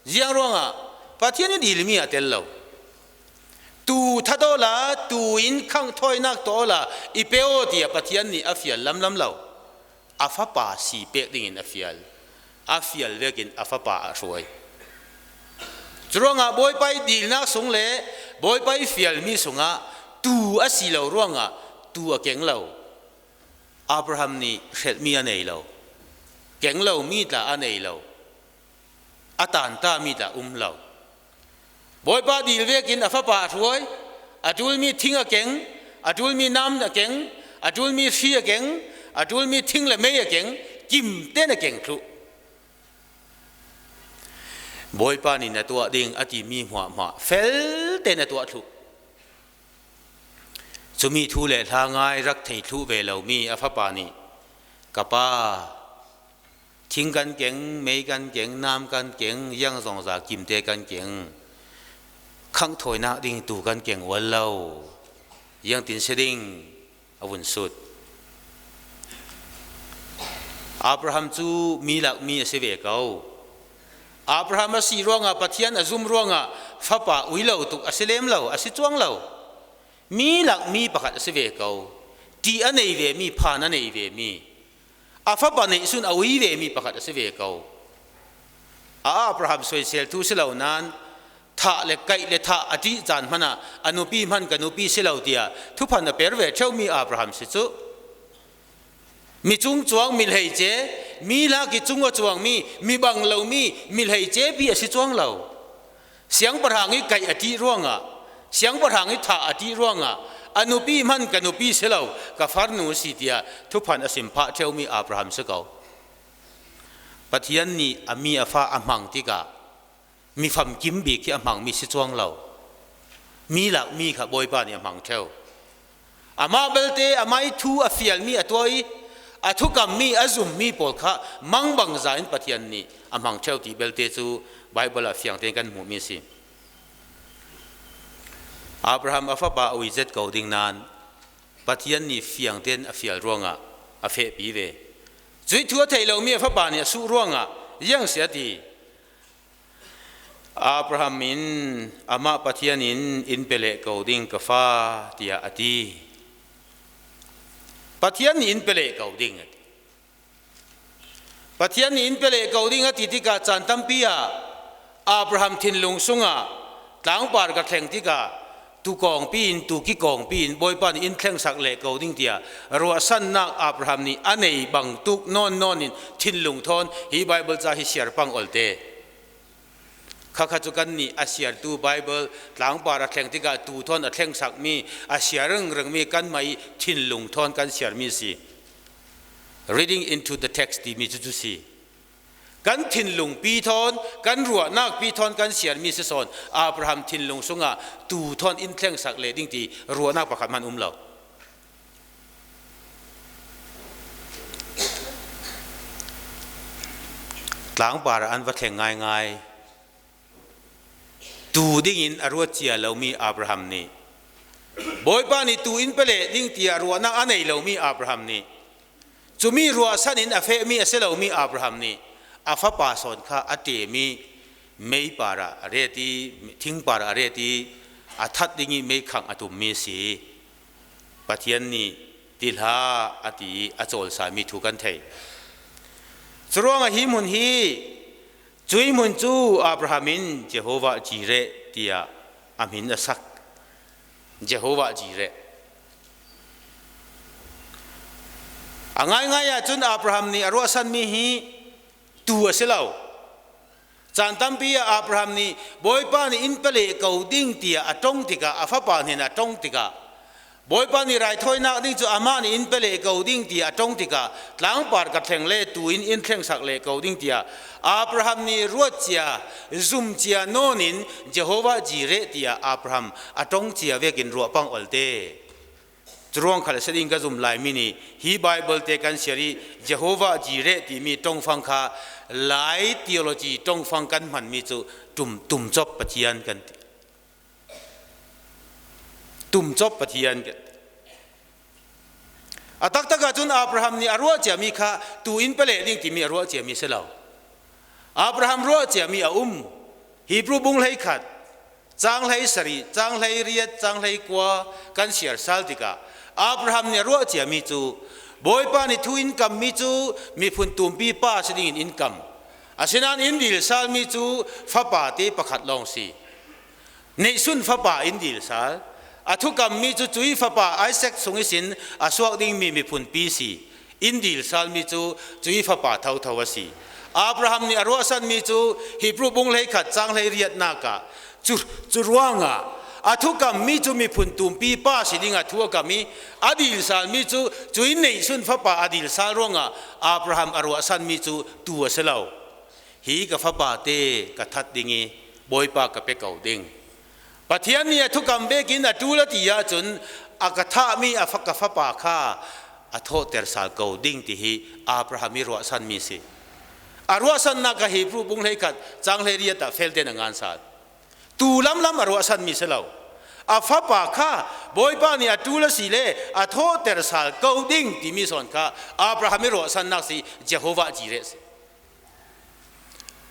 Ziang ruangah Pathian i dilmi a tel lo. Tu thado la tu in khang thawinak to la i peo tiah Pathian nih a fial lamlam lo. A fapa si pek dingin a fial. A fial vekin a fapa a hruai. Curuangah Bawipa i dilnak sung le Bawipa i fialmi sungah tu a si lo ruangah tu a keng lo. Abraham nih hrelhmi a nei lo. Keng lomi tla a nei lo. A tantami tla um lo. Bawipa dil vekin a fapa a hruai. A ṭulmi thing a keng, a ṭulmi nam a keng, a ṭulmi hri a keng, a ṭulmi thing le mei a keng, kim ten a keng thlu. Bawipa nih na tuah ding a timi hmuahhmuah fel tein a tuah thlu. Cumi thu le hla ngai rak thei thlu ve lomi a fapa nih ka pa thing kan keng, mei kan keng, nam kan keng, yang zongza kimte kan keng, khangh thawinak ding tu kan keng ual lo, yang tin si ding a vun sut. Abraham cu mi lak mi a si ve ko. Abraham a si ruangah Pathian a zum ruangah fapa ui lo tuk a si lem lo, a si cuang lo. Mi lak mi pakhat a si ve ko. Ti a nei ve mi, phan a nei ve mi. A fapa neih sun a ui ve mi pakhat a si ve ko. A Abraham soisel tu si lo nain thah le kaih le thah a ṭih caan hmanh ah a nupi hmanh ka nupi si lo tiah thuphan a per ve ṭheumi Abraham si cu. Mi cung cuang mi hlei ce, mi lak i cung a cuangmi, mi bang lomi, mi hlei ce pi a si cuang lo. Siangpahrang i kaih a ṭih ruangah, siangpahrang i thah a ṭih ruangah a nupi hmanh ka nupi si lo, ka farnu si tiah thuphan a sim phah ṭheumi Abraham si ko. Pathian nih a mi a fa a hmang tikah mi famkim bik hi a hmangmi si cuang lo. Mi lak mi kha Bawipa nih a hmang ṭheo. Amah belte amai thu a fialmi a tuah i a thukammi a zummi pawl kha mangbang za in Pathian nih a hmang ṭheo ti belte cu Baibal ah fiang tein kan hmuhmi a si. Abraham a fapa a uizet ko ding nain Pathian nih fiang tein a fial ruangah a fehpi ve. Cui thu a thei lomi a fapa nih a suh ruangah iang si a ti. Abraham in amah Pathian in in pe leh ko ding ka fa tiah a ti. Pathian nih in pe leh ko ding a ti. Pathian nih in pe leh ko ding a ti tikah caan tampi ah Abraham thinlung sungah tlangpar ka thleng tikah tukawng pi in tuki kawng pi in Bawipa nih in thleng sak leh ko ding tiah ruahsannak Abraham nih a nei bang tuk nawn nawn in thinlung thawn hi Bible ca hi siar pang olte khakha cu kan nih a siartu Bible tlangpar a thleng tikah tu thawn a thleng sakmi a siar reng mi kan mei thinlung thawn kan siarmi si reading into the text timi cu cu si kan thinlung pi thawn kan ruahnak pi thawn kan siarmi si sawn Abraham thinlung sungah tu thawn in thleng sak le ding ti ruahnak pakhat man um lo tlangpar an va thleng ngaingai tu ding in a ruat cia lomi Abraham nih Bawipa nih tu in pele ding tiah ruahnak a nei lomi Abraham nih cumi ruahsan in a fehmi a si lomi Abraham nih a fapa sawn kha a ṭem i mei par ah a ret i thing par ah a ret i a that ding i mei khangh a tummi a si. Pathian nih ti hlah a ti i a cawlsami thu kan thei. Curuangah hi hmun hi cui hmun cu Abraham in Jehovah Jireh tiah a min a sak. Jehovah Jireh. A ngaingai ahcun Abraham nih a ruahsanmi hi tu a si lo. Caan tampi ah Abraham nih Bawipa nih in pale ko ding tiah a tong tikah a fapa hnen a tong tikah Bawipa nih raithawinak ding cu amah nih in pe leh ko ding tiah a tong tikah tlangpar ka thleng le tu in in thleng sak leh ko ding tiah Abraham nih ruat cia zum cia nawn in Jehovah Jireh tiah Abraham a tong cia vekin ruah pang olte. Curuang khal se ding ka zum lai mi nih hi Bible te kan share i Jehovah Jireh timi tongfang kha Lai theology tongfang kan hman mi cu tum tum chop Pathian kan ti. Tum cop Pathian kan ti. A taktak ahcun Abraham nih a ruah ciami kha tu in pale ding timi a ruah ciami si lo. Abraham ruah ciami a um. Hebrew bung hlei khat, cang hlei sari, cang hlei riat, cang hlei kua kan siar sal tikah Abraham nih a ruah ciami cu Bawipa nih thu in kammi cu miphun tumpi pa si dingin in kam. Asinain in dil salmi cu fapa te pakhat lawng si. Neihsun fapa in dil sal. A thukammi cu cui fapa Isaac chung isin a suak dingmi miphun pi si. In dil salmi cu cui fapa thotho a si. Abraham nih a ruahsanmi cu Hebrew bung hlei khat cang hlei riatnak ah cu cu ruangah a thukammi cu miphun tumpi pa si ding a thu a kam i a dil salmi cu cui neihsun fapa a dil sal ruangah Abraham a ruahsanmi cu tu a si lo. Hi ka fapa te ka that ding i Bawipa ka pe ko ding. Pathian nih a thukam bekin a ṭul a ti ahcun a ka thahmi a ka fapa kha a thawhter sal ko ding ti hi Abraham i ruahsanmi si. A ruahsannak ka Hebrew bung hlei khat cang hlei riat ah fel tein a ngan sal. Tu lamlam a ruahsanmi si lo. A fapa kha Bawipa nih a ṭul a si le a thawhter sal ko ding timi zawn kha Abraham i ruahsannak si Jehovah Jireh si.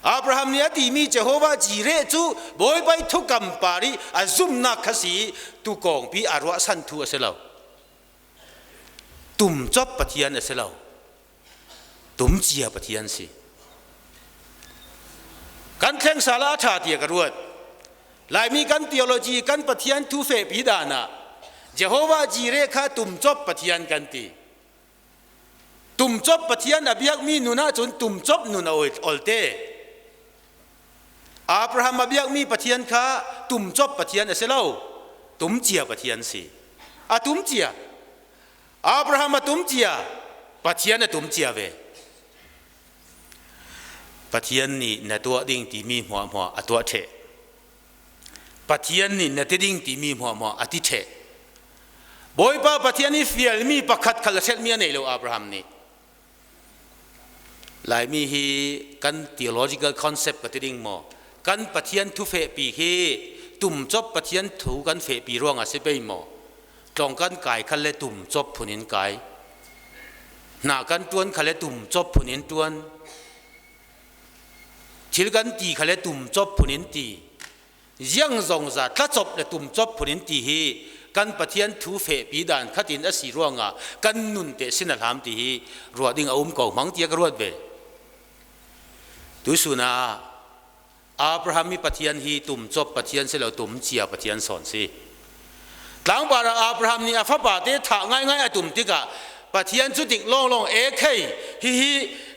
Abraham nih a timi Jehovah Jireh cu Bawipa i thukam par i a zumhnak kha si tukawngpi a ruahsan thu a si lo. Tum cop Pathian a si lo. Tum cia Pathian si. Kan thleng sal ah a ṭha tiah ka ruat. Laimi kan theology kan Pathian thu fehpi dan ah Jehovah Jireh kha tum cop Pathian kan ti. Tumcop Pathian a biakmi nun ahcun tumcop nun a olte. Abraham a biakmi Pathian kha tumcop Pathian a si lo. Tumcia Pathian si. A tumcia. Abraham a tumcia. Pathian a tumcia ve. Pathian nih na tuah ding timi hmuahhmuah a tuah ṭheh. Pathian nih na ti ding timi hmuahhmuah a ti ṭheh. Bawipa Pathian i fialmi pakhat khal a hrelhmi a nei lo Abraham nih. Laimi hi kan theological concept ka ti ding maw? Kan Pathian thu fehpi hi tumcop Pathian thu kan fehpi ruangah si pei maw? Tlong kan kai khal le tumcop phun in kai. Hna kan tuan khal le tumcop phun in tuan. Thil kan ti kha le tumcop phun in ti. Ziang zong za tlacop le tumcop phun in ti hi kan Pathian thu fehpi dan khatin a si ruangah kan nun te sin a hlam ti hi ruah ding a um ko hmang tiah ka ruat ve. Tusun ah Abraham i Pathian hi tumcop Pathian si lo tumcia Pathian sawn si. Tlangpar ah Abraham nih a fapa te thah ngaingai a tum tikah Pathian cu tik lawnglawng e khei hihi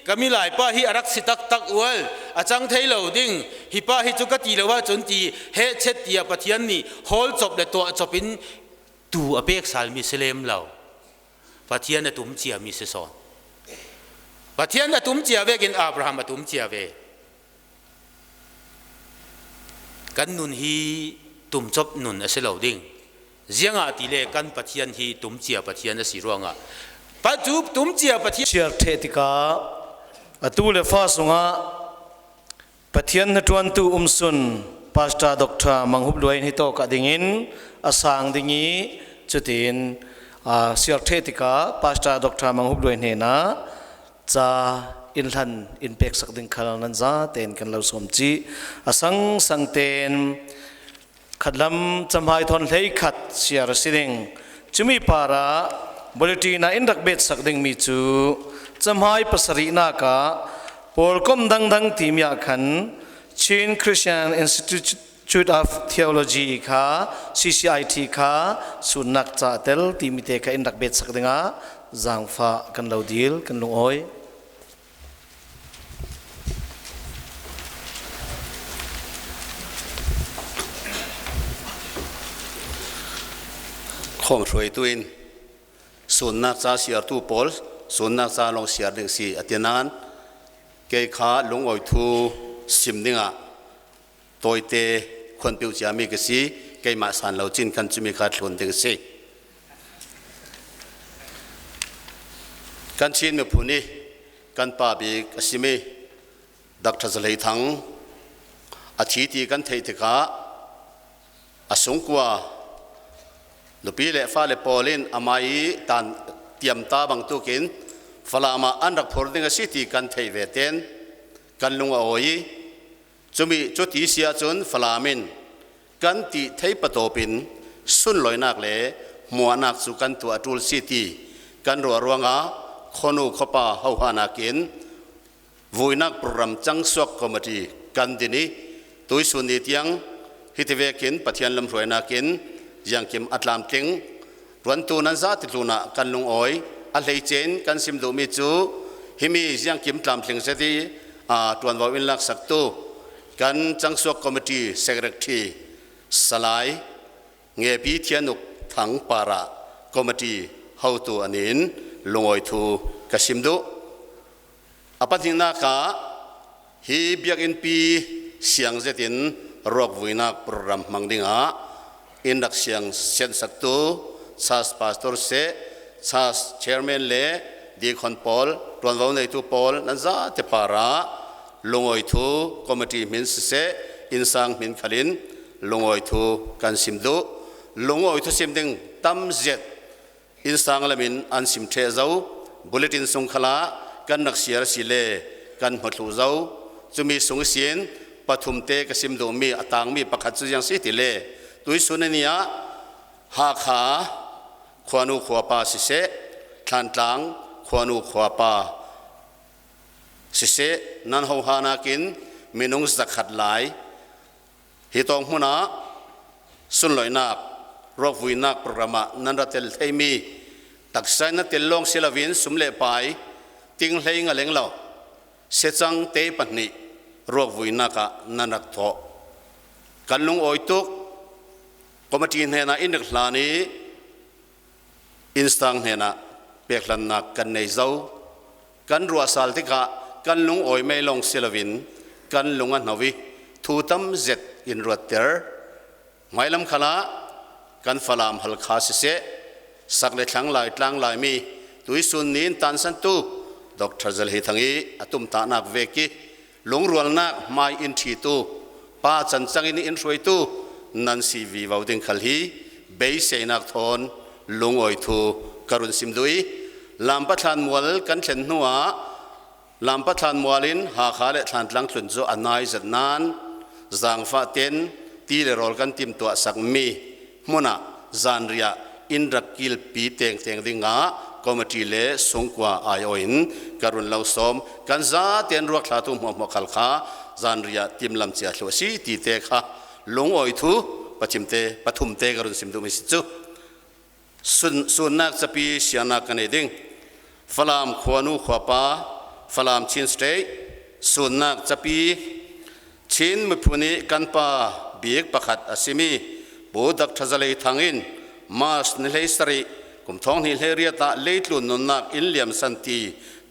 ka milai pa hi a rak si taktak ual a cang thei lo ding hi pa hi cu ka ti lo ahcun ti he chet tiah Pathian nih hawl cop le tuah cop in tu a pek salmi si lem lo. Pathian a tum ciami si sawn. Pathian a tum cia vekin Abraham a tum cia ve. Kan nun hi tumcop nun a si lo ding. Ziangah ti le kan Pathian hi tumcia Pathian a si ruangah pa cu tumcia Pathian Chiar ṭheh tikah atu le fa sungah Pathian hnaṭuantu umsun Pastor Dr. Mang Hup Luai hi to ka dingin a sang ding i cutin siar ṭheh tikah Pastor Dr. Mang Hup Luai hnenah ca in hlan in pek sak ding khal nan za tein kan lo som chi a sang sang ten khatlam chamhai thon hlei khat siar si ding chumi para bulletin in rak bet sak ding mi chu chamhai pasari na ka polkom dang dang ti mia khan Chin Christian Institute of Theology kha CCIT kha sunnak cha tel ti mi te kha in rak bet sak dinga zangfa kan lo dil kan lung oi. Khom hruaitu in sunnak ca siartu pawl sunnak ca lawng siar ding si a ti nain kei kha lungawi thu sim dingah tawite khuanpiu ciami ka si. Keimah san lo cin khan cumi kha thlun ding si. Kan Chin miphun i kan pa bik a simi Dr. Zalei Thang a thi ti kan theih tikah a sungkua nupi le fale pawl in amah i tan tiamta bangtukin Falam ah an rak phur ding a si ti kan theih ve ten kan lung a awi i cumi cuti si ahcun Falam in kan ti thei patawp in sunloinak le muahnak cu kan tuah ṭul si ti kan ruah ruangah khonu khuapa hohanak in vuinak program cangsuak committee kan din i tuisun ni tiang hiti vekin Pathian lamhruainak in ziangkim a tlamtling ruantu nan za ti tlun ah kan lungawi. A hleicein kan sim duhmi cu himi ziangkim tlamtling zeti tuanvo in laksaktu kan cangsuak committee secretary Salai Ngepi Thianuk Thang Para committee hotu anin lungawi thu ka sim duh. A pahnihnak ah hi biakinn pi siang zet in ruak vuinak program hmang dingah inn rak siang sianhsaktu church pastor seh, church chairman le deacon pawl, tuanvo neitu pawl nan zate par ah lungawi thu committee min siseh, innsang min khalin lungawi thu kan sim duh. Lungawi thu sim ding tam zet innsang lamin an sim ṭheh zo. Bulletin sung khala kan rak siar si le kan hmathlu zo. Cumi sung sin pathum te ka sim duhmi a tangmi pakhat cu yang si ti le tuisun ni ah Hakha khuanu khuapa siseh, Thlantlang khuanu khuapa siseh, nan ho ha nakin minung 100 lai hi tong hmun ah sunloinak ruakvuinak program ah nan ra tel theimi taksa na tel lawng si loin sum le pai ting hlei nga leng lo secang te pahnih ruakvuinak ah nan rak thawh kan lung awi tuk. Committee hnenah in rak hlan i innstang hnenah pekhlannak kan nei zo. Kan ruahsal tikah kan lung awi mei lawng si loin kan lung a hno i thu tam zet in ruatter. Hmailam khal ah kan Falam Halkha siseh, sak le thlang lai tlang laimi tuisun nin tansantu Dr. Zalhi Thang i atum tahnak veki lungrualnak hmai in ṭhitu pa cancang in in hruaitu nan si vi vo ding khal hi beiseinak thawn lungawi thu karun sim dui. Lampathlan mual kan thlen hnu ah Lampathlan mual in Hakha le Thlantlang tlun cu a nai zat nan zaangfah ten ti le rawl kan tim tuah sak mi hmun ah zanriah in rak kil pi teng teng ding ah committee le sungkua ai in karun lo som. Kan za ten ruak thla tu hmuah hmuah khal kha zanriah timlam chia thlu si ti te kha lungawi thu pachim te pathum te karun sim du mi si chu sun sunnak capi sianak kan ei ding. Falam khuanu khuapa, Falam Chin State sunnak capi Chin miphun i kan pa bik pakhat a simi Pu Dr. Zalei Thang in March ni 17 kum 2028 ah leitlun nunnak in liam san ti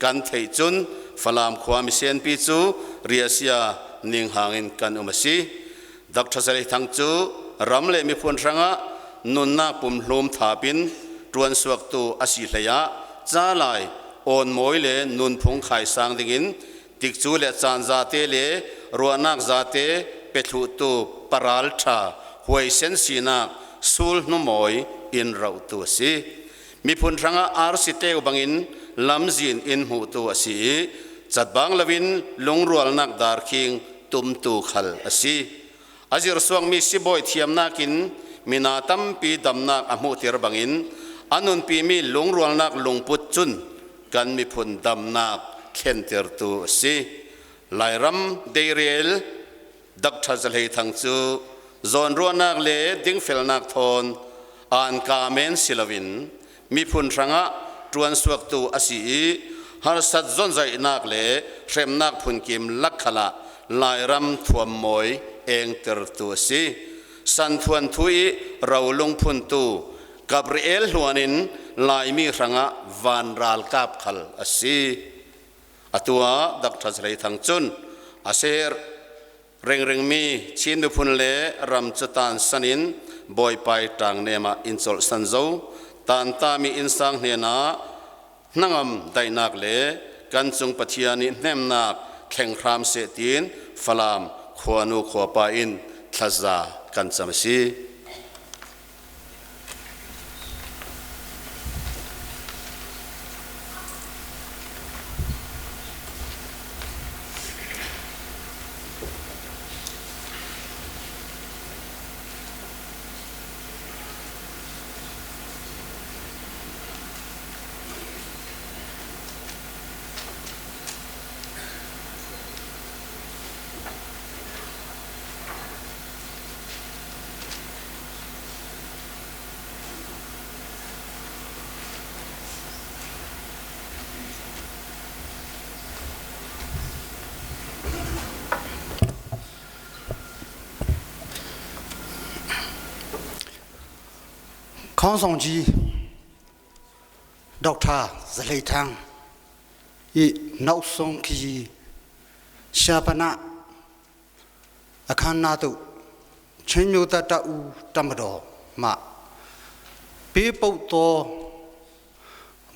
kan theih cun Falam khua misen pi cu riasia ninghang in kan um a si. Dr. Zalei Thang cu ram le miphun hrangah nunnak pumhlum thapin tuan suaktu a si hlei ah ca lai awn mawi le nunphung khaisang dingin tikcu le caan zate le ruahnak zate pethlu tu paral tha huaisen sinak sul hnumawi in rauhtu a si. Miphun hrangah arsi teu bangin lamzin in hmuhtu a si i catbang loin lungrualnak darkhing tumtu khal a si. Azir suangmi sibawi thiamnak in mina tampi damnak a hmuhtir bangin anunpimi lungrualnak lungput cun kan miphun damnak thlentirtu a si. Lairam deirel Dr. Zahlei Thang cu zawnruahnak le dingfelnak thawn an ka men si loin miphun hrangah ṭuan suaktu a si i harsat zonzaihnak le hremnak phunkim lakkhala Lairam thuam mawi engtertu a si. San thuan thu i rolung phuntu Gabriel hluan in Laimi hrangah van ralkap khal a si. Atu ah Dr. Zalei Thang cun a ser ringringmi Chin miphun le ram cu tan san in Bawipai ṭangnem ah in colh san zo tantami innsang hnen ah hnangam daihnak le kan cung Pathian nih hnemnak thleng hram seh tiin Falam khuanu khuapa in thlaza kan cam a si. Khawng Song Ji, Dr. Zahlei Thang i Nausong khi Siapana အခမ်းနားသို့ချင်းမျိုးတတဦးတမတော်မှပေးပုတ်သော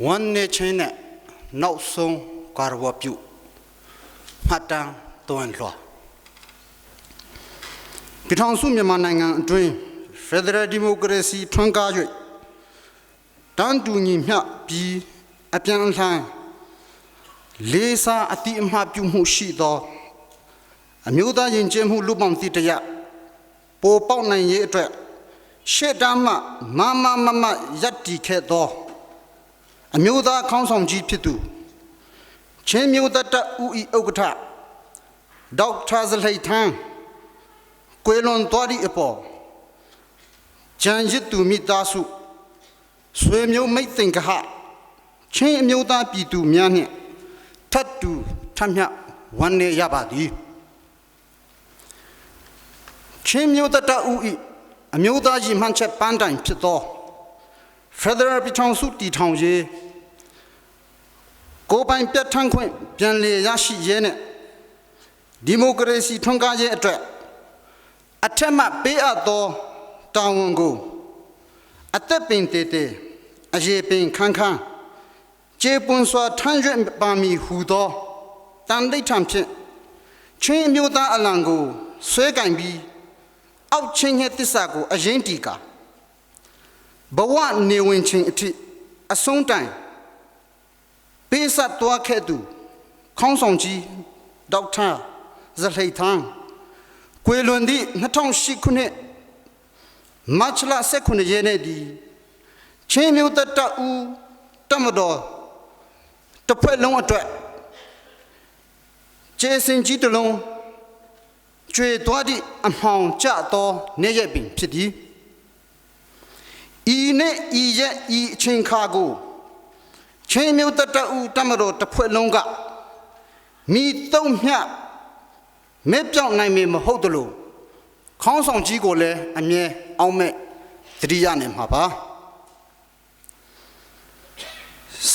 ဝမ်းနေချင်းနဲ့နောက်ဆုံးကာရဝပြုမှတ်တမ်းသွင်းလွှာပြည်ထောင်စုမြန်မာနိုင်ငံအတွင်း Federal Democracy ထွန်းကား၍တန်းတူညီမျှပြီးအပြန်အလှန်လေးစားအတိအမှပြုမှုရှိသောအမျိုးသားယဉ်ကျေးမှုလူပောင်တိတရပိုပေါက်နိုင်ရေးအတွက်ရှေ့တမ်းမှမမမမရပ်တည်ခဲ့သောအမျိုးသားခေါင်းဆောင်ကြီးဖြစ်သူချင်းမျိုးတတဦးဤဥက္ကဋ္ဌဒေါက်တာဇလိထန်းကွေလွန်သွားသည့်အပေါ်ကျန်ရစ်သူမိသားစုဆွေမျိုးမိတ်သင်္ကဟချင်းအမျိုးသားပြည်သူများနှင့်ထပ်တူထပ်မျှဝမ်းနည်းရပါသည်ချင်းမျိုးတတဦးဤအမျိုးသားရည်မှန်းချက်ပန်းတိုင်ဖြစ်သော Federal ပြည်ထောင်စုတည်ထောင်ရေးကိုယ်ပိုင်ပြဋ္ဌာန်းခွင့်ပြန်လည်ရရှိရေးနဲ့ဒီမိုကရေစီထွန်းကားရေးအတွက်အထက်မှပေးအပ်သောတာဝန်ကိုအသက်ပင်တည်တည်အရေးပင်ခန်းခန်းကျေပွန်စွာထမ်းရွက်ပါမည်ဟူသောတန်ဋိဌံဖြင့်ချင်းအမျိုးသားအလံကိုဆွဲကင်ပြီးအောက်ချင်းရဲ့တစ္ဆာကိုအရင်တီကာဘဝနေဝင်ချင်းအထိအဆုံးတိုင်ပေးဆက်သွားခဲ့သူခေါင်းဆောင်ကြီးဒေါက်တာဇလှိထန်းကွေလွန်သည့်2008ခုနှစ်မတ်လ18ရက်နေ့ဒီချင်းမျိုးတတဦးတမတော်တစ်ဖွဲ့လုံးအတွက်ကျေစင်ကြီးတစ်လုံးကျွေသွားသည့်အမှောင်ကျသောနေ့ရက်ပင်ဖြစ်သည်ဤနေ့ဤရက်ဤအချိန်ခါကိုချင်းမျိုးတတဦးတမတော်တစ်ဖွဲ့လုံးကမိတုံးမျှမဲ့ပြောင်းနိုင်မေမဟုတ်တလို့ခေါင်းဆောင်ကြီးကိုလည်းအမြဲအောက်မဲ့တတိယနေမှာပါ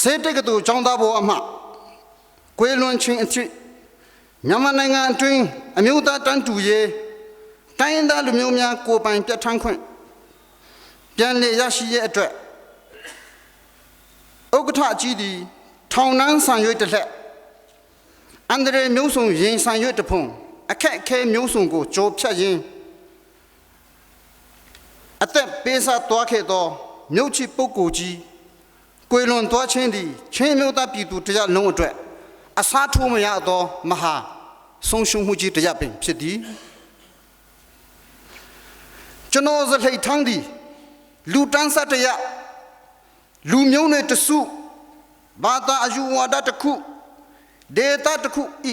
စေတကတူចောင်းသားဘောအမှကွေလွန်ချင်းအဖြစ်မြန်မာနိုင်ငံအတွင်းအမျိုးသားတန်းတူရေးတိုင်းသားလူမျိုးများကိုပိုင်ပြဋ္ဌာန်းခွင့်ပြန်လည်ရရှိရဲ့အတွက်ဥက္ကဋ္ဌကြီးသည်ထောင်နှန်းဆန်ရွေးတစ်လက်အန္တရာယ်မျိုးစုံရင်ဆိုင်ရွေးတစ်ဖုံအခက်အခဲမျိုးစုံကိုကြောဖြတ်ရင်းအသက်ပေးစားသွားခဲ့သောမြို့ချစ်ပုဂ္ဂိုလ်ကြီးကွေလွန်သွားခြင်းသည်ချင်းမျိုးသားပြည်သူတရားလုံးအတွက်အစားထိုးမရသောမဟာဆုံးရှုံးမှုကြီးတရားပင်ဖြစ်သည်ကျွန်တော်စလှိထန်းသည်လူတန်းစတရားလူမျိုးတွေတစုဘာသာအယူဝါဒတစ်ခုဒေတာတစ်ခုဤ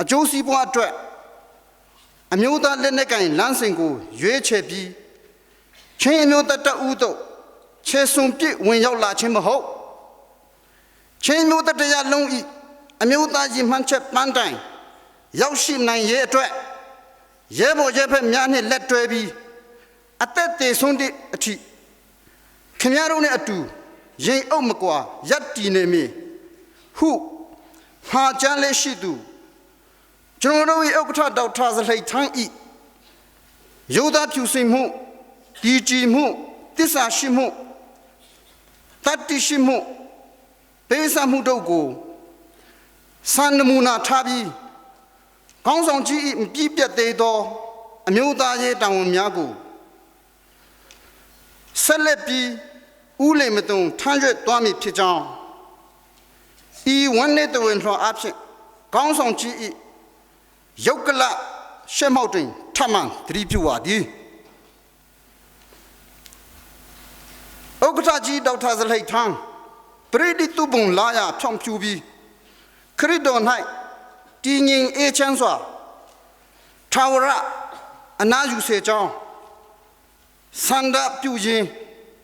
အကျိုးစီးပွားအတွက်အမျိုးသားလက်နက်ကင်လမ်းစဉ်ကိုရွေးချယ်ပြီးချင်းအမျိုးသားတဦးတို့ခြေစွန်ပြစ်ဝင်ရောက်လာခြင်းမဟုတ်ချင်းမျိုးတတရားလုံးဤအမျိုးသားကြီးမှန်းချက်ပန်းတိုင်ရောက်ရှိနိုင်ရဲ့အတွက်ရဲဘော်ရဲဖက်များနှင့်လက်တွဲပြီးအသက်သေးဆုံးတဲ့အထိ ခင်ဗျားတို့နဲ့အတူရင်အုပ်မကွာရပ်တည်နေမည်ဟုမှာကြမ်းလက်ရှိသူကျွန်တော်တို့၏ဥက္ကဋ္ဌဒေါက်တာဇလှိထန်း၏ရိုးသားဖြူစင်မှုတည်ကြည်မှုတစ္ဆာရှိမှုတတ္တိရှိမှုပေးဆပ်မှုတို့ကိုစံနမူနာထားပြီးခေါင်းဆောင်ကြီး၏မပြည့်ပြတ်သေးသောအမျိုးသားရေးတာဝန်များကိုဆက်လက်ပြီးဥလေမတုံထမ်းရွက်သွားမည်ဖြစ်ကြောင်းဤဝန်းနေတဝင်ထွာအဖြစ်ခေါင်းဆောင်ကြီး၏ရုပ်ကလရှက်မောက်တွင်ထပ်မံသတိပြုပါသည်ဥက္ကဋ္ဌကြီးဒေါက်တာဇလိတ်ထန်းပရိဒီတုပုံလာရဖြောင့်ဖြူပြီးခရစ်တော်၌တည်ငြိမ်အေးချမ်းစွာထာဝရအနာယူစေကြောင်းစန္ဒပြုခြင်း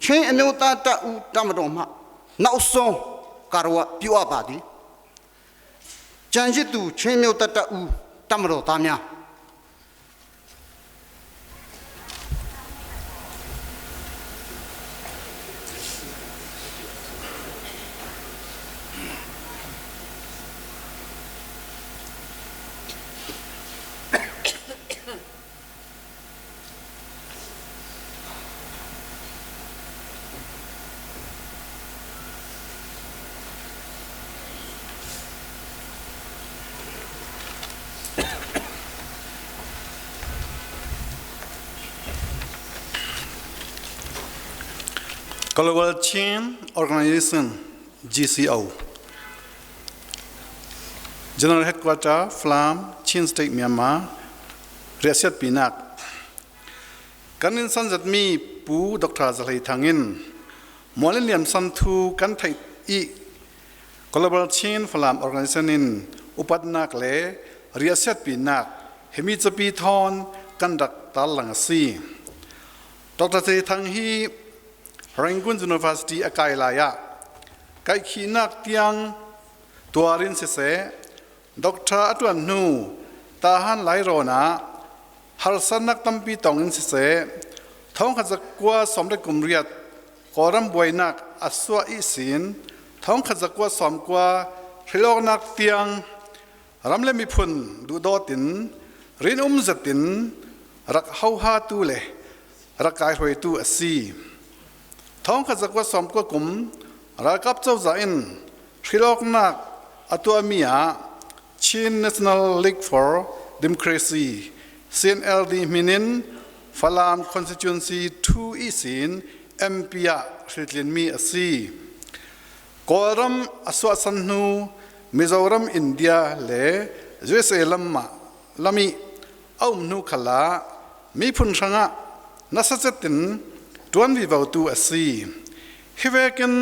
ချင်းအမျိုးသားတပ်ဦးတမတော်မှနောက်ဆုံးကာရဝပြုအပ်ပါသည်ကြံရစ်သူချင်းမျိုးတပ်တပ်ဦးတမတော်သားများ Global Chin Organization GCO General Headquarter Flam Chin State Myanmar Riasiat Pinak Kanin san zat mi pu Dr. Zalai Thangin Molin Liam San Thu kan thai i Global Chin Flam Organization in upatnak le Riasiat Pinak hemi chapi thon kan rak tal lang si Dr. Zalai Thang hi Rangoon University akai laya kai khinak tiang tuarin se se Dr. Atuan nu tahan lai rona har sanak tampi tongin se se thong kha zakwa somre kumriat koram boinak aswa i sin thong kha zakwa somkwa thrilok nak tiang ramle mi phun du do tin rin um zatin rak hau ha tu le rak kai hroi tu asi thong kha zakwa somkwa kum rakap chaw za in thrilok nak atua mia Chin National League for Democracy CNLD minin Falam Constituency 2 isin MP a hritlin mi asi Kawlram aswa sannu Mizoram India le USA lamma lami aum nu khala mi phun ranga nasachetin tuan vi bau tu asi hivekin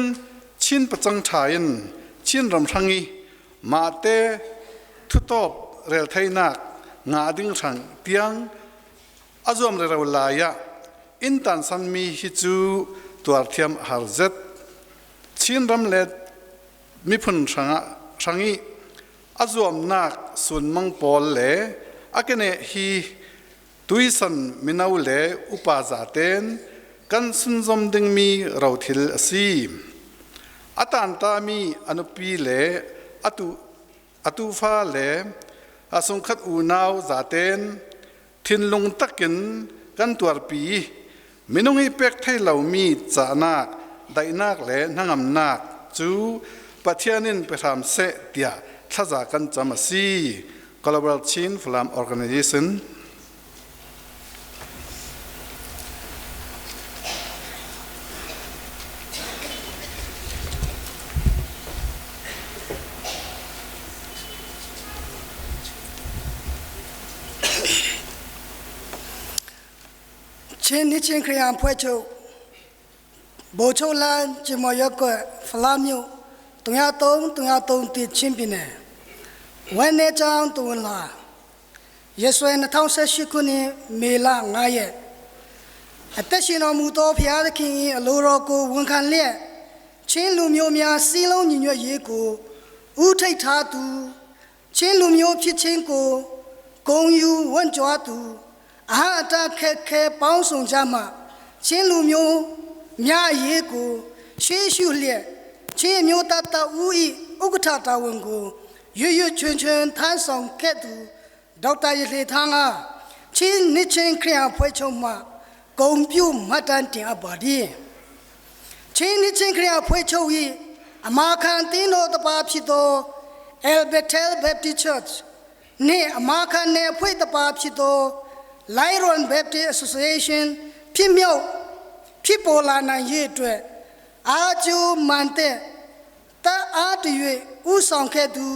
chin pachang thain chin ram rangi ma te thutop rel thainak nga ding rang tiang azom re raw laya in tan san mi hi chu tuar thiam har zet chin ram le mi phun ranga rangi azom nak sun mang pol le akene hi tuisan minau le upa za ten kan sun zom ding mi raw thil asi atan ta mi anupi le atu atu fa le asung khat u naw za ten thin lung takin kan tuar pi minungi pek thai lo mi cha nak dai nak le nangam nak chu pathianin petham se tia thaza kan chamasi Global Chin Falam Organization ချင်းနှစ်ချင်းခရယန်ဖွဲ့ချုပ်ဗိုလ်ချုပ်လန်းကျမော်ရက်ကွက်ဖလားမြို့303 303တိချင်းပြည်နယ်ဝမ်းနေချောင်းတွင်လာရဆွဲ2018ခုနှစ်မေလ9ရက်အသက်ရှင်တော်မူသောဘုရားသခင်၏အလိုတော်ကိုဝန်ခံလျက်ချင်းလူမျိုးများစီးလုံးညီညွတ်ရေးကိုဥထိတ်ထားသူချင်းလူမျိုးဖြစ်ချင်းကိုဂုံယူဝန့်ကြွားသူအာဟာတခက်ခဲပေါင်းစုံကြမှချင်းလူမျိုး များရေးကိုရှေးရှုလျက်ချင်းမျိုးတတဦးဤဥက္ကဋ္ဌတာဝန်ကိုရွရွချွန်ချွန်ထမ်းဆောင်ခဲ့သူဒေါက်တာရလှေထန်းကချင်းနှစ်ချင်းခရစ်ဖွဲ့ချုပ်မှဂုံပြုမှတ်တမ်းတင်အပ်ပါသည်ချင်းနှစ်ချင်းခရစ်ဖွဲ့ချုပ်၏အမာခံတင်းတော်တပါဖြစ်သော El Bethel Baptist Church နှင့်အမာခံနယ်ဖွဲ့တပါဖြစ်သော Lyron Baptist Association ဖြစ်မြောက်ဖြစ်ပေါ်လာနိုင်ရေးအတွက်အာကျူမန်တဲ့တအားတ၍ဥဆောင်ခဲ့သူ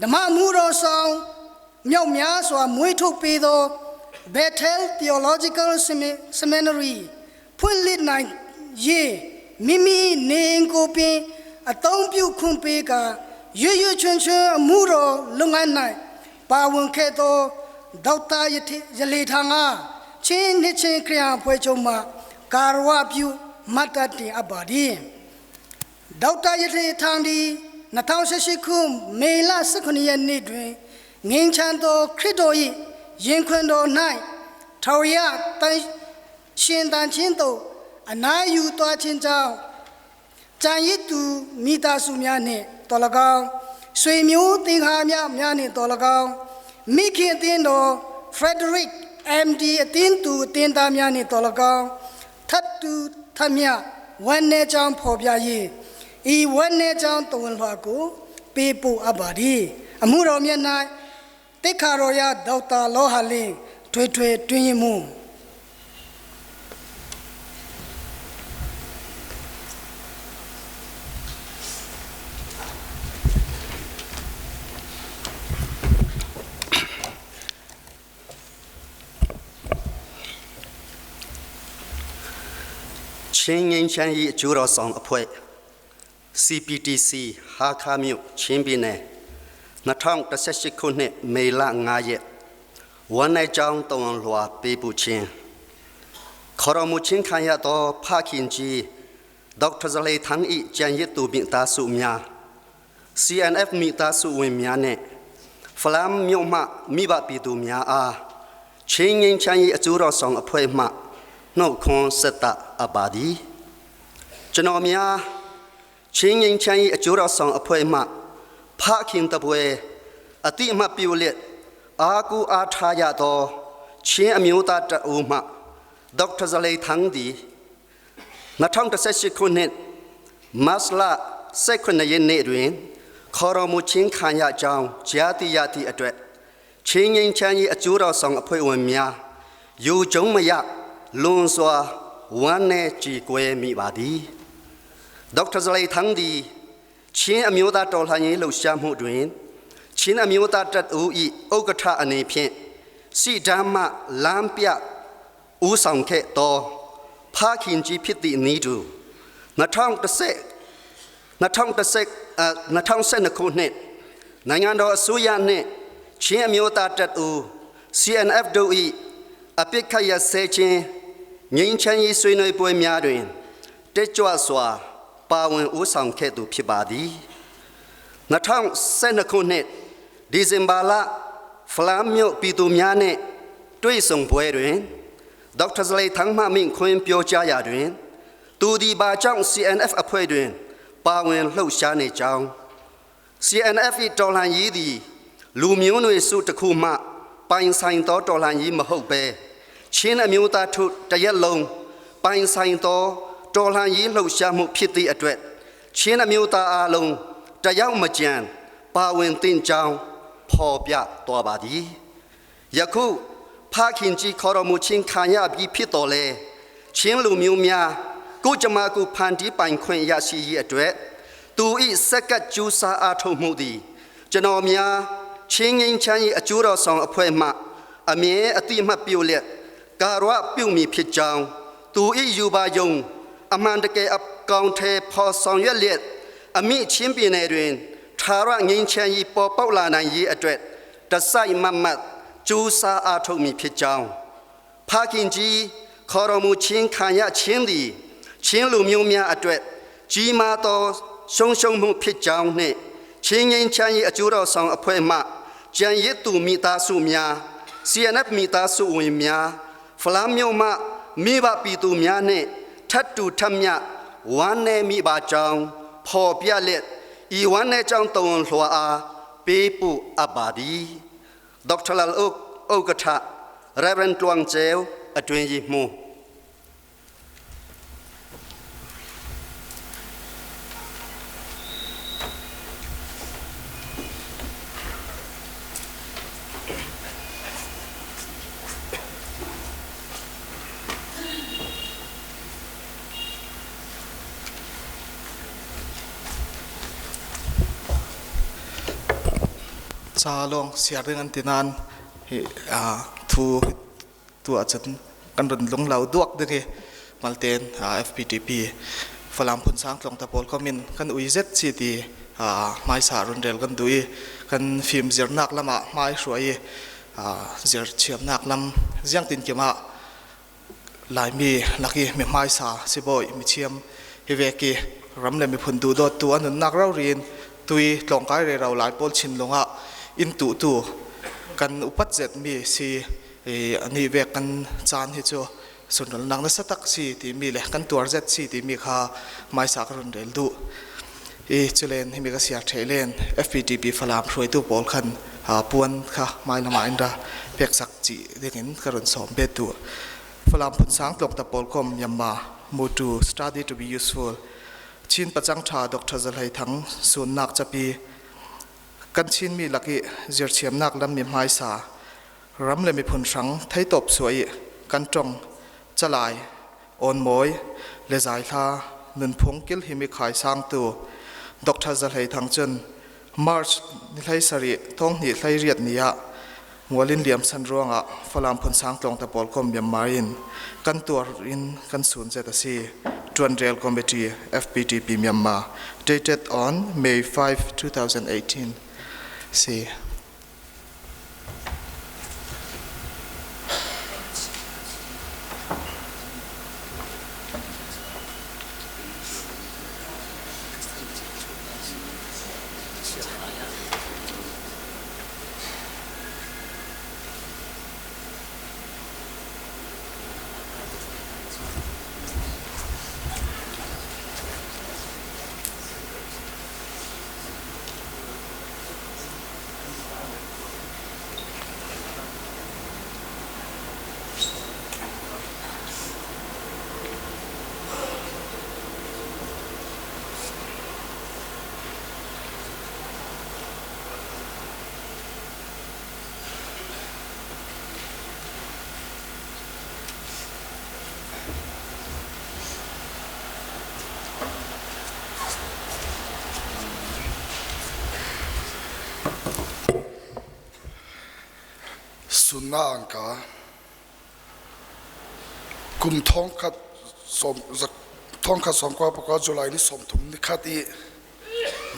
ဓမ္မမှုတော်ဆောင်မြောက်များစွာမွေးထုတ်ပေးသော Bethel Theological Seminary ဖွင့်လှစ်နိုင်ရေးမိမိနေအိမ်ကိုပင်အသုံးပြုခွင့်ပေးကာရွရွချွန်ချွန်အမှုတော်လုပ်ငန်း၌ပါဝင်ခဲ့သောဒေါက်တာယတိရလေထံကချင်းနှစ်ချင်းခရစ်ဖွဲ့ချုပ်မှကာရဝပြုမတ်တတင်အပ်ပါသည်ဒေါက်တာယတိထံသည်2018ခုမေလ18ရက်နေ့တွင်ငင်းချမ်းသောခရစ်တော်၏ရင်ခွင်တော်၌ထောင်ရတန်ရှင်တန်ချင်းသို့အနာယူသွားခြင်းကြောင့်ကြံရစ်သူမိသားစုများနှင့်တော်၎င်းဆွေမျိုးသင်္ခါများများနှင့်တော်၎င်းမိခင်အသင်းတော် Frederick MD အသင်းသူအသင်းသားများနှင့်တော်၎င်းထပ်တူထပ်မြဝမ်းနေကြောင်းဖော်ပြ၍ဤဝမ်းနေကြောင်းတဝန်လွှာကိုပေးပို့အပ်ပါသည်အမှုတော်မြတ်၌တိခါတော်ရဒေါက်တာလောဟာလင်းထွေထွေတွင်ရင်မှု ချင်းငင်းချမ်းဤအကျိုးတော်ဆောင်အဖွဲ့ CPTC ဟာခါမြို့ချင်းပြည်နယ်2018ခုနှစ်မေလ9ရက်ဝန်နိုင်ကြောင်းတဝန်လွှာပေးပို့ခြင်းခေါ်တော်မူချင်းခံရသောဖခင်ကြီးဒေါက်တာဇလေထန်းဤကျန်ရစ်သူမိသားစုများ CNF မိသားစုဝင်များနှင့်ဖလမ်မြို့မှမိဘပြည်သူများအားချင်းငင်းချမ်းဤအကျိုးတော်ဆောင်အဖွဲ့မှနှုတ်ခွန်းဆက်တအပ်ပါသည်ကျွန်တော်များချင်းငင်းချမ်းဤအကျိုးတော်ဆောင်အဖွဲ့မှဖခင်တပွဲအတိအမှတ်ပြုလျက်အာကူအားထားရသောချင်းအမျိုးသားတအူမှဒေါက်တာဇလေထန်းသည်2018ခုနှစ်မတ်လ18ရက်နေ့တွင်ခေါ်တော်မူချင်းခံရကြောင်းကြားသိရသည့်အတွက်ချင်းငင်းချမ်း၏အကျိုးတော်ဆောင်အဖွဲ့ဝင်များယူကျုံမရလွန်စွာဝမ်းနည်းကြေကွဲမိပါသည်ဒေါက်တာဇလေထန်းသည်ချင်းအမျိုးသားတော်လှန်ရေးလှုပ်ရှားမှုတွင်ချင်းအမျိုးသားတပ်ဦး၏ဥက္ကဋ္ဌအနေဖြင့်စီဓမ္မလမ်းပြဦးဆောင်ခဲ့သောဖခင်ကြီးဖြစ်သည့်ဤသူ2010 2010 2012ခုနှစ်နိုင်ငံတော်အစိုးရနှင့်ချင်းအမျိုးသားတပ်ဦး CNF တို့၏အပိခတ်ရဆဲခြင်းငြိမ်းချမ်းရေးဆွေးနွေးပွဲများတွင်တက်ကြွစွာပါဝင်ဦးဆောင်ခဲ့သူဖြစ်ပါသည်2012ခုနှစ်ဒီဇင်ဘာလဖလမ်မြို့ပြည်သူများနှင့်တွေ့ဆုံပွဲတွင်ဒေါက်တာဇလေထန်းမှမိန့်ခွန်းပြောကြားရာတွင်သူဒီဘာကြောင့် CNF အဖွဲ့တွင်ပါဝင်လှုပ်ရှားနေကြောင်း CNF ၏တော်လှန်ရေးသည်လူမျိုးနွယ်စုတစ်ခုမှပိုင်ဆိုင်သောတော်လှန်ရေးမဟုတ်ဘဲချင်းအမျိုးသားထုတရက်လုံးပိုင်ဆိုင်သောတော်လှန်ရေးလှုပ်ရှားမှုဖြစ်သည့်အတွက်ချင်းအမျိုးသားအလုံးတယောက်မကြံပါဝင်သင့်ကြောင်းဖော်ပြတော်ပါသည်ယခုဖခင်ကြီးခေါ်တော်မူခြင်းခံရပြီးဖြစ်တော်လဲချင်းလူမျိုးများကိုကြမကူဖန်တီးပိုင်ခွင့်ရရှိရေးအတွက်သူဤစက်ကပ်ကျူးစာအားထုတ်မှုသည်ကျွန်တော်များချင်းငင်းချမ်း၏အကျိုးတော်ဆောင်အဖွဲ့မှအမြဲအတိအမှတ်ပြုလျက်ကာရဝပြုမိဖြစ်ကြောင်းသူဤယူပါယုံအမှန်တကယ်အကောင်ထဲဖော်ဆောင်ရွက်လျက်အမိချင်းပြည်နယ်တွင်ထာဝရငင်းချမ်း၏ပေါ်ပေါက်လာနိုင်ရေးအတွက်တစိုက်မတ်မတ်ကျူးစာအားထုတ်မိဖြစ်ကြောင်းဖခင်ကြီးခေါ်တော်မူခြင်းခံရခြင်းသည်ချင်းလူမျိုးများအတွက်ကြီးမားသောရှုံရှုံမှုဖြစ်ကြောင်းနှင့်ချင်းငင်းချမ်း၏အကျိုးတော်ဆောင်အဖွဲ့မှကြံရစ်သူမိသားစုများ CNF မိသားစုဝင်များဖလမ်မြို့မှမိဘပြည်သူများနှင့် ထတ်တူထမြဝမ်းနေမိပါကြောင်းဖော်ပြလက်ဤဝမ်းနေကြောင်းတဝန်လွှာအားပေးပို့အပ်ပါသည်ဒေါက်တာလဥဥက္ကဋ္ဌ Reverend တွန်းကျဲအတွင်ကြီးမှု Cha long siar ding an tinan hi a thu tu a chan kan run lung lo duak ding hi malten FPTP Falam phun sang tlong ta pawl komin kan ui zet chi ti mai sa run rel kan dui kan phim zir nak lama mai hruai zir chiam nak lam ziang tin kima lai mi laki mi mai sa si boy mi chiam hi ve ki ram le mi phun du dot tu anun nak rau rin tui tlong kai re rau lai pol chin longa in tu tu kan upat zet mi si ani ve kan chan hi chu sunral nang na satak si ti mi le kan tuar zet si ti mi kha mai sa ka run rel du i chulen hi mi ka siar theilen FPTP Falam hruai tu pawl khan puan kha mai lama in ra pek sak chi dingin ka run som be tu Falam phun sang tlok ta pawl kom Myanmar mu to study to be useful Chin pachang tha Dr. Zalhai Thang sun nak chapi kan chin mi laki zir chiam nak lam mi mai sa ram le mi phun hrang thei top suai kan tong chalai on moi le zai thla nun phung kil hi mi khai sang tu Dr. Zalhai Thang chun March ni hlai sari thong ni hlai riat niya mualin liam san ruanga Falam phun sang tlong ta pawl kom Myanmar in kan tuar in kan sun zet asi Tuan Rail Committee FPTP Myanmar dated on May 5 2018 see Sunna angka kum thong khat som zak thong khat som kwa pakwa July ni som thum ni khat i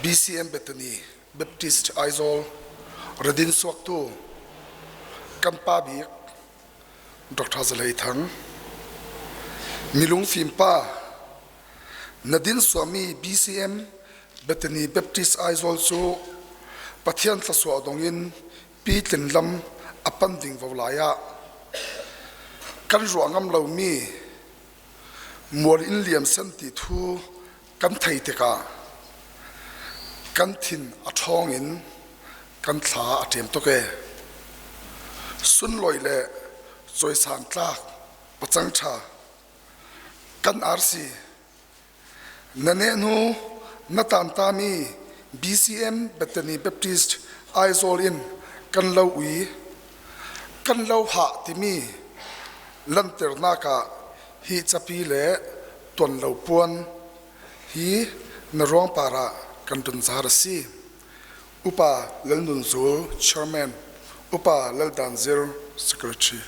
BCM Bethany Baptist Aizawl Radin suak tu kan pa bik Dr. Zalei Thang milung fim pa Nadin Swami BCM Bethany Baptist Aizawl cu Pathian thlasua dongin pi tlin lam a pan ding vo lai ah kan ruah ngam lomi mual in liam san ti thu kan thei tikah kan thin a ṭhawng in kan thla a ṭem tuk e. Sunlawi le cawisang tlak pacang ṭha kan arsi na nehhnu na tantami BCM Bethany Baptist Aizawl in kan lo ui kan lo hah timi lanternak ah hi capi le tuan lo puan hi na ruangpar ah kan run zar a si. Upa Lal Nun Zul, Chairman, Upa Lal Dan Zir, Secretary.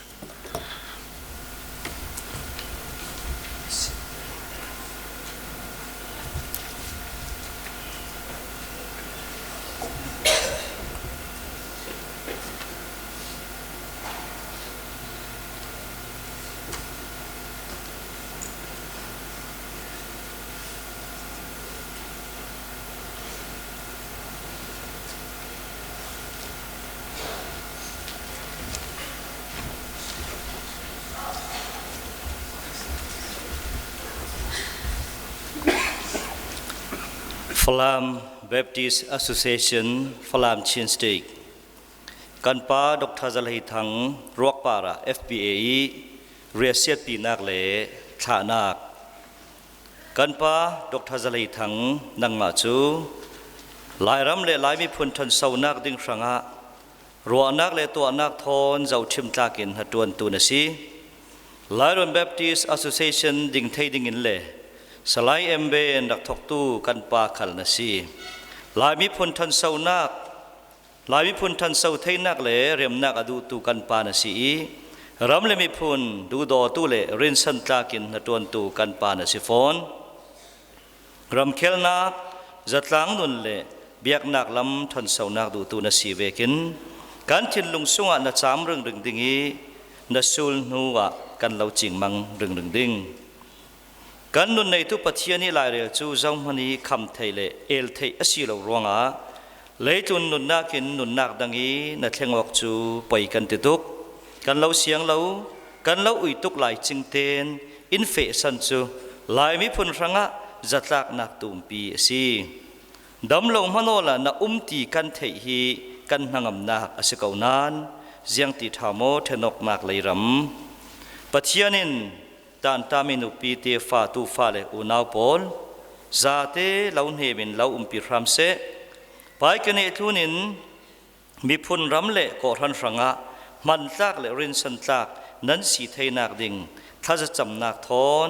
Falam Baptist Association Falam Chin State kan pa Dr. Zalhei Thang ruakpar ah FBA i riasiat pinak le thlahnak kan pa Dr. Zalhei Thang nangmah cu Lairam le Lai miphun ṭhansonak ding hrangah ruahnak le tuahnak thawn zohchim tlak in hnaṭuantu na si. Lairon Baptist Association ding thei ding in le Salai Embe in rak thawktu kan pa khal na si. Lai miphun ṭhansonak Lai miphun ṭhanso theinak le remnak a duhtu kan pa na si i ram le miphun duhdawtu le rinsan tlak in hnaṭuantu kan pa na si fawn. Ramkhelnak, zatlang nun le biaknak lam ṭhansonak duhtu na si vekin kan thinlung sungah na caam ringring ding i na sul hnu ah kan lo cingmang ringring ding. Kan nun neitu Pathian i lairel cu zohhmanh i kham thei le el theih a si lo ruangah leitlun nunnak in nunnak dang i na thleng awk cu poi kan ti tuk. Kan lo siang lo, kan lo ui tuk lai cingten in fehsan cu Lai miphun hrangah zatlaknak tumpi a si. Damlo hmanola na um ti kan theih hi kan hnangamnak a si ko nain ziang ti ṭha maw ṭhenawknak lei ram. Pathian in tantami nupi te fa tu fa le unau pawl zate lo hnem in lo umpi hram seh. Paikane tlun in miphun ram le kawhhran hrangah hmantlak le rinsantlak nan si theinak ding thlazacamnak thawn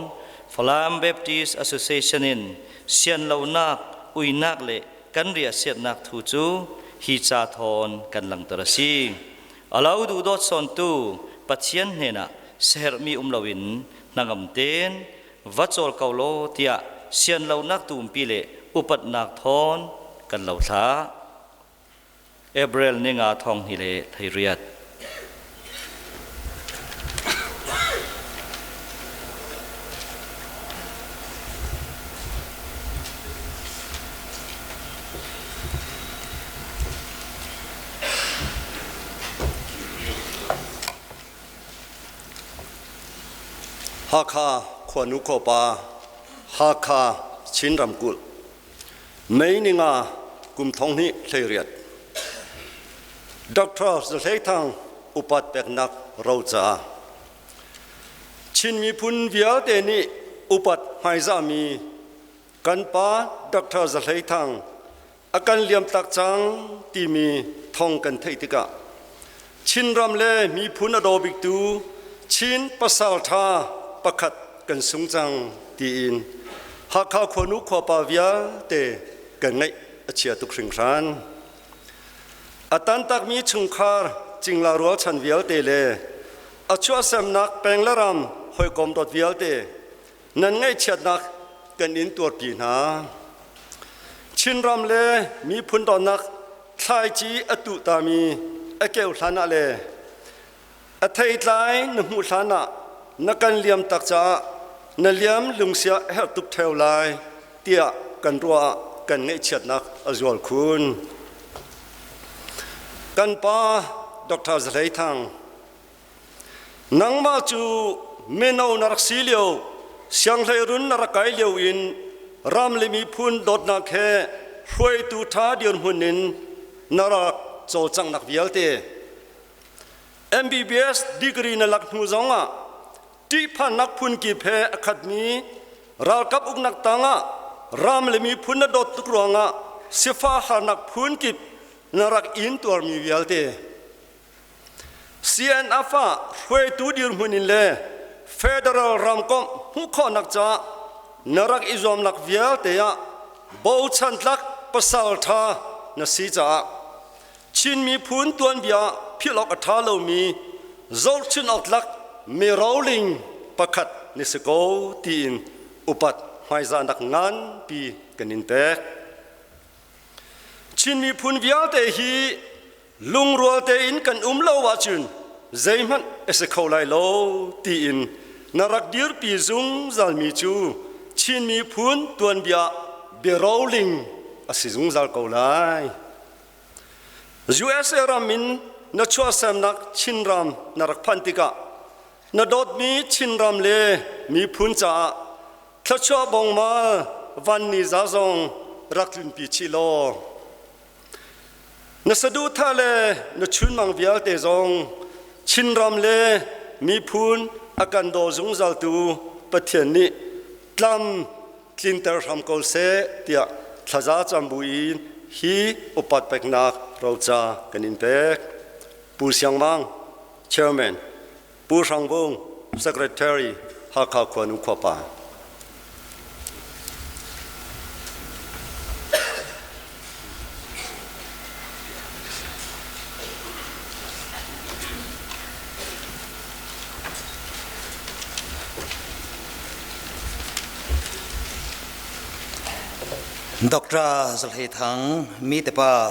Falam Baptist Association in sianlonak uinak le kan riahsiatnak thu cu hi ca thawn kan langter a si. Alo duhdawt sawntu Pathian hnenah seherhmi um loin hnangam tein va cawl ko law tiah sianlonak tumpi le upatnak thawn kan lo thlah. April ni nga thong hi le theiriat. Hakha khuanu khuapa Hakha Chin ramkulh May ni nga kum thong hnih hleiriat Dr. Zahlei Thang upat peknak roca Chin miphun vialte nih upat hmaizahmi kan pa Dr. Zahlei Thang a kan liam tak cang timi thong kan theih tikah Chinram le miphun a daw biktu Chin pasal ṭha pakhat kan sung cang tiin Hakha khuanu khuapa vialte kan ngaih a chia tuk hringhran. A tantakmi chungkhar cingla rualchan vialte le a chuahsemnak peng le ram hawikom dawt vialte nan ngaihchiatnak kan in tuarpi hna. Chinram le miphun dawtnak thlaici a tuh tami a keu hlan ah le a theitlai na hmuh hlan ah na kan liam tak caah na liam lungsia herh tuk theo lai tiah kan ruah ah kan ngaihchiatnak a zual khun. Kan pa Dr. Zahlei Thang Nangmah cu mino na rak si lio, sianghleirun na rak kai lio in ram le miphun dawtnak he hruaitu ṭha dirhmun in na rak cawlcanghnak vialte. MBBS degree na lak hnu zongah ṭihphannak phunkip he a khatmi ralkap uknak tangah ram le miphun na dawt tuk ruangah sifah harnak phunkip na rak in tuarmi vialte. CNF ah hruaitu dirhmun in le federal ramkomh hmuh khawhnak caah na rak i zuamnak vialte ah bochan tlak pasal ṭha na si caah Chin miphun tuanbia philh awk a ṭha lomi zohchun awk tlak mi roling pakhat na si ko tiin upat hmaizahnak nganpi kan in pek. Chin miphun vialte hi lungrual tein kan um lo ahcun zeihmanh a si kho lai lo tiin na rak dirpi zungzalmi cu Chin miphun tuanbia biaroling a si zungzal ko lai. USA ram in na chuahsemnak Chinram na rak phanh tikah na dawtmi Chinram le miphun caah thluachuah bongmal vanni za zong rak tlunpi chih law na saduhthah le na chunmang vialte zong Chinram le miphun a kan daw zungzaltu Pathian nih tlam tlinter hram ko seh tiah thlaza cam buin hi upat peknak roca kan in pek. Pu Siang Mang, Chairman, Pu Hrang Vung, Secretary, Hakha Khuanu Khuapa. Dr. Zalhei Thang, mi tepa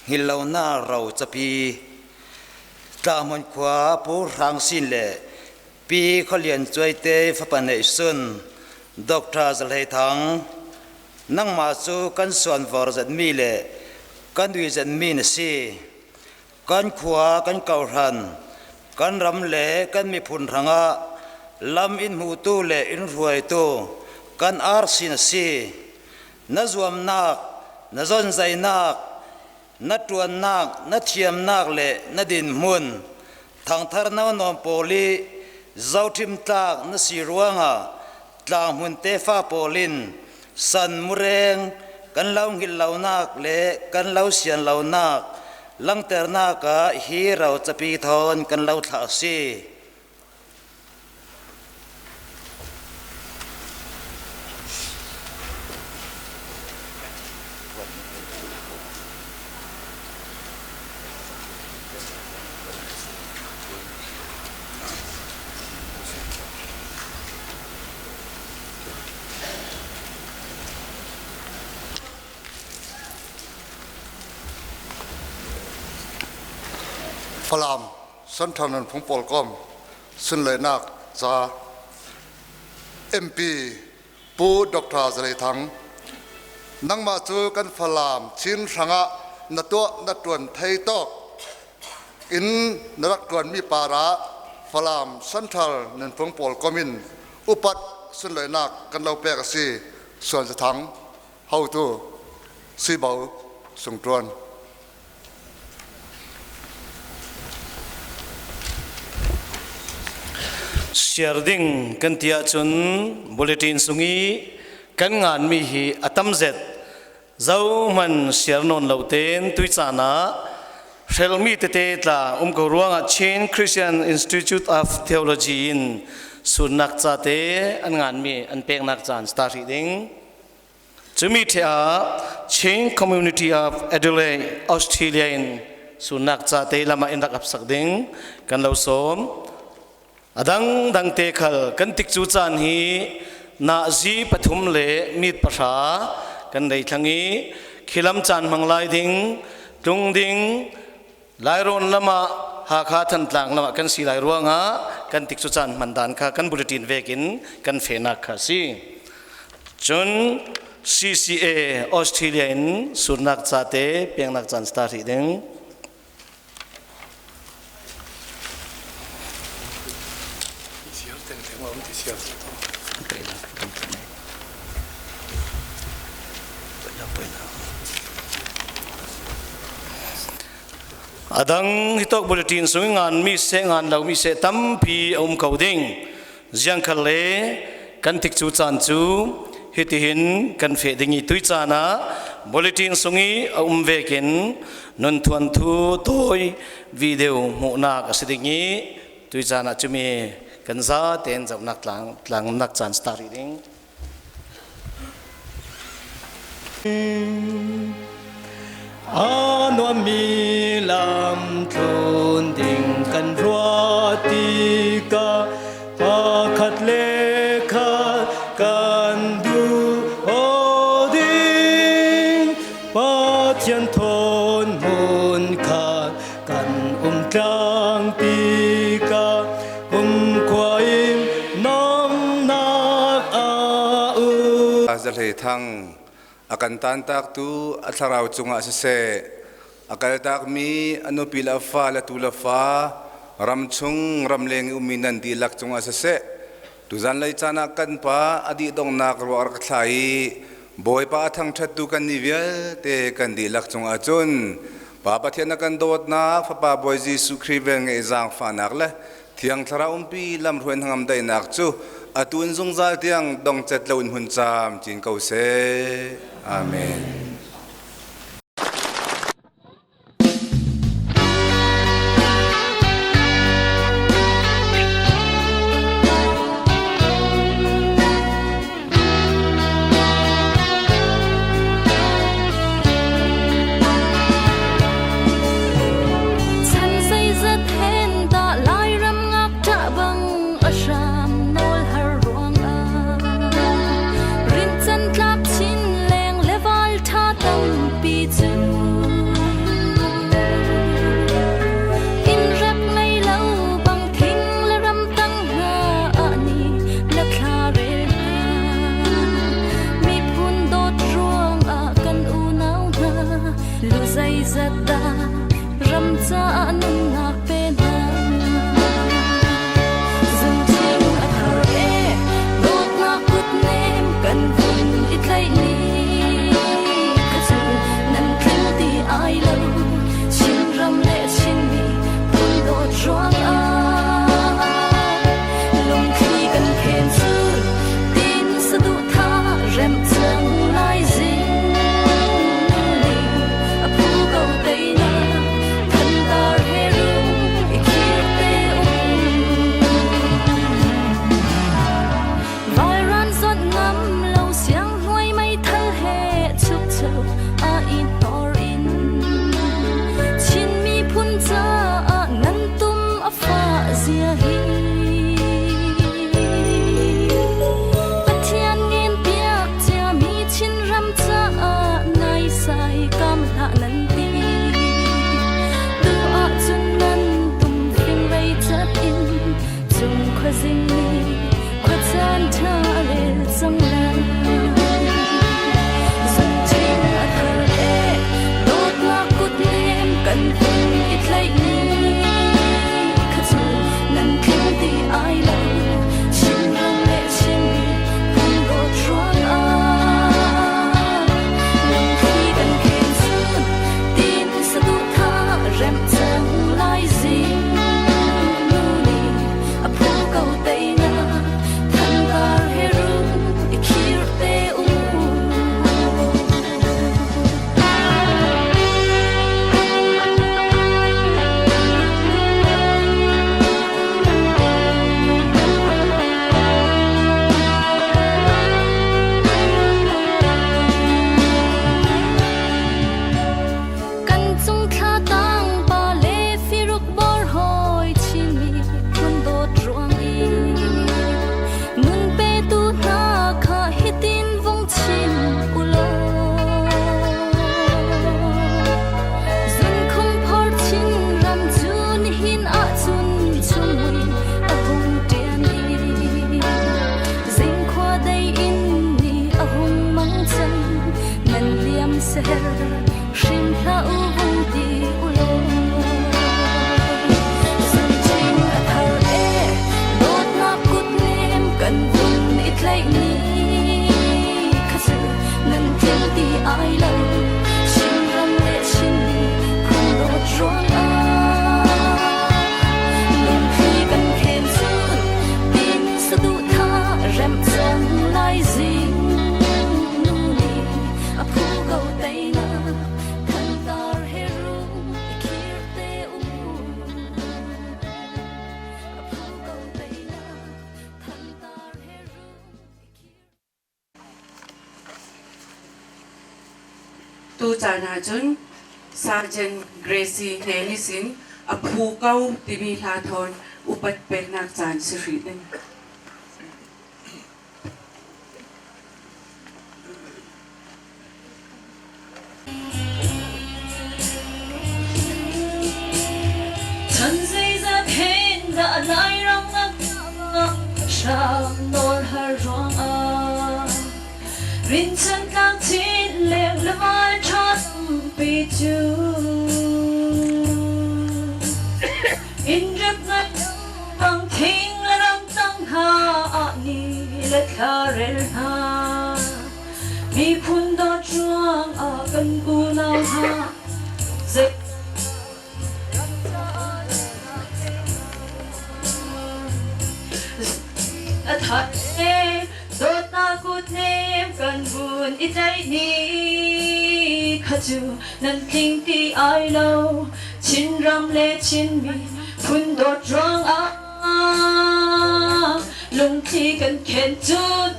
hngilhlonak ro capi Tlahmun khua Pu Hrang Sin le Pi Khualian Cuaite fapa neihsun Dr. Zalhei Thang, nangmah cu kan suanvor zatmi le kan ui zatmi na si. Kan khua kan kohhran, kan ram le kan miphun hrangah lam in hmutu le in hruaitu kan arsi na si. Na zuamnak, na zonzainak, na ṭuannak, na thiamnak le na dinhmun thangthar naunawn pawl i zothim tlak na si ruangah tlanghmun tefa pawl in san mureng kan lo hngilh lonak le kan lo sian lonak langhternak ah hi ro capi thawn kan lo thlah a si. Falam Central Nunphung Pawlkom sunlawinak ca MP Pu Dr. Zalei Thang nangmah cu kan Falam Chin hrangah na tuah na tuan thei tawk in na rak tuanmi para Falam Central Nunphung Pawlkom in upat sunlawinak kan lo pek a si Suan Zathang hotu Suibo Sungtuan Share ding kan ti ahcun bulletin sung i kan nganmi hi a tam zet. Zohman share nawn lo tein tuicaan ah hrelmi tete tla um ko ruangah Chin Christian Institute of Theology in sunnak ca te an nganmi an peknak caan start rih ding. Cumi ṭhe ah Chin Community of Adelaide, Australia in sunnak ca te lam ah in rak ap sak ding kan lo sawm. A dang dang te khal kan tik cu caan hi nazi pathum le mit pahra kan nei thlang i khilam caan hmang lai ding tlung ding Lairawn lam ah Hakha Thantlang lam ah kan si lai ruangah kan tik cu caan hman dan kha kan bulletin vekin kan fenak kha si. Cun CCA Australia in surnak ca te pengnak caan start rih ding. A dang hitok bulletin sung ngan mi se ngan lo mi se tampi a um ko ding. Ziangkhal le kan tik cu caan cu hitihin kan fe ding i tui caan ah bulletin sung i a um vekin nun thuan thu toi video hmuhnak a si ding i tui caan ah cumi kan za ten zohnak tlang tlang nak caan start rih ding. A nuammi lam tlun ding kan ruah tikah pakhat le khat kan duh aw ding. Pathian thawn hmun khat kan um tlang tikah kumkhua in nomnak a um. Zahlei Thang a kan tantaktu a thlarau cungah siseh a kaltakmi a nupi le a fa le tu le fa ramchung ramleng i ummi nan dihlak cungah siseh tuzan lei caan ah kan pa a dihdonghnak ruah rak thla i Bawipa a thangṭhattu kannih vialte kan dihlak cungah cun Pa Pathian a kan dawtnak, Fapa Bawi Jesuh Khrih velngeih zaangfahnak le Thiang Thlarau umpi lamhruai hnangam daihnak cu atu in zungzal tiang dongcet loin hun caam cin ko seh. Amen. Chan zeizat hen dah Lairam ngakṭah bang a hram nawl har ruangah rincan tlak chin leng le val ṭha tampi cu inn rep ngei lo bang thing le ram tang hna ah ni la thla rel hna miphun dawt ruangah kan unau hna lu zeizat dah ram caah nunnak pe hna Zunṭing a thar e dawtnak kutnem kan vun i tlaih ni kha cu nan tling ti ai lo Chinram le Chinmi phun dawt ruangah lungthli kan khen cu tin saduhthah remh cang lai zing ning a phu ko teinak thantar he rung i khir te um Vairan zawt ngam lo siang hnuai meithal he chukcho a i hnor in Chin miphun caah nan tum a fah zia hi Pathian ngen piak ciami Chinram caah naisai kam hlah nan ti Tu ahcun nan tum fingrei cat in cung khuazing nih khuacaan ṭha a rel cang lai. Zunṭhing a thar e dawtnak kutnem kan hun i tlaih ni kha cu nan tling ti ai lo Chinram le Chinmi phun dawt ruangah lungthli kan khen cun tin saduhthah remh cang lai zing nu nih a phu ko teinak thantar he rung i khir te u. Kan cung thla tang pa le firuk bor hoi Chinmi phun dawt ruang i nun petu hna kha hitin vung chim u law Zunkhung phor chin ram cu nihin ahcun chungmui a hung ṭian i zingkhua dei in ni a hung mang cang nan liam ser hrim hlah u vung ti u law Zunṭing a thar e dawtnak kutnem kan vun i tlaih ni kha cu nan tling ti ai lo Chinram le Chinmi phun dawt ruangah lungthli kan khen cun tin saduhthah remh cang lai zing nu nih a phu ko teinak thantar he rung i khir te u a phu ko teinak thantar he rung Tucaan ahcun Sergeant Gracie Hnelis in a phu ko timi hla thawn upat peknak caan si hrih ding. Chan zeizat hen dah Lairam hram nawl har ruangah Rinchan tlang chin leng le val ṭha tampi cu Inn rep ngai bang thing le ram tang hna ah ni le thla rel hna. Miphun dawt ruangah kan unau hna zei a thar e dawtnak kutnem kan vun i tlaih ni kha cu nan tling ti ai lo. Chinram le Chinmi phun dawt ruangah lungthli kan khen cun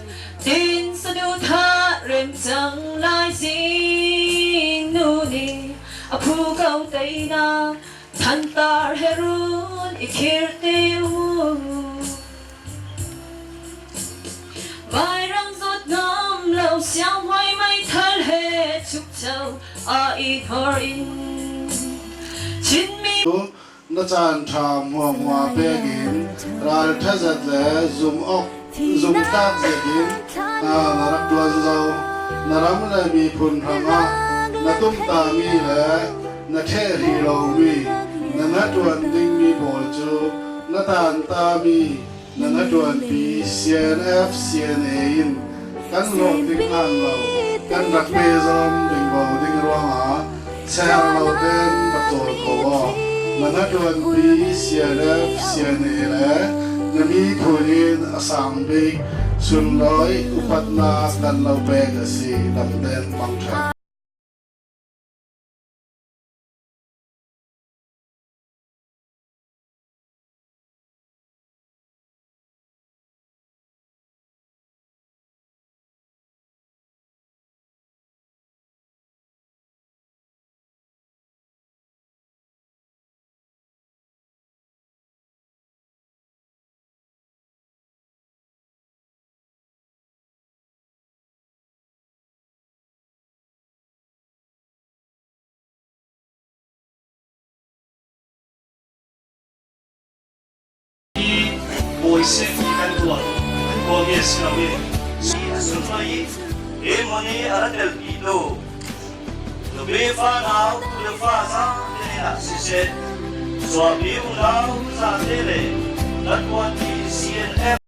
tin saduhthah rem cang lai zing nu nih a phu ko teinak thantar he run i khir te u. Vairang zawt ngam lo siang hmai meithal he chukcho a i thor in Chinmi Na caan ṭha hmuahhmuah pek in ralṭha zat le zumhtlak zet in hna na rak ṭuan zau. Na ram le miphun hrangah na tumtami le na ṭheh rih lomi na hnaṭuan dingmi pawl cu na tantami na hnaṭuanpi CNF CNA in kan hlawhtling hlan lo kan rak pehzawm ding ko ding ruangah ser lo tein rak cawl ko aw. Na hnaṭuanpi CNF CNA le na miphun in a sang bik sunlawi upatnak kan lo pek a si dam tein mangṭhat. Bawi seh ti kan tuah kan tuahmi a si lo i a sunglawi i he hmun i a ra telpi tu nupi fanau tu le fa zapi ah siseh, chuahpi unau zate le kan tuanpi CNF.